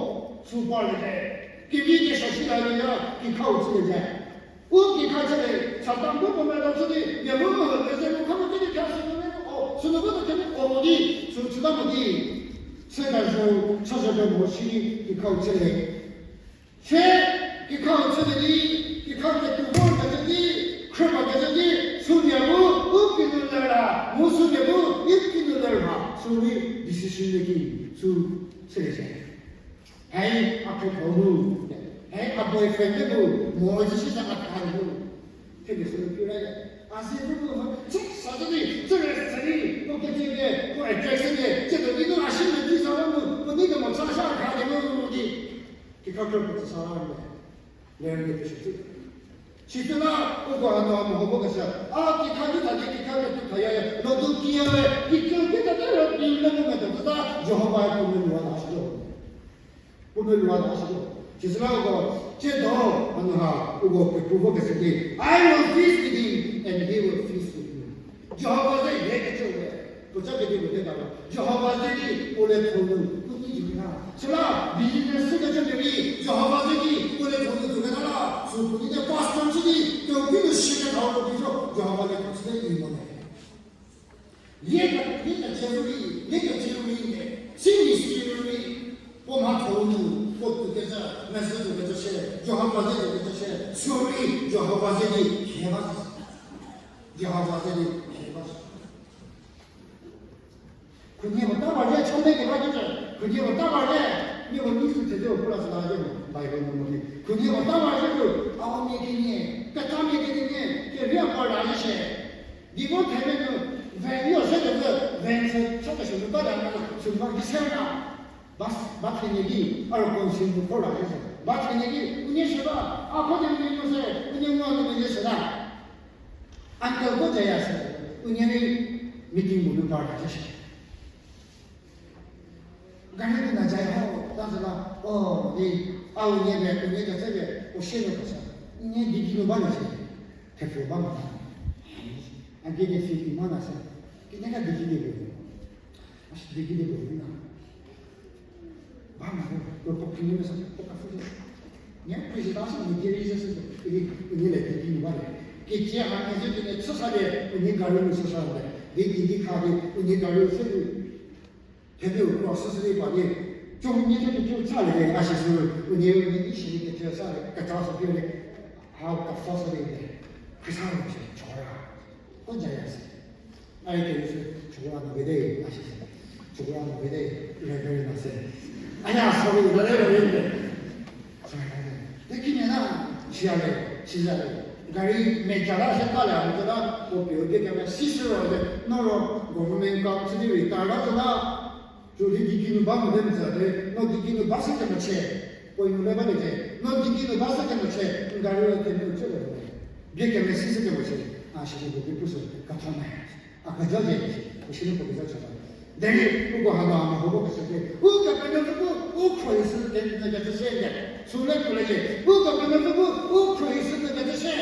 Sü parliecie. Kevi kesa shi la ya, kikhau chülie ze. U kikha chülie, Satan bu puo medo chü di, mia bu, keze bu, kha bu kedi kha sü nu le, o, sü nu bu nu kedi, o, di, sü chüta mo di. Sü na zo, chazho be mo shi, kikhau chülie. Se, kikhau chülie di, kikhau ketuo vor kecü di, khrüba kecü di, sü mia bu, u kinu ler la, mu sü mia bu, i kinu ler la, sü rei decision making, sü, chülie se. Hei a khrükhou nu, hei a boyfriend nu, mo zü shi za a tha nu. Themia sü nu phi ra, a si nu nu, chü sa zü di, chü re sa di, ko kecü ke, ko attraction ke, chütuo di nu a shi nu di sa nu, ko ni kemo cha sha kha di nu di. Kikha khrü puo tsü sa la nu. Ler di phi shi tsü. Sitse la, uko hanu a meho bo kesa. A kikha di tha di kikha di tha ya ya. Laodicea we, kikha di tha di ra di le mo me ta ta, Jihova puo nu lua ta shi zo. Puo nu lua ta shi zo. Sitse la uko, chütuo, hanu ha, uko kepu bo kesa di, I will feast with him and he will feast with me. Jihova ze hie kecü we. Puo cha kedi puo te ta ro. Jihova ze di puo le thonu, puo ni jü na. Süla business sü kecü mia rei, Jihova ze di puo le thonu jü na la. Sü puo ni de pastor chü di, keu ki nu shi keta ro di zo, Jihova le thonu chü di mo le. Ye ka, ye ka chü rei, ye ka chü rei ne. Si ni si rei. Puo mha thonu, puo tu kecü, message kecü shie, Jihova ze kecü shie, sorry, Jihova ze di, hie ba. Jihova ze di, hie ba. Khunhie puo ta ba zhie, chome keba kecü. Khunhie puo ta ba zhie, nie puo ni sü thede puo la sü la zhie mo, Bible nu mo di. Khunhie puo ta ba zhie tuo, a mia kenie, keta mia kenie, keria puo ra zhie shie. Di mo theme nu, van yo se de, van se, cha ta sü nu ba da na, sü ba di se na. Ba, ba thenie di, a ro kong sü nu puo ra zhie se. Ba thenie di, unie shü ba, a ko de unie nu se, unie mo nu unie shü da. Uncle ko jaya se, unie ni meeting bu nu par ta zhie shie. Gari nu na jaya ho, ta zhie la, o, di, a unie be, unie kecü be, u shie nu kesa. Unie degree nu ba na se, thepfu ba na. A ge de fi ma na se, kine ka degree de be. A shi degree de be na. Ba mo, lo ko kini mesa, ko ka fu. Nya president asi ni gari se se, ini, ini le degree ba le. Ki che ha ni se ni chü sa le, ini gari ni chü sa le. Di di di kha di, ini gari se ni. Thedi u cross se ba di. Chung ni ke chu cha le, a shi su, ini, ini shi ni ke che sa le, ka cha sa le. Ha ka fa sa le. Khrista ni se chora. Ko jaya se. Ai ke se, chora no gede, a shi se. Chora no gede, re re na se. Aya, sorry, na re re. Sorry, na re. Te kine na, sia le, sisa le. Gari me jala se ta le, mo ta, ko pe o ke ka si se ro le. No ro, government ka se di retire la ta. Ju di degree nu ba mo de mo za de, no degree nu ba se ke mo che. Ko inu le ba de je, no degree nu ba se ke mo che, n gari le ke mo che le. Bie ke me si se ke mo che, a shi di bu di pu se, ka tho me. A ka ja je, u shi nu ko ke ja cha. Derei, uko hanu a meho bo kesa di, u Kepenuopfü bu, u khro-i sü de ne kecü shie de. Sü le tuo le je, u Kepenuopfü bu, u khro-i sü de kecü shie.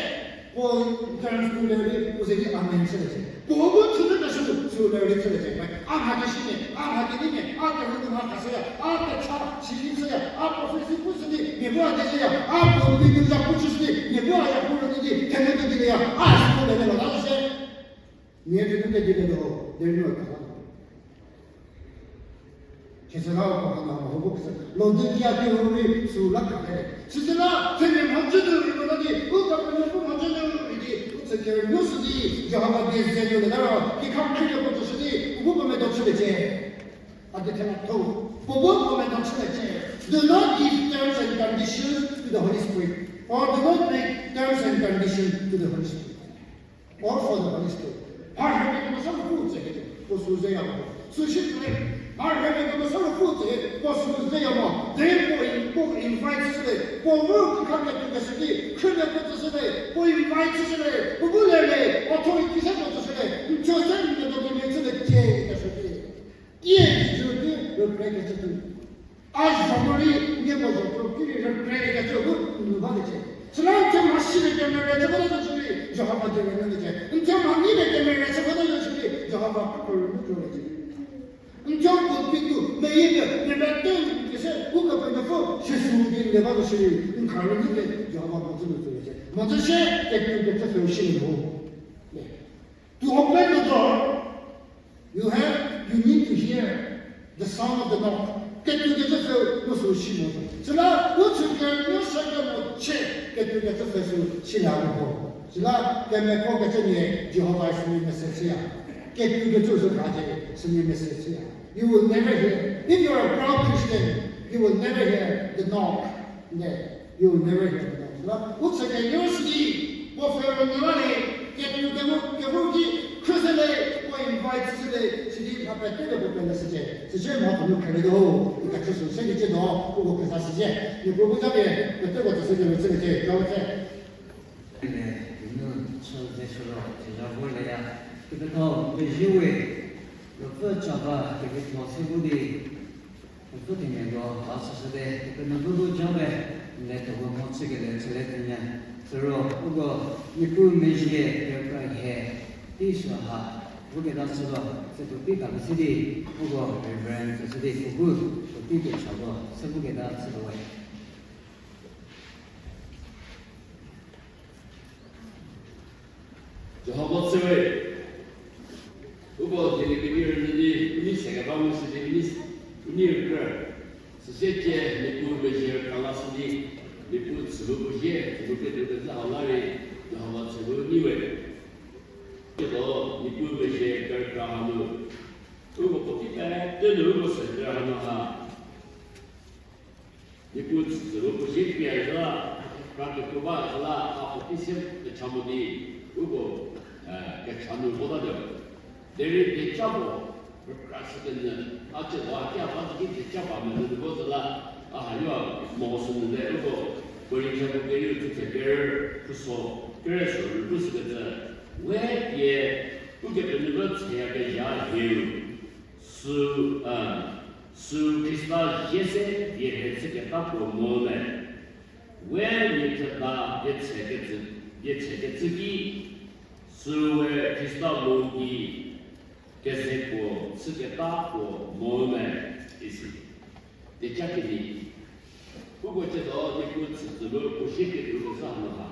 Puo terms nu le rei, u ze di amen chülie se. Puo bu chü zü keshü, sü le rei chülie se. A mha keshi ne, a mha kedi ne, a kerhü nu mha khashüya, a kecha shi di chüya, a prophecy pu shü di, mia bu a di chüya, a puo di nu za pu chü shü di, mia bu a ya pu rü di, thenu di di ya, a sü le le la se. Mia di nu di le lo, de nu ka. Kecü la ko hanu a meho bo kesa, Laodicea kehou rei sü la ka le. Süla themia mhodzü nu rei ko la di, u Kepenuopfü mhodzü nu rei di, u tsü kerünuo sü di, Jihova die ze nu le ta ro, kikha khrieko tsüshü di, u bu puo medo chülie cie. A di thela tho, u bu puo medo chülie cie. Do not give terms and conditions to the Holy Spirit, or do not make terms and conditions to the Holy Spirit. Or for the Holy Spirit. Mharhümi kemesa Ruopfü tsü ke, puo sü ze ya mo. Sü shi pü le, mharhümi kemesa Ruopfü tsü ke, puo sü ze ya mo. Derei puo in-, puo invite shü le, puo vo kikha mia tuo keshü ki, khrü mia tuo tsüshü le, puo invite shü le, puo bu le le, authority se puo tsüshü le, n cho se n mia tuo kemia chü le, tie keshü ki. Tie keshü ki, regret keshü ki. A zho mo rei, nieko zho tuo ki rei regret kecü bu nu ba kecie. Süla n thuo mha si le kemere chü bata zo shierei, Jihova die rünyü kecie. N thuo mha nyi le kemere chü bata zo shierei, Jihova puo rünyü tuo kecie. N thuo puo ki tu, meyie ke, mepete ki Ukepenuopfü Jisu di le ba zo shierei, n kha rei nyü ke Jihova mhodzü nu tsüliecie. Mhodzü sie, ketuo kecü pfhüu shie mo. To open the door, you have, you need to hear the sound of the knock. Ketuo kecü pfhüu mu sü shie mo. Süla, u chü ke nu sa ke mo chie, ketuo kecü pfhüu sü shie la mo. Süla, kemeko kecü nie Jihova sü nie message ya. Ketuo kecü sü kha cie, sü nie message ya. You will never hear. If you are a proud Christian, you will never hear the knock. Ne, you will never hear the knock. Süla, u chü ke nu sü di, puo pfhüu nu la le, ketuo kemo, kemo ki, khrüse le, puo invite sü le, sidi mha pete le puo pele sü cie. Süsie mha puo nu khrüle do, u kecü sü se di cie do, u puo keza sü cie. Niepuu bu japie, pete puo tsü sü di le tsü le cie, do cie. Ile, inu chü ze chü ro, chüza vor le ya. Kepetho, pezie we, Ruopfü chaba, kepetho se bu di, Ruopfü themiako, a chüshüte, Kepenuopfü bu ja we, le tuo mho chükele chüle thenya. Siro, uko, Niepuu mezhie, kekra he, tei sü ha, voketa chülo, se puotei ta kesi di, uko, Reverend, chüshü di, uko, puotei kechako, se voketa chülo we. Jihova tse we, uko dieliekevi rünyü di, u nei se keba mu sidi, u nei, u nei rükrü. Süsie cie, Niepuu mezhie rükra la sidi, Niepuu tsülu puo zie, tsülu ketuo kecü ha la rei, Jihova tsülu nyi we. Kedo, Niepuu mezhie kerükra hanu, uko puotei pete nu uko se kerü hanu ha. Niepuu tsütsülu puo zie krie zhü la, kra kekuo ba zhü la, a puotei se kecha mo di, uko, eh, kecha nu votatuo. Derei dieca puo, rükra sü kenyü, a ciedo a ki a ba zhü ki dieca ba menyü nu vo zhü la, a hayo mo sünyü le uko, Korintiako kerieu thuthe ker, khuso, kere so rei pu sükecü, we pie, Ukepenuopfü tsüyakezha hieu, sü, a, sü Khrista zie se die rhe chüketa puo mo le. We nie khrüda die tsekecü, die tsekecü ki, sü we Khrista mo gei keze puo chüketa puo mo le, isi. Dieca kedi. Uko ciedo Niepuu tsütsülu puo zie ketuo kecü hanu ha.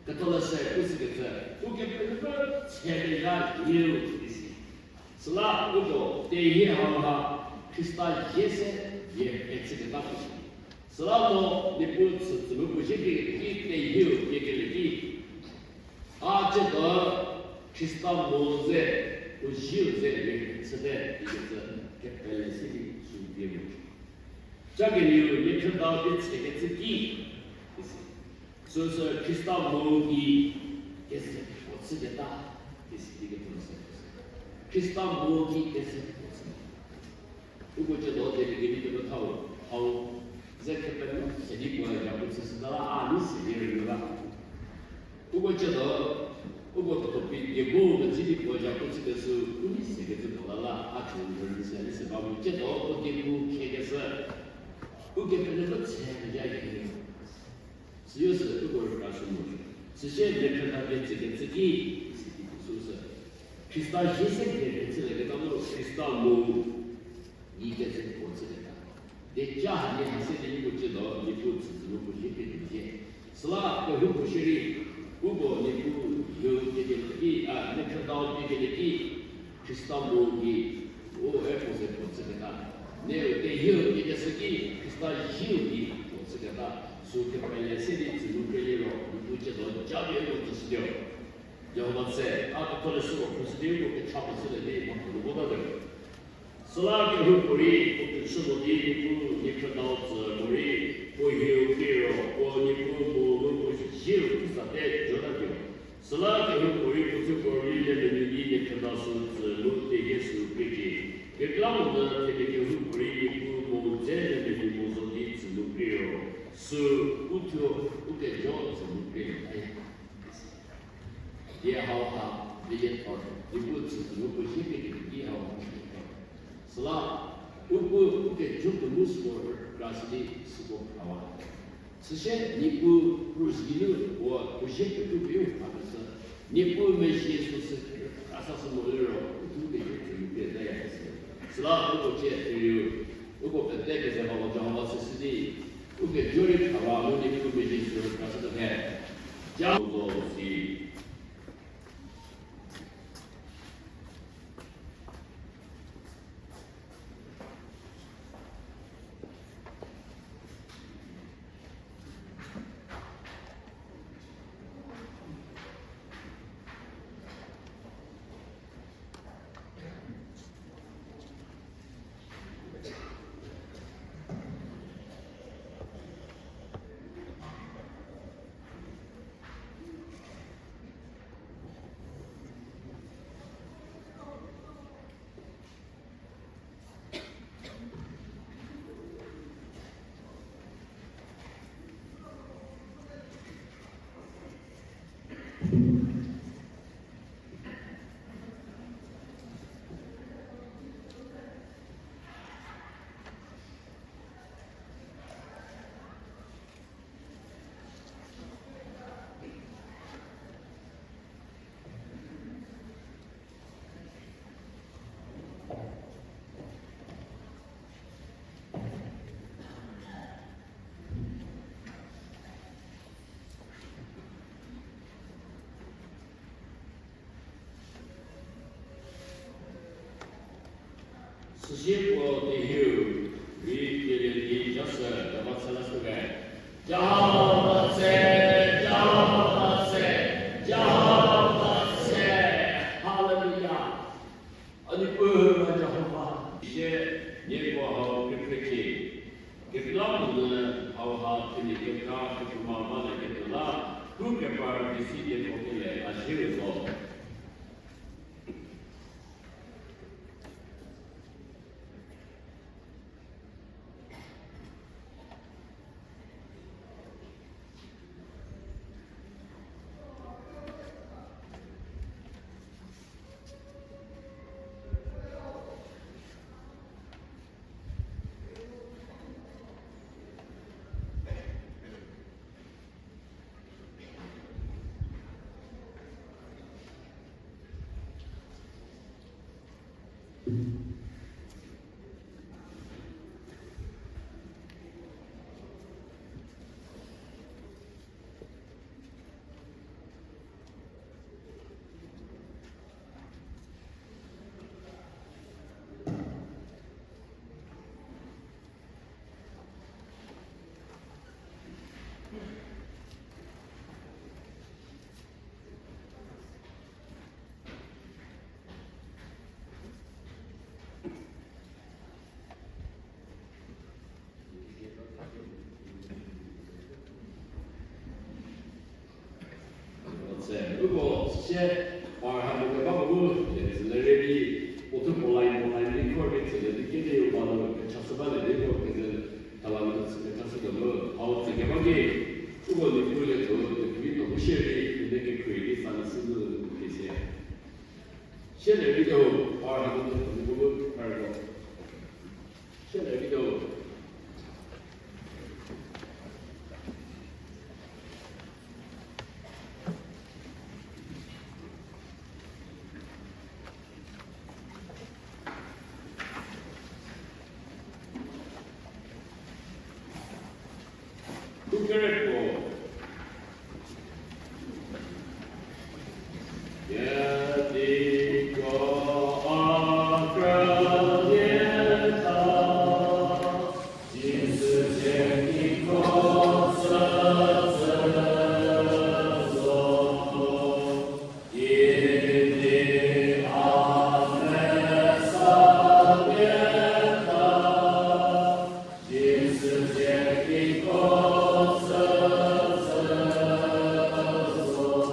Ketholeshü pu sükecü, Ukepenuopfü tsüyakezha hieu isi. Süla uko tehie hau ha Khrista zie se die rhe chüketa puo si. Süla no Niepuu tsütsülu puo zie ketuo ki tehieu pie kelie ki, a ciedo Khrista mo ze, u zieu ze die rhe chüte ikecü kepele se di sü pie mo. Ca kenieu nie khrüda die tsekecü ki, isi. Süsü Khrista mo gei keze puo chüketa, isi di ketholeshü. Khrista mo gei keze puo chü. Uko ciedo dieliekevi kepethau, hau, ze kepenu se di puo zhapu chüshüta la a nei se di rünyü la. Uko ciedo, uko topic dieko mezi di puo zhapu chükeshü, u nei sekecü puo la la, a chü rünyü se di se ba mu ciedo, uko dieko khiekeshü, Ukepenuopfü tsüyakezha hieu. Süyo sü uko rükra shü mo. Süsie nie khrüda die tsekecü ki, isi di süsü. Khrista zie se die rhe chülieketa mu Khrista mo gei keze puo chüketa. Dieca hanie ha se di uko ciedo Niepuu tsütsülu puo zie ketuo zie. Süla kehoupuo shierei, uko Niepuu hieu pie kelie ki, a, nie khrüdau pie kelie ki, Khrista mo gei, u e puo ze puo chüketa. Nieu tehieu pie keshü ki, Khrista zieu gei puo chüketa. Sü kepele se di tsülu krie liro, Niepuu ciedo japie uko tsüshütuo. Jihova tse, a ketholeshü puo khrushü di uko kecha puo chülie di mhatho nu votatuo. Süla kehoupuorei puo tuo chü mo di Niepuu nie khrüdau tsü morei, puo hieu liro, puo Niepuu mo mu puo zieu ki sate jotatuo. Süla kehoupuorei puo thupuorei le menei di nie khrüdau sü tsü mu tehie sü krie ki. Kekreilamonyü themia kehoupuorei Niepuu mo dze le menei mo zo di tsü mu krie ro. Sü u thuo u kejo tsü mu krie aya. Die hau ha, die thor, Niepuu tsü tsü mu puo zie ketuo ki hau ha. Süla, u pu, u kejo kenu süko rükra sidi süko phrawa. Süsie Niepuu krus geinu puo, puo zie ketuo pie u phrakeshü. Niepuu mezhie süsü rükra sa sü mo liro, u thuo kejo tsü mu krie zaya keshü. Süla uko cie therieu, Uko pete keze hau Jihova süsü di, uko juri thawa mu di kumedi sü kra sü te. Jihova si. Süsie puo tehiu rei kele di jashü, Jihova se la süwe. Jihova se, Jihova se, Jihova se. Hallelujah. A Niepuu Jihova, sie nieko hau kekrekie. Kekreilamonyü hauha themia kekra kephouma balieketuo la, pu kepar di si dieko kele a zie rei zo. Uko sie par ha mo keba ko bu, le züle rei di, puo thuo puo line puo line di khor di tsüle di kedi u ba lo kechashü balie di ko keze thala nu tsü kechashü tuo lo, hau tsü keba ki, uko Niepuu le tuo, Niepuu tuo bu shierei, kene kekhrie di sa le sü nu kesia. Shierei di ko, par ha mo keba ko bu, par ko. Shierei di ko. Kukere